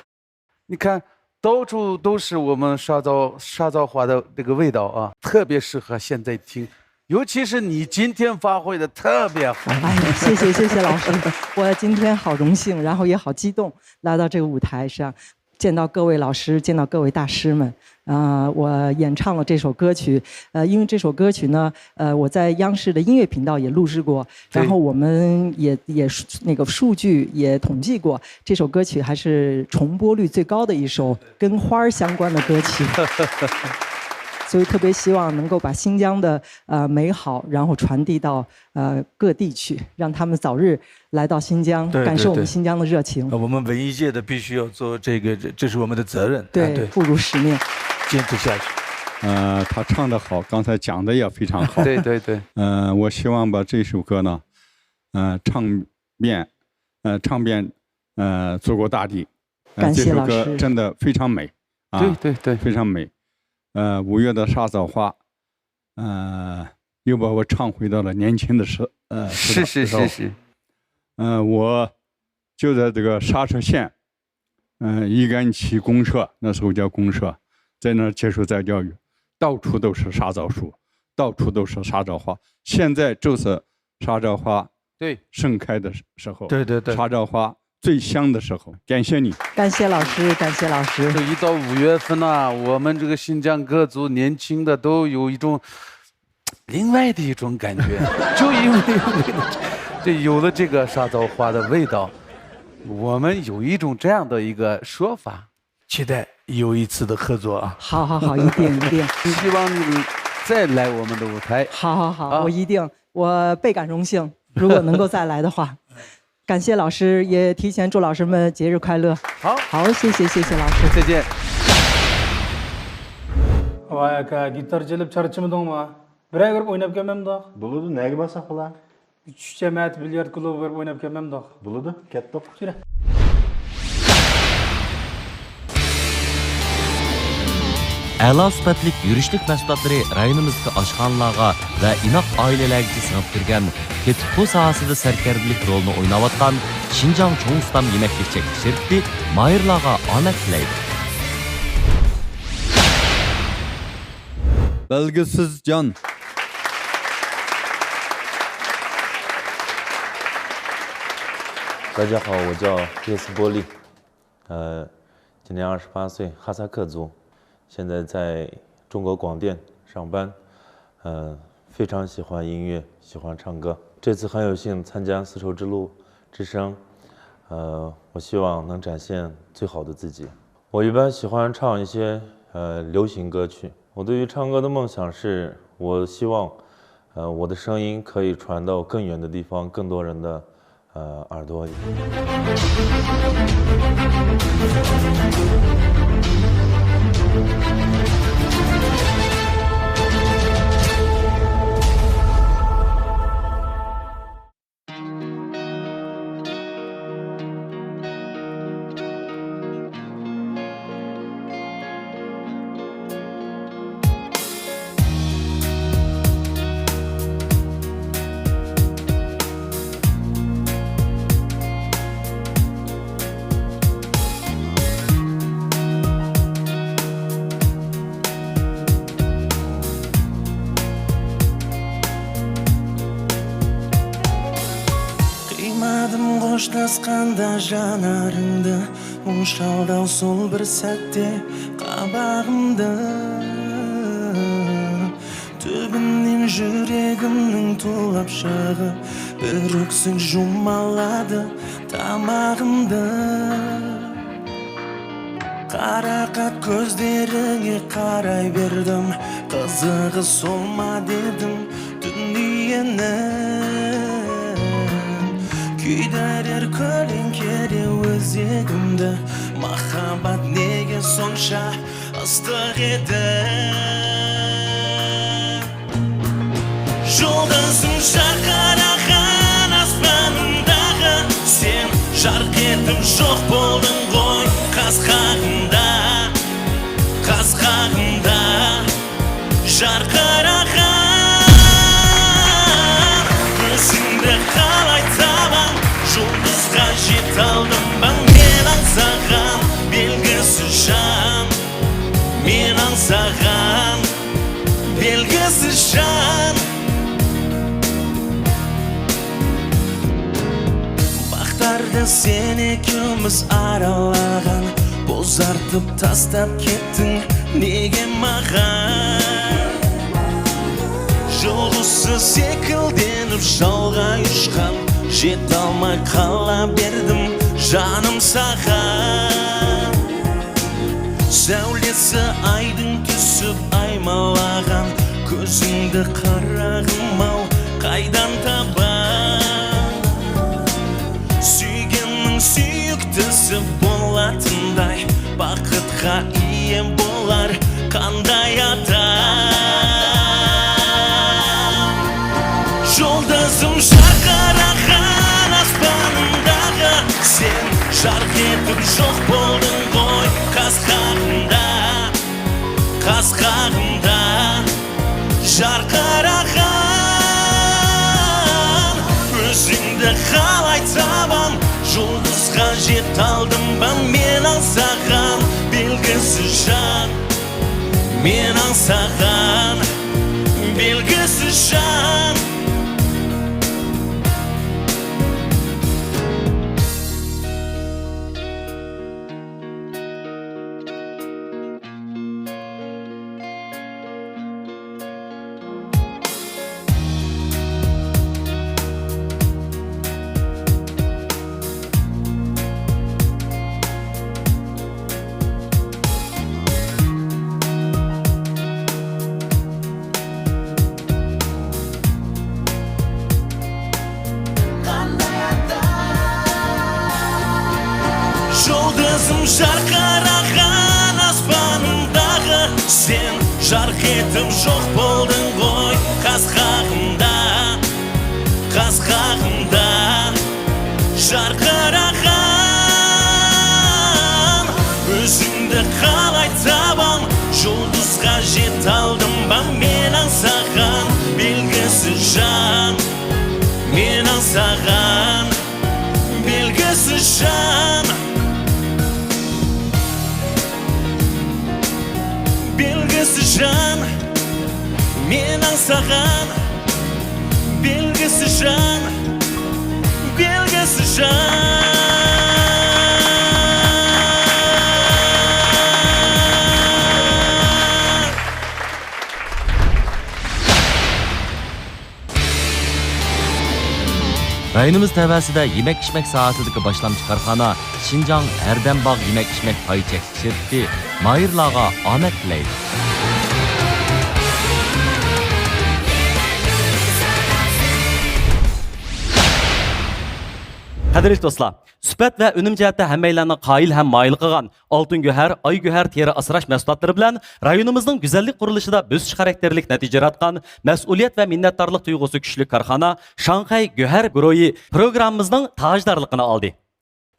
你看，到处都是我们沙枣，沙枣花的这个味道啊，特别适合现在听。尤其是你今天发挥得特别好。哎呀，谢谢，谢谢老师，我今天好荣幸，然后也好激动，来到这个舞台上，见到各位老师，见到各位大师们。啊，我演唱了这首歌曲，呃，因为这首歌曲呢，呃，我在央视的音乐频道也录制过，对。然后我们也，也数，那个数据也统计过，这首歌曲还是重播率最高的一首跟花儿相关的歌曲。所以特别希望能够把新疆的，呃，美好，然后传递到，呃，各地去，让他们早日来到新疆，对，感受我们新疆的热情。对，对。呃，我们文艺界的必须要做这个，这，这是我们的责任。对，啊，对。不辱使命。坚持下去。呃，他唱得好，刚才讲得也非常好。对，对，对。呃，我希望把这首歌呢，呃，唱遍，呃，唱遍，呃，祖国大地。呃，感谢老师。这首歌真的非常美，啊，对，对，对。非常美。呃，《五月的沙枣花》，呃，又把我唱回到了年轻的时，呃，时，是，是，时候。是，是。呃，我就在这个沙车县，呃，一干七公社，那时候叫公社，在那儿接受再教育，到处都是沙枣树，到处都是沙枣花。现在就是沙枣花，对。盛开的时候，对，对，对。沙枣花最香的时候。感谢你。感谢老师，感谢老师。这一到五月份呐，我们这个新疆各族年轻的都有一种另外的一种感觉，就因为有这个，这有了这个沙枣花的味道，我们有一种这样的一个说法。期待有一次的合作啊。好，好，好，一定，一定。希望你再来我们的舞台。好，好，好，啊。我一定，我倍感荣幸，如果能够再来的话。感谢老师，也提前祝老师们节日快乐。好。好，谢谢，谢谢老师。再见。ۋاي ئاكا، گىتار چېلىپ چارچىمىدىڭما؟ بىرەر كۆرۈپ ئويناپ كەلمەمدۇق؟ بولىدۇ، نەگە بارساق بولا؟ ئۈچ جەمەتى بىليارد كۇلۇبىغا بېرىپ ئويناپ كەلمەمدۇق؟ بولىدۇ، كەتتۇق. يۈرە. ئەلا سۈپەتلىك يۈرۈشلۈك مەھسۇلاتلىرى رايونىمىزدىكى ئاشخانىلارغا ۋە ئىناق ئائىلىلەرگىچە سىڭىپ كىرگەن تېتىقۇ ساھەسىدە سەركەردىلىك رولىنى ئويناۋاتقان شىنجاڭ چوڭ ئۇستام يېمەكلىك چەكلىك شىركىتى ماھىرلارغا ئامەت تىلەيدۇ. بەلگىسىز جان. 大家好，我叫叶思波利，呃，今年二十八岁，哈萨克族，现在在中国广电上班，呃，非常喜欢音乐，喜欢唱歌。这次很有幸参加丝绸之路之声，呃，我希望能展现最好的自己。我一般喜欢唱一些，呃，流行歌曲。我对于唱歌的梦想是，我希望，呃，我的声音可以传到更远的地方，更多人的，呃，耳朵里。قىيمادىم خوشلاشقاندا جانارىڭدا، مۇڭ شالداۋ سول بىر سەتتە قاباغىمدا. تۈبىنى يۈرىكىمنىڭ توۋلاپ شېغىپ، بىر ئۆكسۈك جۇمالادا تاماغىمدا. قارا قات كۆزلىرىڭگە قارايۋەردىم، قىزىغا سولما دېدىم دۇنيانى. كۆيدۈرەر كۆلۈڭ كىرىپ ئۆزىگىمدە، ماھاببات نېگە سونچە ئىسسىق ئىدى. يۇلدۇزۇم شارقىرىغان ئاسمانىمداغى، سەن شارقىتىپ يوق بولدۇڭغۇ قاسقاغىمدا، قاسقاغىمدا. شارقىرىغان كۆزۈڭدە قالاي تاۋان، يۇلدۇزغا يېتەلدىم مەن، مېنىڭ ساغان بەلگىسى جان، مېنىڭ ساغان بەلگىسى جان. باختاردا سېنى كۈمۈش ئارىلىغان، بوزارتىپ تاشلاپ كەتتىڭ نېگە ماڭا؟ يولسىز سېكىلدىنىپ شالغا ئۇچقان، يېتەلمەي قالاۋەردىم جانىم ساغا. سەۋلىسى ئايدىڭ تۈسۈپ ئايمالغان، كۆزۈڭدە قاراغىماۋ قايدان تاپاي؟ سۆيگۈننىڭ سۆيۈكتىسى بولاتتىڭداي، بەختكە ئىگە بولار قانداق ئادەم؟ يۇلدۇزۇم شارقىرىغان ئاسمانىمداغى، سەن شارقىتىپ يوق بولدۇڭغۇ قاسقاغىمدا، قاسقاغىمدا. شارقىرىغان كۆزۈڭدە قالاي تاۋان، يۇلدۇزغا يېتەلدىم مەن، مېنىڭ ساغان بەلگىسى جان، مېنىڭ ساغان بەلگىسى جان. يۇلدۇزۇم شارقىرىغان ئاسمانىمداغى، سەن شارقىتىپ يوق بولدۇڭغۇ ساغان بىلگۈسى جان، بىلگۈسى جان. رايونىمىز تەۋەسىدە يېمەك-ئىچمەك ساھەسىدىكى باشلامچى كارخانا شىنجاڭ ھەردەم باغ يېمەك-ئىچمەك پاي چەكلىك شىركىتى ماھىرلارغا ئامەت تىلەيدۇ. قەدىرلىك دوستلار، سۈپەت ۋە ئۈنۈم جەھەتتە ھەممەيلەننىڭ قايىل ھەم مايىل قىلغان ئالتۇن گۆھەر، ئاي گۆھەر تېرە ئاسراش مەھسۇلاتلىرى بىلەن رايونىمىزنىڭ گۈزەللىك قۇرۇلۇشىدا بۆسۈش خاراكتېرلىك نەتىجە ياراتقان، مەسئۇلىيەت ۋە مىننەتدارلىق تۇيغۇسى كۈچلۈك كارخانا شاڭخەي گۆھەر گۇرۇھى پروگراممىمىزنىڭ تاجدارلىقىنى ئالدى.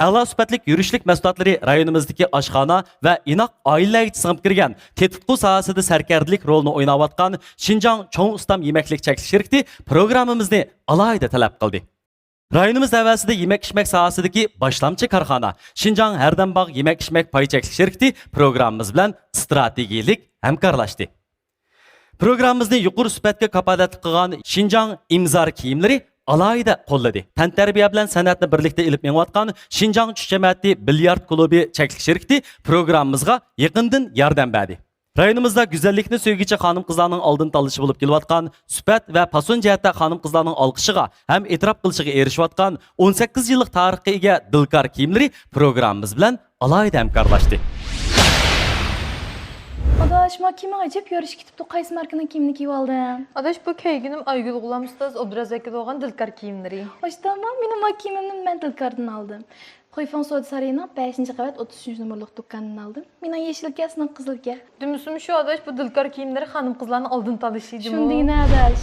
ئەلا سۈپەتلىك يۈرۈشلۈك مەھسۇلاتلىرى رايونىمىزدىكى ئاشخانا ۋە ئىناق ئائىلىلەرگىچە سىڭىپ كىرگەن تېتىتقۇ ساھەسىدە سەركەردىلىك رولىنى ئويناۋاتقان شىنجاڭ چوڭ ئۇستام يېمەكلىك چەكلىك شىركىتى پروگراممىمىزنى ئالاھىدە تەلەپ قىلدى. رايونىمىز تەۋەسىدە يېمەك-ئىچمەك ساھەسىدىكى باشلامچى كارخانا شىنجاڭ ھەردەم باغ يېمەك-ئىچمەك پاي چەكلىك شىركىتى پروگراممىمىز بىلەن ئىستراتېگىيەلىك ھەمكارلاشتى. پروگراممىمىزنى يۇقىرى سۈپەتكە كاپالەتلىك قىلغان شىنجاڭ ئىمزار كىيىملىرى ئالاھىدە قوللىدى. تەنتەربىيە بىلەن سەنئەتنى بىرلىكتە ئېلىپ مېڭىۋاتقان شىنجاڭ چۈش جەمەتى بىليارد كۇلۇبى چەكلىك شىركىتى پروگراممىمىزغا يېقىندىن ياردەم بەردى. رايونىمىزدا گۈزەللىكنى سۆيگۈچى خانىم-قىزلارنىڭ ئالدىن تاللىشى بولۇپ كېلىۋاتقان، سۈپەت ۋە پاسون جەھەتتە خانىم-قىزلارنىڭ ئالقىشىغا ھەم ئېتىراپ قىلىشىغا ئېرىشىۋاتقان ئون سەككىز يىللىق تارىخقا ئىگە دىلكار كىيىملىرى پروگراممىمىز بىلەن ئالاھىدە ھەمكارلاشتى. ئاداش، ما كىيىمىڭ ئەجەب يارىشىپ كېتىپتۇ، قايسى ماركىنىڭ كىيىمىنى كىيىۋالدىڭ؟ ئاداش، بۇ كىيگىنىم ئايگۈل غۇلام ئۇستاز ئوبراز ۋەكىلى بولغان دىلكار كىيىملىرى. ئاشتاما، مېنىڭ ما كىيىمىمنى مەن دىلكاردىن ئالدىم. خۇيفېڭ سودا سارىيىنىڭ بەشىنچى قەۋەت ئوتتۇز ئۈچىنچى نومۇرلۇق دۇكانىدىن ئالدىم. مېنىڭ يېشىلكەن، سېنىڭ قىزىلكەن. دېمىسىمۇ شۇ ئاداش، بۇ دىلكار كىيىملىرى خانىم-قىزلارنىڭ ئالدىن تاللىشى جۇمۇ. شۇندىن ئاداش.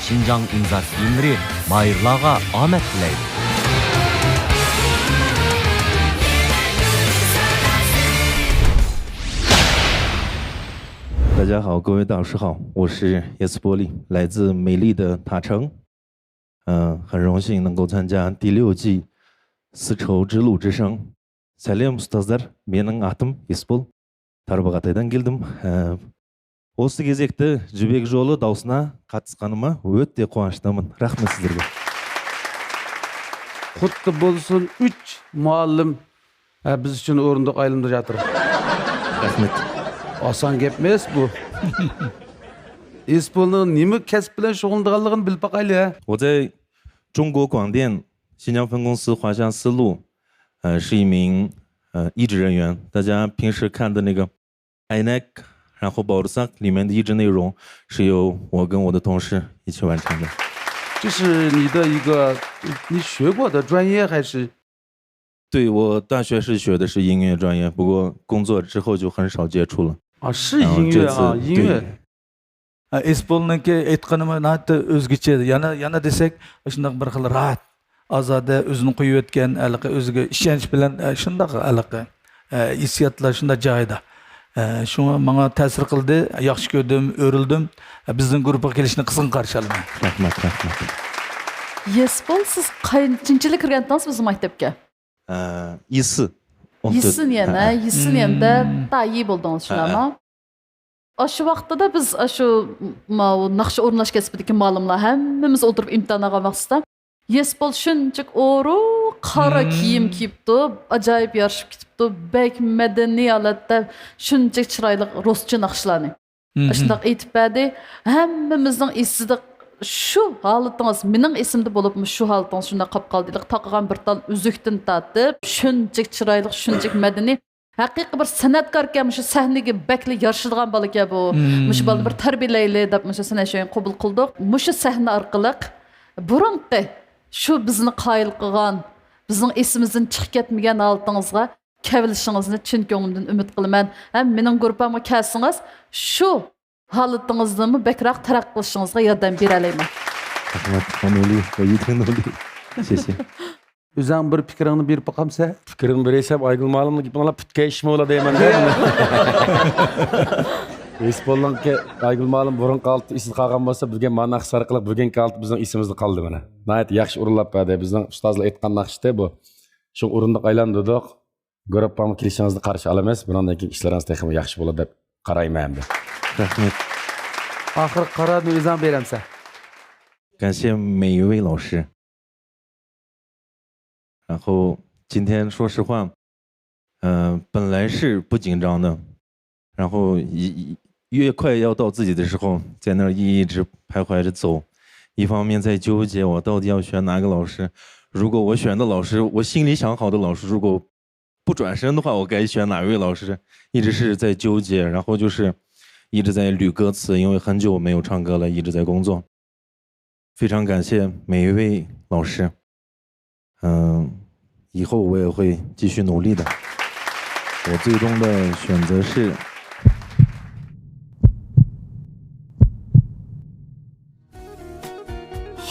شىنجاڭ ئىمزار كىيىملىرى ماھىرلارغا ئامەت تىلەيدۇ. 大家好，各位导师好，我是叶思波丽，来自美丽的塔城。嗯，很荣幸能够参加第六季丝绸之路之声。سەلام ئۇستازلار، مېنىڭ ئاتىم يېسىپۇل، تارباغاتايدىن كەلدىم. ئە، ئوستا گېزەكتە جىبەك يولى داۋسىنا قاتناشقىنىما ئۆتە قۇۋانچلىقمەن. رەھمەت سىزلەرگە. قۇتلۇق بولسۇن، ئۈچ مۇئەللىم ھە، بىز ئۈچۈن ئورۇندۇق ئايلىنىپ ياتىدۇ. رەھمەت. ئاسان گەپ ئەمەس بۇ. ئېسپولنىڭ نېمە كەسىپ بىلەن شۇغۇللىنىدىغانلىقىنى بىلىپ باقايلى، ھە. 我在中国广电新疆分公司华夏丝路，呃，是一名，呃，译制人员。大家平时看的那个 عەينەك، 然后 باۋۇرساق 里面的译制内容是由我跟我的同事一起完成的。这是你的一个，你学过的专业还是？对，我大学是学的是音乐专业，不过工作之后就很少接触了。啊，是音乐啊，然后这次，音乐。对。 ئە، ئېسپولنىڭكى ئېيتقىنىمۇ ناھايىتى ئۆزگىچە. يەنە، يەنە دېسەك، شۇنداق بىر خىل راھەت، ئازادە ئۆزىنى قويۇۋەتكەن، ھېلىقى ئۆزىگە ئىشەنچ بىلەن، ئە، شۇنداق ھېلىقى، ئە، ھېسسىياتلار شۇنداق جايىدا. ئە، شۇڭا ماڭا تەسىر قىلدى، ياخشى كۆردۈم، ئۆرۈلدۈم. ئە، بىزنىڭ گۇرۇپپىغا كېلىشىنى قىزغىن قارشى ئالىمەن. رەھمەت، رەھمەت. يېسپول، سىز قانچىنچى يىلى كىرگەنتىڭىز بىزنىڭ مەكتەپكە؟ ئە، يىسى. ئون تۆت. يىسى نېمە؟ ھە. يىسى نېمىدە، ھە. تايى بولدىڭىز، ھە، شۇنداقمۇ؟ ھە. ئاشۇ ۋاقتىدا بىز ئاشۇ ماۋۇ ناخشا ئورۇنلاش كەسپىدىكى مۇئەللىملار ھەممىمىز ئولتۇرۇپ ئىمتىھان ئالغان ۋاقتىدا، يېسپول شۇنچىلىك ئورۇق، قارا كىيىم كىيىپتۇ، ئاجايىپ يارىشىپ كېتىپتۇ، بەك مەدەنىي ھالەتتە شۇنچىلىك چىرايلىق رۇسچە ناخشىلارنى. ئاشۇنداق ئېيتىپ بەردى. ھەممىمىزنىڭ ئېسىدە شۇ ھالىتىڭىز، مېنىڭ ئېسىمدە بولۇپمۇ شۇ ھالىتىڭىز شۇنداق قاپ قالدى. تاقىغان بىر تال ئۈزۈكتىن تارتىپ، شۇنچىلىك چىرايلىق، شۇنچىلىك مەدەنىي. ھەقىقىي بىر سەنئەتكاركەن، مۇشۇ سەھنىگە بەكلا يارىشىدىغان بالىكەن بۇ. مۇشۇ بالىنى بىر تەربىيەلەيلى دەپ مۇشۇ سەنئەت شۆيۈنى قوبۇل قىلدۇق. مۇشۇ سەھنە ئارقىلىق بۇرۇنقى شۇ بىزنى قايىل قىلغان، بىزنىڭ ئېسىمىزدىن چىقىپ كەتمىگەن ھالىتىڭىزغا كېلىشىڭىزنى چىن كۆڭلۈمدىن ئۈمىد قىلىمەن. ھەم مېنىڭ گۇرۇپپامغا كەلسىڭىز، شۇ ھالىتىڭىزنىمۇ بەكرەك تەرەققىي قىلىشىڭىزغا ياردەم بېرەلەيمەن. رەھمەت، نۇرلى، يېتىڭ نۇرلى. شېشە. ئۆزۈڭ بىر پىكرىڭنى بېرىپ باقامسەن؟ پىكرىمنى بېرەيسەن، ئايگۈل مۇئەللىمنىڭ گېپىنى ئاڭلاپ پۈتكەن ئىشمۇ بولا دەيمەن-دە. ھېس بولدۇڭكى، ئايگۈل مۇئەللىم بۇرۇنقى ھالىتى ئېسىدە قالغان بولسا، بۈگۈن مانا ناخشا ئارقىلىق بۈگۈنكى ھالىتى بىزنىڭ ئېسىمىزدە قالدى مانا. ناھايىتى ياخشى ئورۇنلاپ بەردى. بىزنىڭ ئۇستازلار ئېيتقان ناخشىتى بۇ. شۇ ئورۇندۇق ئايلاندۇردۇق. گۇرۇپپاڭغا كېلىشىڭىزنى قارشى ئالىمىز. بۇنىڭدىن كېيىن ئىشلىرىڭىز تېخىمۇ ياخشى بولىدۇ دەپ قارايمەن ئەمدى. رەھمەت. ئاخىرقى قارارنى ئۆزۈڭ بېرەمسەن؟ كەنشى مېيۋېي لوشى. 然后今天说实话，呃，本来是不紧张的，然后一，一，越快要到自己的时候，在那儿一，一直徘徊着走，一方面在纠结我到底要选哪个老师。如果我选的老师，我心里想好的老师，如果不转身的话，我该选哪位老师？一直是在纠结，然后就是一直在捋歌词，因为很久没有唱歌了，一直在工作。非常感谢每一位老师。嗯，以后我也会继续努力的。我最终的选择是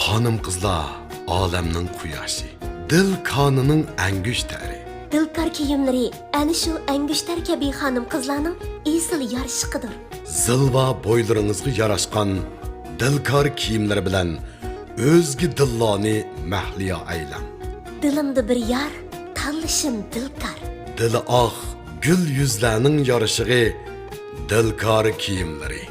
خانىم-قىزلار، ئالەمنىڭ قۇياشى، دىل كانىنىڭ ئەڭگۈشتەرى. دىلكار كىيىملىرى ئەنە شۇ ئەنگۈشتەر كەبى خانىم-قىزلارنىڭ ئېسىل يارىشىقىدۇر. زىلۋا بويلىرىڭىزغا ياراشقان دىلكار كىيىملىرى بىلەن ئۆزگە دىللارنى مەھلىيا ئەيلەڭ. دىلىمدا بىر يار، تاللىشىم دىلكار. دىلى ئاق، گۈل يۈزلەرنىڭ يارىشىقى، دىلكار كىيىملىرى.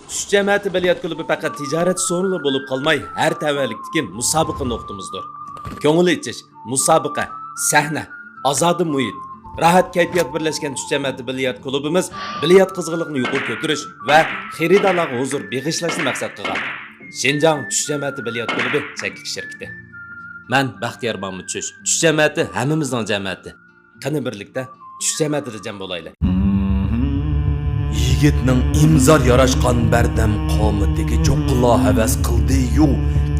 چۈش جەمەتى بىليارت كۇلۇبى پەقەت تىجارەت سورۇنلا بولۇپ قالماي، ھەر تەۋەلىكتىكى مۇسابىقە نۇقتىمىزدۇر. كۆڭۈل ئېچىش، مۇسابىقە، سەھنە، ئازادە مۇھىت، راھەت كەيپىيات بىرلەشكەن چۈش جەمەتى بىليارت كۇلۇبىمىز بىليارت قىزغىنلىقىنى يۇقىرى كۆتۈرۈش ۋە خېرىدارلارغا ھۇزۇر بېغىشلاشنى مەقسەت قىلغان. شىنجاڭ چۈش جەمەتى بىليارت كۇلۇبى چەكلىك شىركىتى. مەن بەختىيار مامۇت چۈش. چۈش جەمەتى ھەممىمىزنىڭ جەمەتى. قېنى بىرلىكتە چۈش جەمەتىدە جەم بولايلى. يىگىتنىڭ ئىمزار ياراشقان بەردەم قامىتىگە چوققىلا ھەۋەس قىلدى-يۇ،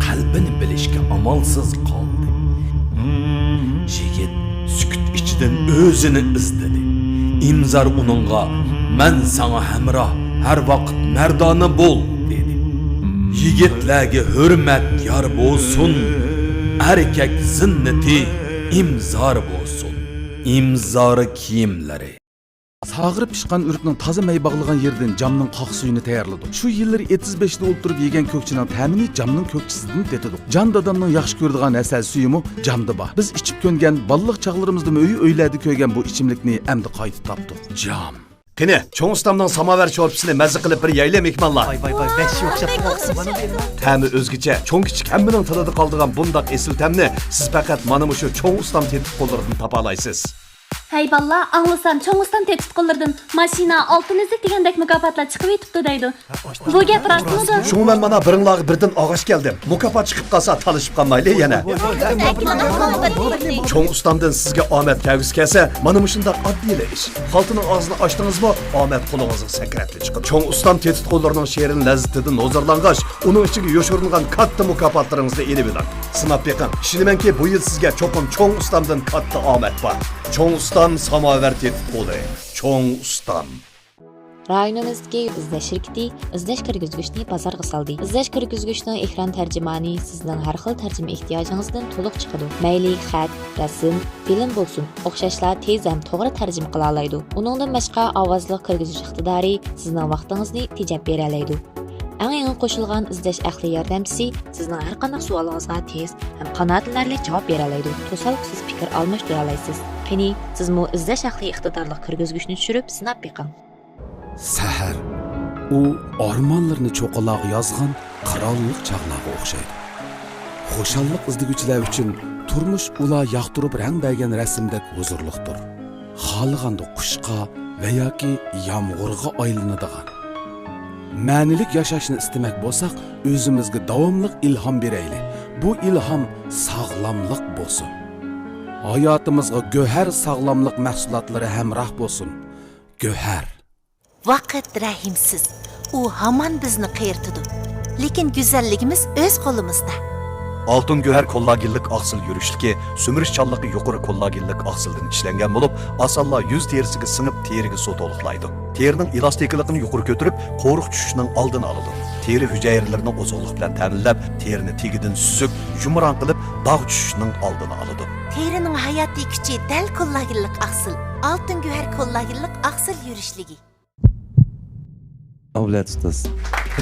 قەلبىنى بىلىشكە ئامالسىز قالدى. يىگىت سۈكۈت ئىچىدىن ئۆزىنى ئىزدىدى. ئىمزار ئۇنىڭغا، «مەن ساڭا ھەمراھ، ھەر ۋاقىت مەردانە بول» دېدى. يىگىتلەرگە ھۆرمەت يار بولسۇن، ئەركەك زىننىتى ئىمزار بولسۇن. ئىمزار كىيىملىرى. ساغىرى پىشقان ئۆرۈكنىڭ تازا مەي باغلىغان يېرىدىن جامنىڭ قاق سۈيىنى تەييارلىدۇق. شۇ يىللىرى ئېتىز بېشىدا ئولتۇرۇپ يېگەن كۆكچىنىڭ تەمىنى جامنىڭ كۆكچىسىدىن تېتىدۇق. جان دادامنىڭ ياخشى كۆرىدىغان ھەسەل سۈيىمۇ جامدا بار. بىز ئىچىپ كۆنگەن، بالىلىق چاغلىرىمىزدىمۇ ئۆي-ئۆيلەردە كۆرگەن بۇ ئىچىملىكنى ئەمدى قايتا تاپتۇق. جام. قېنى، چوڭ ئۇستامنىڭ ساماۋەر شورپىسىنى مەززە قىلىپ بىر يەيلى، مېھمانلار. ۋاي، ۋاي، ۋاي، ۋەھشىي ئوخشاپ قالغانسىز، مانا بۇ يەرنى. تەمى ئۆزگىچە، چوڭ-كىچىك ھەممىنىڭ تىلىدا قالىدىغان بۇنداق ئېسىل تەمنى سىز پەقەت مانا مۇشۇ چوڭ ئۇستام تېتىتقۇلىرىدىن تاپالايسىز. ھەي بالىلار، ئاڭلىسام، چوڭ ئۇستام تېتىتقۇلىرىدىن ماشىنا، ئالتۇن ئۈزۈك دېگەندەك مۇكاپاتلار چىقىۋېتىپتۇ دەيدۇ. بۇ گەپ راستمىدۇ؟ شۇڭا مەن مانا بىرىڭلارغا بىردىن ئاغاش كەلدىم. مۇكاپات چىقىپ قالسا، تالىشىپ قالمايلى يەنە. چوڭ ئۇستامدىن سىزگە ئومەت كەلگۈسى كەلسە، مانا مۇشۇنداق ئاددىيلا ئىش. خالتىنىڭ ئاغزىنى ئاچتىڭىزمۇ، ئومەت قولىڭىزغا سەكرەپلا چىقىدۇ. چوڭ ئۇستام تېتىتقۇلىرىنىڭ شېرىن لەززىتىدىن ھۇزۇرلانغاچ، ئۇنىڭ ئىچىگە يوشۇرۇنغان كاتتا مۇكاپاتلىرىڭىزنى ئېلىۋېلىڭ. سىناپ بېقىڭ. ئىشىنىمەنكى، بۇ يىل سىزگە چوقۇم چوڭ ئۇستامدىن كاتتا ئومەت بار. چوڭ ئۇستام ساماۋەر تېتىتقۇلى. چوڭ ئۇستام. رايونىمىزدىكى ئىزدەش شىركىتى ئىزدەش كىرگۈزگۈچنى بازارغا سالدى. ئىزدەش كىرگۈزگۈچنىڭ ئېكران تەرجىمانى سىزنىڭ ھەر خىل تەرجىمە ئېھتىياجىڭىزدىن تولۇق چىقىدۇ. مەيلى خەت، رەسىم، فىلىم بولسۇن، ئوخشاشلا تېز ھەم توغرا تەرجىمە قىلالايدۇ. ئۇنىڭدىن باشقا، ئاۋازلىق كىرگۈزۈش ئىقتىدارى سىزنىڭ ۋاقتىڭىزنى تېجەپ بېرەلەيدۇ. ئەڭ يېڭى قوشۇلغان ئىزدەش ئەقلىي ياردەمچىسى سىزنىڭ ھەر قانداق سوئالىڭىزغا تېز ھەم قانائەتلىنەرلىك جاۋاب بېرەلەيدۇ. توسالغۇسىز پىكىر ئالماشتۇرالايسىز. قېنى، سىزمۇ ئىزدەش ئەقلىي ئىقتىدارلىق كىرگۈزگۈچنى چۈشۈرۈپ سىناپ بېقىڭ. سەھەر. ئۇ ئارمانلىرىنى چوققىلارغا يازغان قىرانلىق چاغلارغا ئوخشايدۇ. خۇشاللىق ئىزدىگۈچىلەر ئۈچۈن تۇرمۇش ئۇلار ياقتۇرۇپ رەڭ بەرگەن رەسىمدەك ھۇزۇرلۇقتۇر. خالىغاندا قۇشقا ۋە ياكى يامغۇرغا ئايلىنىدىغان. مەنىلىك ياشاشنى ئىستىمەك بولساق، ئۆزىمىزگە داۋاملىق ئىلھام بېرەيلى. بۇ ئىلھام ساغلاملىق بولسۇن. ھاياتىمىزغا گۆھەر ساغلاملىق مەھسۇلاتلىرى ھەمراھ بولسۇن. گۆھەر. ۋاقىت رەھىمسىز. ئۇ ھامان بىزنى قېرىتىدۇ. لېكىن گۈزەللىكىمىز ئۆز قولىمىزدا. ئالتۇن گۆھەر كوللاگېنلىق ئاقسىل يۈرۈشلۈكى سۈمۈرۈشچانلىقى يۇقىرى كوللاگېنلىق ئاقسىلدىن ئىشلەنگەن بولۇپ، ئاسانلا يۈز تېرىسىگە سىڭىپ، تېرىگە سۇ تولۇقلايدۇ. تېرىنىڭ ئېلاستىكىلىقىنى يۇقىرى كۆتۈرۈپ، قورۇق چۈشۈشنىڭ ئالدىنى ئالىدۇ. تېرە ھۈجەيرىلىرىنى ئوزۇقلۇق بىلەن تەمىنلەپ، تېرىنى تېگىدىن سۈزۈك، يۇمران قىلىپ، داغ چۈشۈشنىڭ ئالدىنى ئالىدۇ. تېرىنىڭ ھاياتىي كۈچى دەل كوللاگېنلىق ئاقسىل. ئالتۇن گۆھەر كوللاگېنلىق ئاقسىل يۈرۈشلۈكى. ئابلەت ئۇستاز.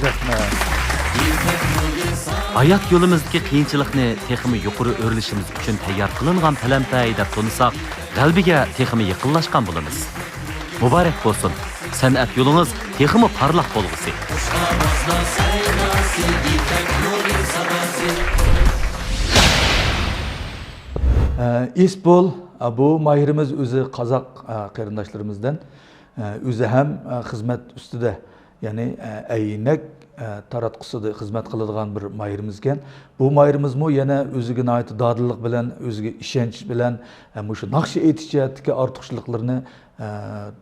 رەھمەت. ھايات يولىمىزدىكى قىيىنچىلىقنى تېخىمۇ يۇقىرى ئۆرلىشىمىز ئۈچۈن تەييار قىلىنغان پەلەمپەي دەپ تونۇساق، غەلىبىگە تېخىمۇ يېقىنلاشقان بولىمىز. مۇبارەك بولسۇن! سەنئەت يولىڭىز تېخىمۇ پارلاق بولغۇسى! ئە، ئىسپول، ئە، بۇ ماھىرىمىز ئۆزى قازاق، ئە، قېرىنداشلىرىمىزدىن. ئە، ئۆزى ھەم، ئە، خىزمەت ئۈستىدە، يەنى، ئە، ئەينەك، ئە، تاراتقۇسىدا خىزمەت قىلىدىغان بىر ماھىرىمىز ئىكەن. بۇ ماھىرىمىزمۇ يەنە ئۆزىگە ناھايىتى دادىللىق بىلەن، ئۆزىگە ئىشەنچ بىلەن، ئە، مۇشۇ ناخشا ئېيتىش جەھەتتىكى ئارتۇقچىلىقلىرىنى، ئە،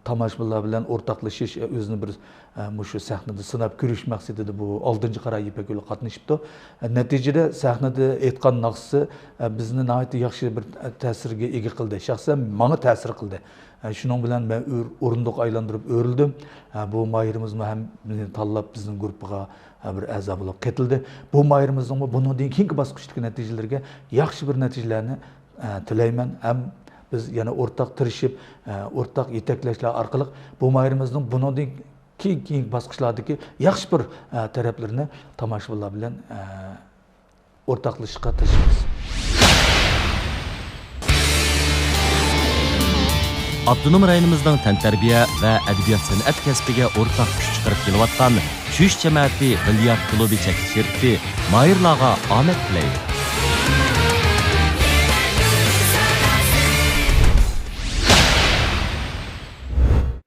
تاماشىبىنلار بىلەن ئورتاقلىشىش، ئە، ئۆزىنى بىر، ئە، مۇشۇ سەھنىدە سىناپ كۆرۈش مەقسىتىدە بۇ ئالتىنچى قارا يىپەك يولىغا قاتنىشىپتۇ. ئە، نەتىجىدە سەھنىدە ئېيتقان ناخشىسى، ئە، بىزنى ناھايىتى ياخشى بىر، ئە، تەسىرگە ئىگە قىلدى. شەخسەن ماڭا تەسىر قىلدى. ئە، شۇنىڭ بىلەن مەن ئۆر-، ئورۇندۇق ئايلاندۇرۇپ ئۆرۈلدۈم. ئە، بۇ ماھىرىمىزمۇ ھەم مېنى تاللاپ بىزنىڭ گۇرۇپپىغا، ئە، بىر ئەزا بولۇپ قېتىلدى. بۇ ماھىرىمىزنىڭمۇ بۇنىڭدىن كېيىنكى باسقۇچتىكى نەتىجىلىرىگە ياخشى بىر نەتىجىلەرنى، ئە، تىلەيمەن. ھەم بىز يەنە ئورتاق تىرىشىپ، ئە، ئورتاق يېتەكلەشلەر ئارقىلىق بۇ ماھىرىمىزنىڭ بۇنىڭدىن كېيىن، كېيىنكى باسقۇچلاردىكى ياخشى بىر، ئە، تەرەپلىرىنى تاماشىبىنلار بىلەن، ئە، ئورتاقلىشىشقا تىرىشىمىز. ئاپتونوم رايونىمىزنىڭ تەنتەربىيە ۋە ئەدەبىيات-سەنئەت كەسپىگە ئورتاق كۈچ چىقىرىپ كېلىۋاتقان شۈش جەمەتى بىليارت كۇلۇبى چەكلىك شىركىتى ماھىرلارغا ئامەت تىلەيدۇ.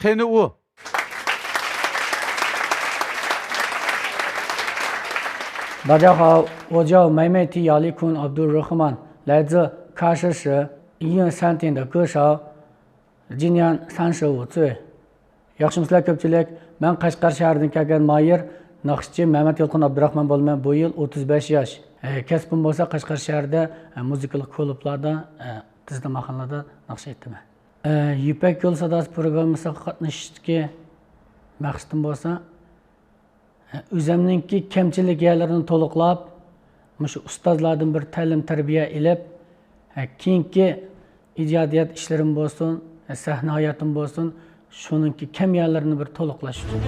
قېنى ئۇ؟ 大家好，我叫梅梅提亚利昆阿卜杜尔rahman，来自喀什市音乐餐厅的歌手，今年三十五岁。 ياخشىمۇسىلەر كۆپچىلىك؟ مەن قەشقەر شەھىرىدىن كەلگەن ماھىر ناخشىچى مەمەت يالقۇن ئابدۇراخمان بولىمەن. بۇ يىل ئوتتۇز بەش ياش. ئە، كەسپىم بولسا قەشقەر شەھىرىدە، ئە، مۇزىكىلىق كۇلۇبلاردا، ئە، تىزدىماخانىلاردا ناخشا ئېيتىمەن. ئە، يىپەك يولى ساداسى پروگراممىسىغا قاتنىشىشتىكى مەقسىتىم بولسا، ئۆزۈمنىڭكى كەمچىلىك يەرلىرىنى تولۇقلاپ، مۇشۇ ئۇستازلاردىن بىر تەلىم-تەربىيە ئېلىپ، كېيىنكى ئىجادىيەت ئىشلىرىم بولسۇن، سەھنە ھاياتىم بولسۇن، شۇنىڭكى كەم يەرلىرىنى بىر تولۇقلاش ئۈچۈن.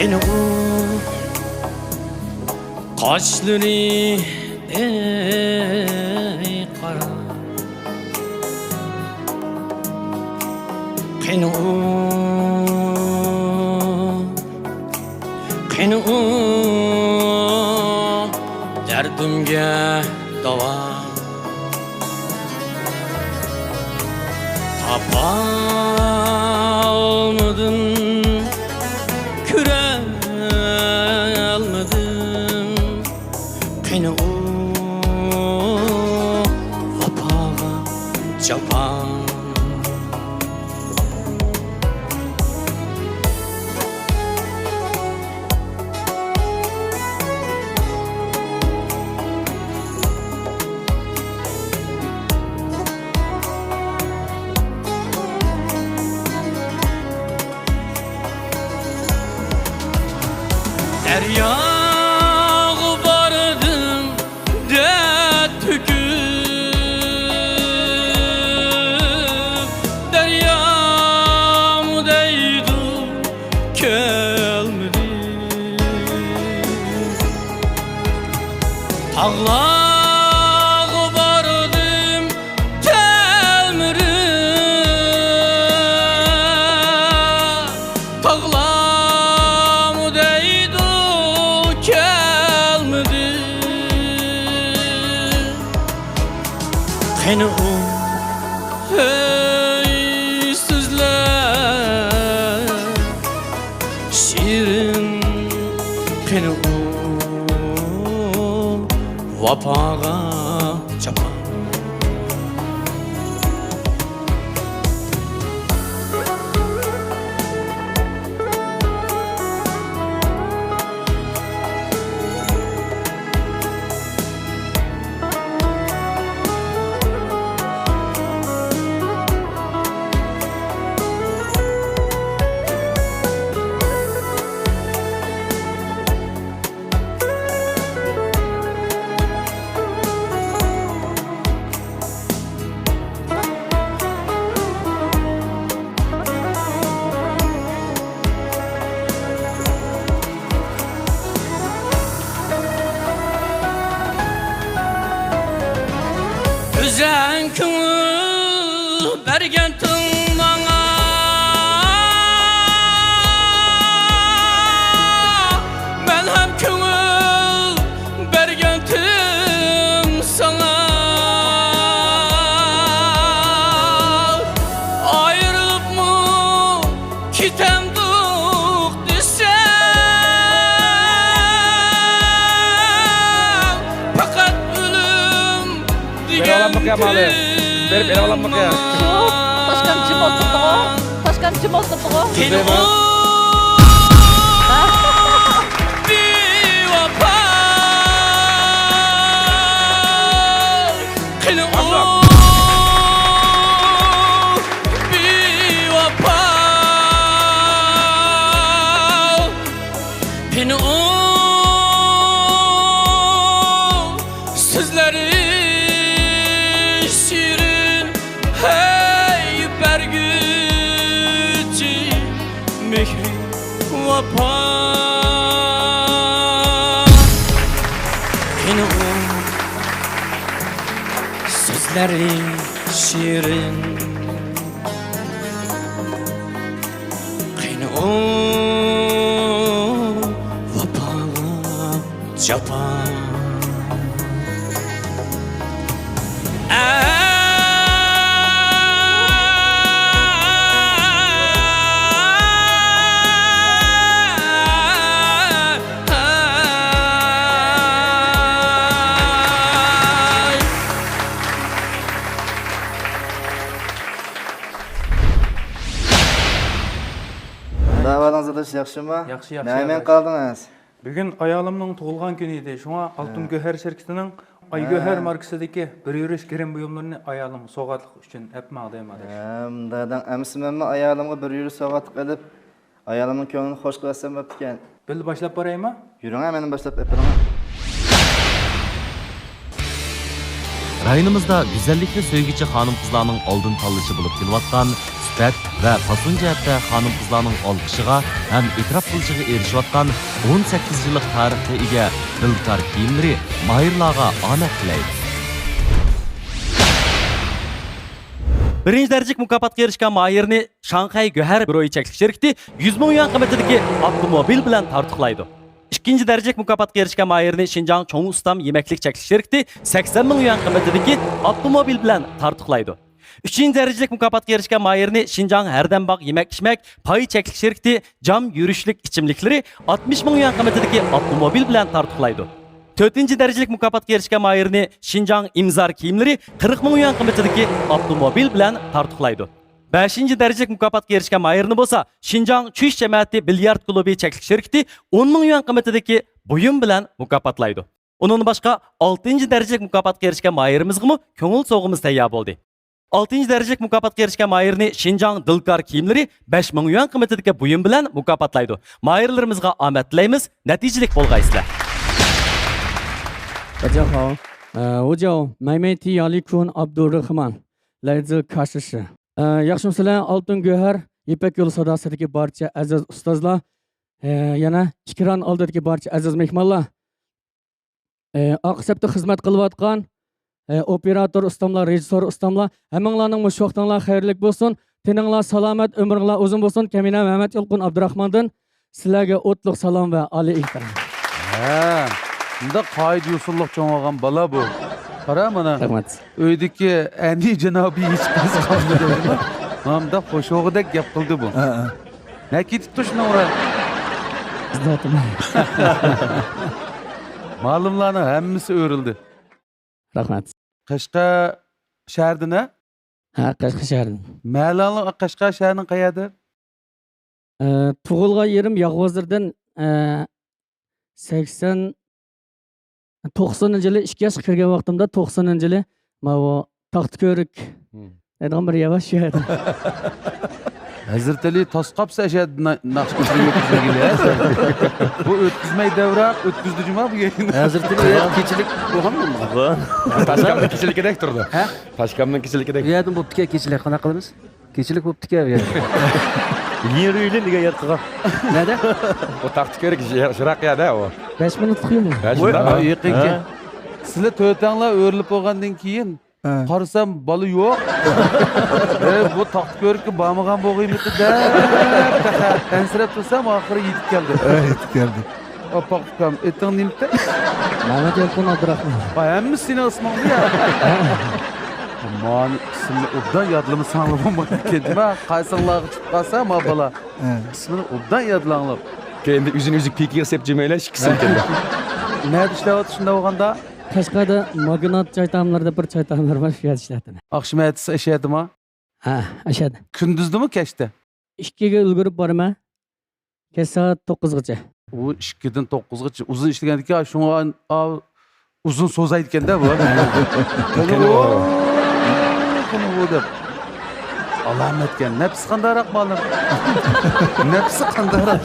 قېنى ئۇ قاشلىرى، ئەي قارا. قېنى ئۇ، قېنى ئۇ دەردىمگە داۋا. تاپالمىدىم، كۆرەلمىدىم. قېنى ئۇ ۋاپاغا جاپا. دەرياغا باردىم دەرد تۆكۈپ، دەريامۇ دەيدۇ كەلمىدى. تاغلارغا باردىم تەلمۈرۈپ، تاغلارمۇ دەيدۇ كەلمىدى. قېنى ئۇ، ھەي سۆزلە، شېرىن، قېنى ئۇ ۋاپاغا جاپا. ئۆزۈڭ كۆڭۈل بەرگەنتىڭ ماڭا، مەن ھەم كۆڭۈل بەرگەنتىم ساڭا. ئايرىلىپمۇ كېتەمدۇق دېسەڭ، پەقەت ئۆلۈم دېگەن بېرىۋالامدۇق يا مالى؟ بېرىپ ئېلىۋالامدۇق يا؟ يوق، تاشكەنت جىم ئولتۇرۇپتىغۇ. تاشكەنت جىم ئولتۇرۇپتىغۇ. قېنى ئۇ بىۋاپا، قېنى ئۇ بىۋاپا. قېنى ئۇ سۆزلىرى شېرىن، ھەي بەرگۈچى مېھرى ۋاپا. قېنى ئۇ سۆزلىرى شېرىن، قېنى ئۇ ۋاپاغا جاپا. قانداق ئەھۋالىڭىز ئاداش، ياخشىمۇ؟ ياخشى، ياخشى، نەمەن ئاداش. قالدىڭىز؟ بۈگۈن ئايالىمنىڭ تۇغۇلغان كۈنى ئىدى، شۇڭا ئالتۇن ھە. گۆھەر شىركىتىنىڭ ئاي ھە. گۆھەر ماركىسىدىكى بىر يۈرۈش گىرىم بۇيۇملىرىنى ئايالىمغا سوۋغاتلىق ئۈچۈن ئەپ ماڭدىم ئاداش. ھە، مۇنداق دەڭ، ئەمىسە مەنمۇ ئايالىمغا بىر يۈرۈش سوۋغاتلىق ئېلىپ، ئايالىمنىڭ كۆڭلىنى خۇش قىلىۋەتسەم بوپتىكەن. بىللە باشلاپ بارايما؟ يۈرۈڭە، مېنى باشلاپ ئېپىرىڭە. رايونىمىزدا گۈزەللىكنى سۆيگۈچى خانىم-قىزلارنىڭ ئالدىن تاللىشى بولۇپ كېلىۋاتقان، سۈپەت ۋە پاسون جەھەتتە خانىم-قىزلارنىڭ ئالقىشىغا ھەم ئېتىراپ قىلىشىغا ئېرىشىۋاتقان ئون سەككىز يىللىق تارىخقا ئىگە دىلكار كىيىملىرى ماھىرلارغا ئامەت تىلەيدۇ. بىرىنچى دەرىجىلىك مۇكاپاتقا ئېرىشكەن ماھىرنى شاڭخەي گۆھەر بىرويى چەكلىك شىركىتى يۈز مىڭ يۈەن قىممىتىدىكى ئاپتوموبىل بىلەن تارتۇقلايدۇ. ئىككىنچى دەرىجىلىك مۇكاپاتقا ئېرىشكەن ماھىرنى شىنجاڭ چوڭ ئۇستام يېمەكلىك چەكلىك شىركىتى سەكسەن مىڭ يۈەن قىممىتىدىكى ئاپتوموبىل بىلەن تارتۇقلايدۇ. ئۈچىنچى دەرىجىلىك مۇكاپاتقا ئېرىشكەن ماھىرنى شىنجاڭ ھەردەمباغ يېمەك-ئىچمەك پاي چەكلىك شىركىتى جام يۈرۈشلۈك ئىچىملىكلىرى ئاتمىش مىڭ يۈەن قىممىتىدىكى ئاپتوموبىل بىلەن تارتۇقلايدۇ. تۆتىنچى دەرىجىلىك مۇكاپاتقا ئېرىشكەن ماھىرنى شىنجاڭ ئىمزار كىيىملىرى قىرىق مىڭ يۈەن قىممىتىدىكى ئاپتوموبىل بىلەن تارتۇقلايدۇ. بەشىنچى دەرىجىلىك مۇكاپاتقا ئېرىشكەن ماھىرنى بولسا شىنجاڭ چۈش جەمەتى بىليارد كۇلۇبى چەكلىك شىركىتى ئون مىڭ يۈەن قىممىتىدىكى بۇيۇم بىلەن مۇكاپاتلايدۇ. ئۇنىڭدىن باشقا، ئالتىنچى دەرىجىلىك مۇكاپاتقا ئېرىشكەن ماھىرىمىزغىمۇ كۆڭۈل سوۋغىمىز تەييار بولدى. ئالتىنچى دەرىجىلىك مۇكاپاتقا ئېرىشكەن ماھىرنى شىنجاڭ دىلكار كىيىملىرى بەش مىڭ يۈەن قىممىتىدىكى بۇيۇم بىلەن مۇكاپاتلايدۇ. ماھىرلىرىمىزغا ئامەت تىلەيمىز، نەتىجىلىك بولغايسىلەر. 大家好，呃，我叫买买提亚利坤阿卜杜尔rahman，来自喀什市。呃，ياخشىمۇسىلەر، ئالتۇن گۆھەر يىپەك يولى سوداسىدىكى بارچە ئەزىز ئۇستازلار، ئە، يەنە ئېكران ئالدىدىكى بارچە ئەزىز مېھمانلار، ئە، ئارقا سەپتە خىزمەت قىلىۋاتقان، ئە، ئوپېراتور ئۇستاملار، رېژىسسور ئۇستاملار، ھەممىڭلارنىڭ مۇشۇ ۋاقتىڭلار خەيرلىك بولسۇن، تېنىڭلار سالامەت، ئۆمرۈڭلار ئۇزۇن بولسۇن. كەمىنە مەمەت يالقۇن ئابدۇراخماندىن سىلەرگە ئوتلۇق سالام ۋە ئالىي ئېھتىرام. ھە، مۇنداق قائىدە يوسۇنلۇق چوڭ بولغان بالا بۇ. قارا مانا. رەھمەت. ئۆيدىكى ئەنى جانابى ھېچ قايسى قالمىدى. مانداق خوش بولغۇدەك گەپ قىلدى بۇ. ھە، ھە. نە كېتىپتۇ شۇنىڭ ئورا؟ مالىملارنىڭ ھەممىسى ئۆرۈلدى. رەھمەت. قەشقەر شەھەردىن ھە؟ ھە، قەشقەر شەھەردىن. مەھەللەڭلار قەشقەر شەھىرىنىڭ قەيەردە؟ ئە، تۇغۇلغان يېرىم ياغ بازىرىدىن، ئە، سەكسەن، توقسانىنچى يىلى ئىككى ياشقا كىرگەن ۋاقتىمدا، توقسانىنچى يىلى ماۋۇ تاختىكۆۋرۈك دەيدىغان بىر يەر بار، شۇ يەردە. ھەزرىتى ئەلى تاس قاپسا ئەشەدە ناخشا كۆتۈرگەن يوق بىزگە يا. بۇ ئۆتكۈزمەي دەۋراق ئۆتكۈزدى جۇما بۇ يەرنى. ھەزرىتى ئەلى كېچىلىك بولغانمۇ؟ تاشكامنىڭ كېچىلىكىدەك تۇرىدۇ. ھە؟ تاشكامنىڭ كېچىلىكىدەك. بۇ يەردىن بوپتىكەن، كېچىلىك قانداق قىلىمىز؟ كېچىلىك بوپتىكەن بۇ يەردە. يېرى ئۆيلەن دېگەن يەر قىلغان. نەدە؟ ئۇ تاختىكۆۋرۈك يىراق يەردە ئۇ. بەش مىنۇتلۇق يول. ھە، شۇنداق. ھە، يېقىنكى. ھە. سىلەر تۆتەڭلار ئۆرۈلۈپ بولغاندىن كېيىن، ھە، قارىسام، بالا يوق. ئەي، بۇ تاختىكۆۋرۈككە بارمىغان بولغىيمىتى دەپ، تېخى ئەنسىرەپ تۇرسام، ئاخىرى يېتىپ كەلدى. ھە، يېتىپ كەلدى. ئاپاق ئۇكام، ئېتىڭ نېمىتى؟ مەمەت يالقۇن ئابدۇراخمان. ھە، ھەممىسى سېنىڭ ئىسمىڭمۇ يا؟ مانا ئىسمىنى ئوبدان يادلىمىساڭلا بولمايدىكەن، جۇما. قايسىڭلارغا چۈشۈپ قالسا، ما بالا. ھە. ئىسمىنى ئوبدان يادلاڭلار. كەينىدە ئۆزىنى ئۆزى پېكىگە سەپ جىمەيلى، ئىككىسىمكەن. نەدە ئىشلەۋاتىسىز شۇنداق بولغاندا؟ قەشقەردە ماگنات چاي تائاملىرى دەپ بىر چاي تائاملىرى بار، شۇ يەردە ئىشلەۋاتىمەن. ئاخشام ئەتىسى ئەشەدىما؟ ھە، ئەشەدە. كۈندۈزدىمۇ، كەچتە؟ ئىككىگە ئۈلگۈرۈپ بارىمەن. كەچ سائەت توققۇزغىچە. ئۇ ئىككىدىن توققۇزغىچە ئۇزۇن ئىشلىگەندىكىن، شۇڭا ئا-، ئۇزۇن سوزايدىكەن-دە بۇ. قېنى ئۇ، قېنى ئۇ دەپ. ئالامەتكەن. نەپسى قانداقراق مالىم؟ نەپسى قانداقراق؟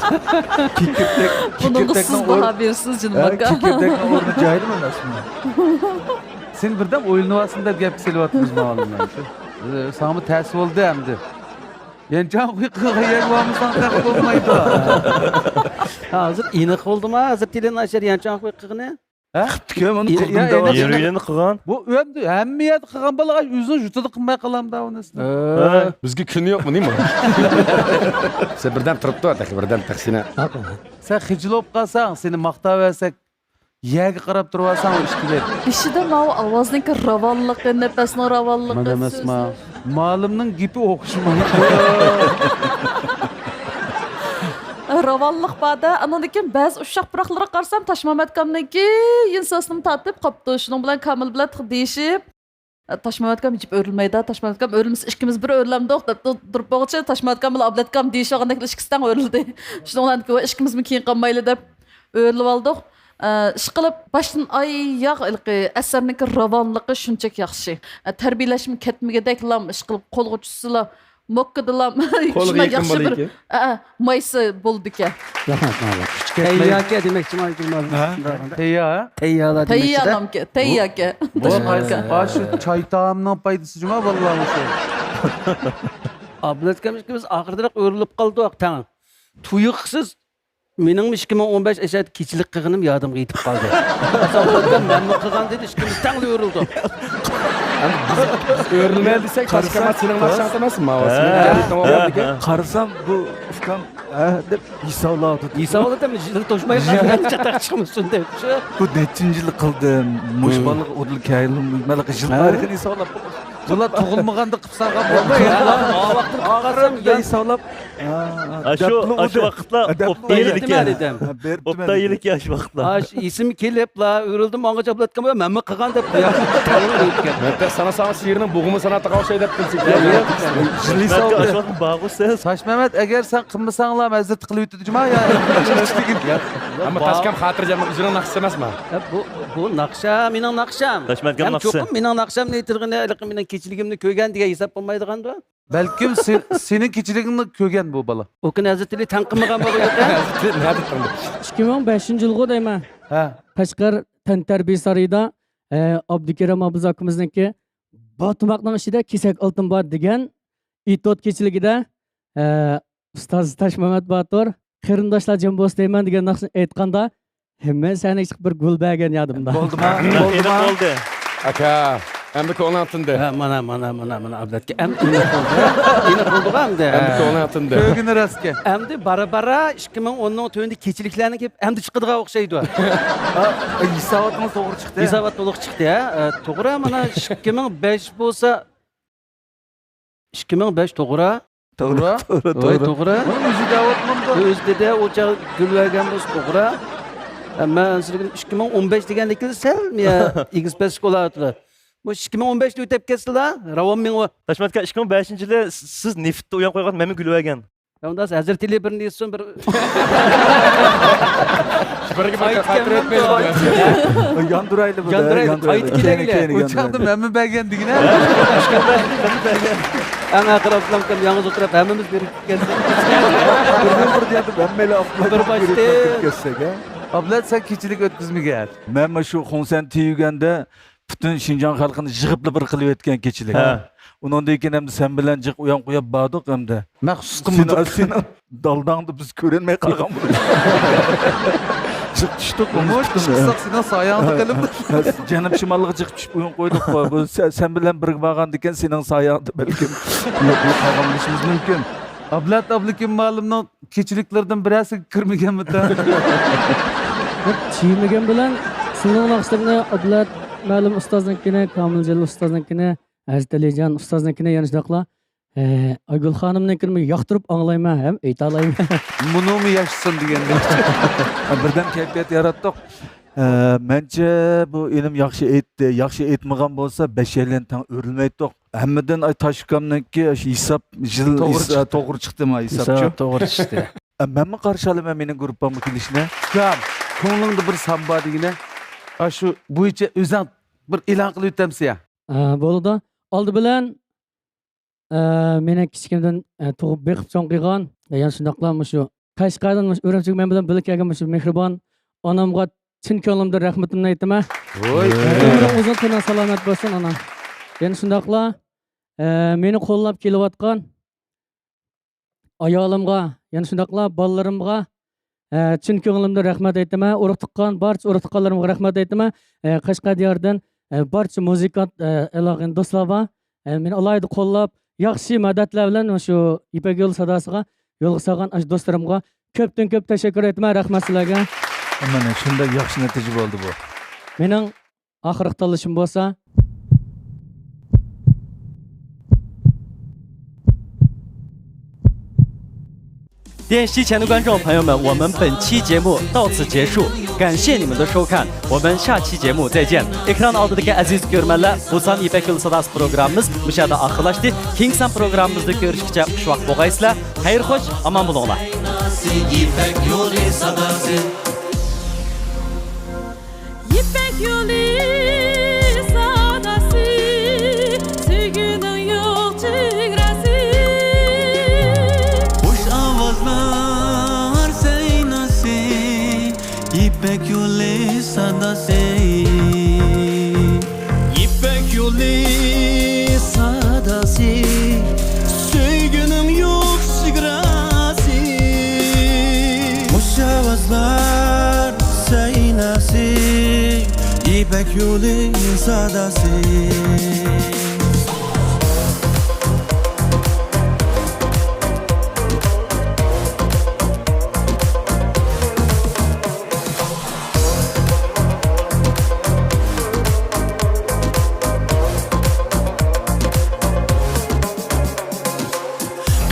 كېكىردەك، بۇنىڭغا سىز باھا بېرىسىز، جېنىم ئاكا. كېكىردەكنىڭ ئورنى جايىدىمۇ ئەمەسمۇ؟ سېنى بىردەم ئويلىنىۋالسۇن دەپ گەپكە سېلىۋاتىمىز مالىم. ساڭىمۇ تەس بولدى ئەمدى. يەنچاڭ خۇي قىلغان يەرگە بارمىساڭ تەق بولمايدۇ. ھازىر ئېنىق بولدىما؟ ھازىر تېلېناشەر يەنچاڭ خۇي قىلغىنى؟ ھە؟ قىپتىكەن، ئۇنى يا، قىلدىم يا، داۋا. يەنە يەنە قىلغان. بۇ ئۆمدە ھەممە يەردە قىلغان بالا ئۆزىنىڭ يۇرتىدا قىلماي قالامدا ئۇنىسىنى. ھە. بىزگە كۈنى يوقمۇ نېمە؟ سەن بىردەم تۇرۇپتۇ، تېخى بىردەم تەخسىنە. سەن خىجىل بولۇپ قالساڭ، سېنى ماختاۋەرسەك، يەرگە قاراپ تۇرۇۋالساڭ ئۇ ئىككى بەت. بېشىدا ماۋۇ ئاۋازنىڭكى راۋانلىقى، نەپەسنىڭ راۋانلىقى، مانا ئەمەسما؟ سۆزلەر. مالىمنىڭ گېپى ئوخشىمايدۇ. راۋانلىق بار-دە، ئانىڭدىن كېيىن بەزى ئۇششاق پۇراقلىرىغا قارىسام، تاشمامەتكامنىڭكى يىنساسىنىمۇ تارتىپ قاپتۇ. شۇنىڭ بىلەن كامىل بىلەن دېيىشىپ، تاشمامەتكام ھېچ ئۆرۈلمەيدۇ، تاشمامەتكام ئۆرۈلمىسە ئىككىمىز بىر ئۆرۈلەمدۇق دەپ تۇ-، تۇرۇپ بولغۇچە، تاشمامەتكام بىلەن ئابلەتكام دېيىشىۋالغاندەك ئىككىسى تەڭ ئۆرۈلدى. شۇنىڭ بىلەن ئىككىمىزمۇ كېيىن قالمايلى دەپ ئۆرۈلۈۋالدۇق. ئە، ئىشقىلىپ، باشتىن ئاياغ ھېلىقى ئەسەرنىڭكى راۋانلىقى شۇنچەك ياخشى. ئە، تەربىيەلەشمۇ كەتمىگۈدەكلا، ئىشقىلىپ، قولغا چۈشسىلا، موككىدىلا، قولغا شۇنداق يېقىن ياخشى بىر، بالا ئىكەن. ئە، ئە، مايسا بولىدىكەن. رەھمەت، ماڭا. تەيياكە دېمەكچىمەن، ھە؟ تەييا، ھە؟ تەييالار دېمەكچىدە. تەييانامكە، تەيياكە. بۇ، بۇ قايسى؟ ئاشۇ چاي تائامنىڭ پايدىسى جۇما بالىلارنىڭ شۇ. ئابلەتكەم ئىككىمىز ئاخىرىدىراق ئۆرۈلۈپ قالدۇق تەڭ. تۇيۇقسىز مېنىڭمۇ ئىككى مىڭ ئون بەش ئەشەدە كېچىلىك قىلغىنىم يادىمغا يېتىپ قالدى. ئابلەتكەم مەنمۇ قىلغان دېدى، ئىككىمىز تەڭلا ئۆرۈلدۇق. ئۆرۈلمەي دېسەك، تاشكەمال سېنىڭ ناخشاڭ ئەمەسمۇ؟ ماۋۇ سېنىڭ ھە. قارىسام، بۇ ئۇكام، ھە، دەپ ھېسابلاۋاتىدۇ. ھېسابلاۋاتىدۇ، يىل توشماي قالدى، چاتاق چىقمىسۇن دەپ. بۇ نەچچىنچى يىلى قىلدىم؟ مۇشۇ بالىغا ئۇدۇل كەيلىم، مانا يىل ھە. تارىخىنى ھېسابلاپ. بۇلار تۇغۇلمىغاندا قىپسارغان بولماي. ئاۋاقتىن قىلغانسام، ھېسابلاپ. ئاشۇ، ئاشۇ ۋاقىتلار ئوبدان يىلىكەن. ئوبدان يىلىكەن ئاشۇ ۋاقىتلار. ئاش ئېسىمگە كېلىپلا، ئۆرۈلدۈم، ماڭا چاپلاتقان بولۇپ، مەنمۇ قىلغان دەپ قويۇپ. مەن سانا ساڭا شېئىرنىڭ بوغۇمى ساناتىغا ئوخشاي دەپ قىلسىڭ. ئاشۇ ۋاقىت بارغۇ سەن. تاشمەمەت، ئەگەر سەن قىلمىساڭلا، ھەزرىتى قىلىۋېتىدۇ جۇما، يا. ئەمما تاشكەم خاتىرجەم، ئۆزىنىڭ ناخشىسى ئەمەسما؟ بۇ، بۇ ناخشا، مېنىڭ ناخشام. تاشمەتكەم ھەم ناخشىسى. چوقۇم مېنىڭ ناخشامنى ئېيتىدىغىنى، ھېلىقى مېنىڭ كېچىلىكىمنى كۆرگەن دېگەن ھېساب بولمايدىغاندۇ؟ بەلكىم سېن-، سېنىڭ كېچىلىكىڭنى كۆرگەن بۇ بالا. ئۇ كۈنى ھەزرىتى ئەلى تەڭ قىلمىغان بولغۇيدى. ھەزرىتى ئەلى نەدە تەڭ؟ ئىككى مىڭ بەشىنچى يىلغۇ دەيمەن. ھە. قەشقەر تەنتەربىيە سارىيىدا، ئە، ئابدۇكېرىم ئابلىز ئاكىمىزنىڭكى باتۇماقنىڭ ئىچىدە كېسەك ئالتۇن بار دېگەن ئېتوت كېچىلىكىدە، ئە، ئۇستاز تاشمەمەت باتۇر، قېرىنداشلار جەم بولسا دەيمەن دېگەن ناخشىنى ئېيتقاندا، ھەممە سەھنىگە چىقىپ بىر گۈل بەرگەن يادىمدا. بولدىما؟ بولدىما؟ بولدى. ئاكا، ئەمدى كۆڭلۈڭ تىندى. ھە، مانا، مانا، مانا، مانا، ئابلەتكە ئەمدى ئېنىق بولدى. ئېنىق بولدىغۇ ئەمدى. ئەمدى كۆڭلۈڭ تىندى. كۆرگىنى راستكەن. ئەمدى بارا-بارا ئىككى مىڭ ئوننىڭ تۆۋىنىدە كېچىلىكلەرنىڭ كېلىپ ئەمدى چىقىدىغان ئوخشايدۇ. ھېساباتىڭىز توغرا چىقتى. ھېسابات تولۇق چىقتى، ھە. ئە، توغرا، مانا ئىككى مىڭ بەش بولسا، ئىككى مىڭ بەش توغرا. توغرا، توغرا، ۋاي، توغرا. توغرا. بۇنى ئۆزى دەۋاتمامدۇ؟ ئۆزى دېدى، ئۇ چاغ گۈل بەرگەن بولسا توغرا. ئەمما ئىككى مىڭ ئون بەش دېگەندىكى سەل يا ئېگىز پەس بولاتىدۇ. بۇ ئىككى مىڭ ئون بەشتە ئۆتۈپ كەتسىلا، راۋان مېڭىۋ. تاشمات ئاكا، ئىككى مىڭ بەشىنچى يىلى سىز نېفىتتە ئۇيان قويغان، مەنمۇ گۈل بەرگەن. يا ئۇنداق ھەزرىتى ئېلى بىرنى يېزسۇن، بىر بىرگە بىر قايتۇرۇۋەتمەيلى. ياندۇرايلى بۇ، ياندۇرايلى، ياندۇرايلى. قايتىپ كېلەيلى. ئۇ چاغدا مەنمۇ بەرگەن دېگىنە. ئەڭ ئەقرەبلىرىم يالغۇز ئولتۇرۇپ، ھەممىمىز بېرىپ كەتسەك. بىردىن بىر دېيەتتىم، ھەممەيلەن ئاپلىق بىر باشتىن. كەتسەك، ھە؟ ئابلەت، سەن كېچىلىك ئۆتكۈزمىگەن. مەن مۇشۇ خۇڭسەن تۈگىگەندە پۈتۈن شىنجاڭ خەلقىنى يىغىپلا بىر قىلىۋەتكەن كېچىلىك. ھە. ئۇنىڭدىن كېيىن ئەمدى سەن بىلەن جىق ئۇيان قويۇپ باردۇق ئەمدى. مەخسۇس سېنىڭ، قىلمىدۇق. سېنىڭ دالداڭدا بىز كۆرۈنمەي قالغان بولدۇق. جىق چۈشتۇق. مۇشۇ پۈتۈن، چىقساق سېنىڭ سايەڭدە قېلىپ. جەنۇب شىمالغا جىق چۈشۈپ ئويۇن قويدۇق. بۇ سە-، سەن بىلەن بىرگە بارغاندىكىن سېنىڭ سايەڭدە بەلكىم يوقىلىپ قالغانلىشىمىز مۇمكىن. ئابلەت ئابلىكىم مۇئەللىمنىڭ كېچىلىكلىرىدىن بىرەرسىگە كىرمىگەنمىتەن؟ تۈگىمىگەن بىلەن سىزنىڭ ناخشىلىرىنى ئابلەت مەلۇم ئۇستازنىڭكىنى، كامىل جېلىل ئۇستازنىڭكىنى، ھەزرىتى ئەلىجان ئۇستازنىڭكىنى، يەنە شۇنداقلا، ئە، ئايگۈل خانىمنىڭكىنىمۇ ياقتۇرۇپ ئاڭلايمەن ھەم ئېيتالايمەن. مۇنۇمۇ ياشىسۇن دېگەندەك. بىردەم كەيپىيات ياراتتۇق. ئە، مەنچە بۇ ئىنىم ياخشى ئېيتتى، ياخشى ئېيتمىغان بولسا بەشەيلەن تەڭ ئۆرۈلمەيتتۇق. ھەممىدىن ئاي تاشۇكامنىڭكى ھېساب يىل توغرا ھېساب چىقتى. توغرا چىقتىمۇ ھېساب؟ ھېسابچۇ؟ توغرا چىقتى. ئە، مەنمۇ قارشى ئالىمەن مېنىڭ گۇرۇپپامغا كېلىشنى. ئۇكام، كۆڭلۈڭدە بىر سامبا دېگىنە، ئاشۇ بويىچە ئۆزەڭ بىر ئېلان قىلىۋېتەمسە يا؟ ئە، بولىدۇ. ئالدى بىلەن، ئە، مېنى كىچىكىمدىن، ئە، تۇغۇپ بېقىپ چوڭ قىلغان، يەنە شۇنداقلا مۇشۇ قەشقەردىن مۇشۇ ئۈرۈمچىگە مەن بىلەن بىللە كەلگەن مۇشۇ مېھرىبان ئانامغا چىن كۆڭلۈمدىن رەھمىتىمنى ئېيتىمەن. ۋوي. ئۆمرۈڭ ئۇزۇن، تېنىڭ سالامەت بولسۇن، ئانا. يەنە شۇنداقلا، ئە، مېنى قوللاپ كېلىۋاتقان ئايالىمغا، يەنە شۇنداقلا بالىلىرىمغا، ئە، چىن كۆڭلۈمدىن رەھمەت ئېيتىمەن. ئۇرۇق-تۇغقان، بارچە ئۇرۇق-تۇغقانلىرىمغا رەھمەت ئېيتىمەن. ئە، قەشقەر دىيارىدىن، ئە، بارچە مۇزىكانت، ئە، ئالاقىدار دوستلار بار. ئە، مېنى ئالاھىدە قوللاپ، ياخشى مەدەتلەر بىلەن شۇ يىپەك يولى ساداسىغا يولغا سالغان ئاشۇ دوستلىرىمغا كۆپتىن كۆپ تەشەككۈر ئېيتىمەن. رەھمەت سىلەرگە. مانا شۇنداق ياخشى نەتىجە بولدى بۇ. مېنىڭ ئاخىرقى تاللىشىم بولسا، 电视机前的观众朋友们，我们本期节目到此结束，感谢你们的收看，我们下期节目再见。 ئېكران ئالدىدىكى ئەزىز كۆرۈرمەنلەر، بۇ سان يىپەك يولى ساداسى پروگراممىمىز مۇشۇ يەردە ئاخىرلاشتى. كېيىنكى سان پروگراممىمىزدا كۆرۈشكىچە خۇشۋاقىت بولغايسىلەر. خەير خوش، ئامان بولۇڭلار. يىپەك يولى ساداسى. يىپەك يولى ساداسى، سۆيگۈنىڭ يوق چېگراسى. خۇش ئاۋازلار سەيناسى، يىپەك يولى ساداسى. يىپەك يولى ساداسى، سۆيگۈنىڭ يوق چېگراسى. خۇش ئاۋازلار سەيناسى، يىپەك يولى ساداسى.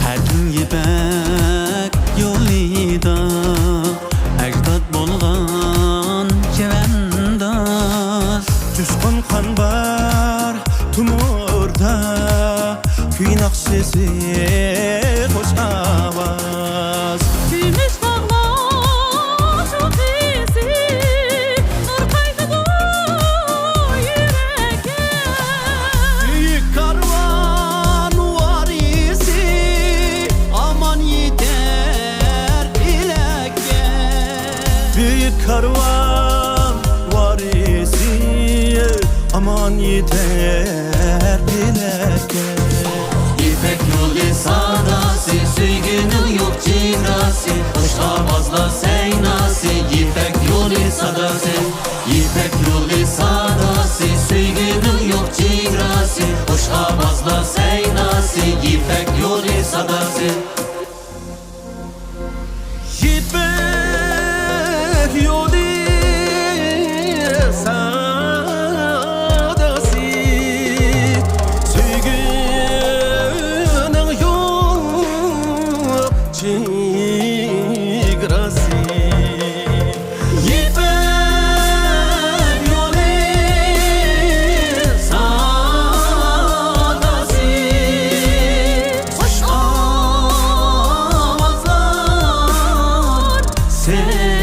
قەدىم يىپەك يولىدا ئەجداد بولغان چەۋەنداز. جۇشقۇن قان بار تومۇردا، كۈي ناخشىسى، خۇش ئاۋاز. كۈمۈش تاغلار چوققىسى، نۇر قايتىدۇ يۈرەككە. بۈيۈك كارۋان ۋارىسى، ئامان يېتەر پەلەككە. بۈيۈك كارۋان ۋارىسى، ئامان يېتەر پەلەككە. يىپەك يولى ساداسى، سۆيگۈنىڭ يوق چېگراسى، خۇش ئاۋازلار سەيناسى، يىپەك يولى ساداسى. يىپەك يولى ساداسى، سۆيگۈنىڭ يوق چېگراسى، خۇش ئاۋازلار سەيناسى، يىپەك يولى ساداسى. يىپەك يولى ساداسى، سۆيگۈنىڭ يوق بىر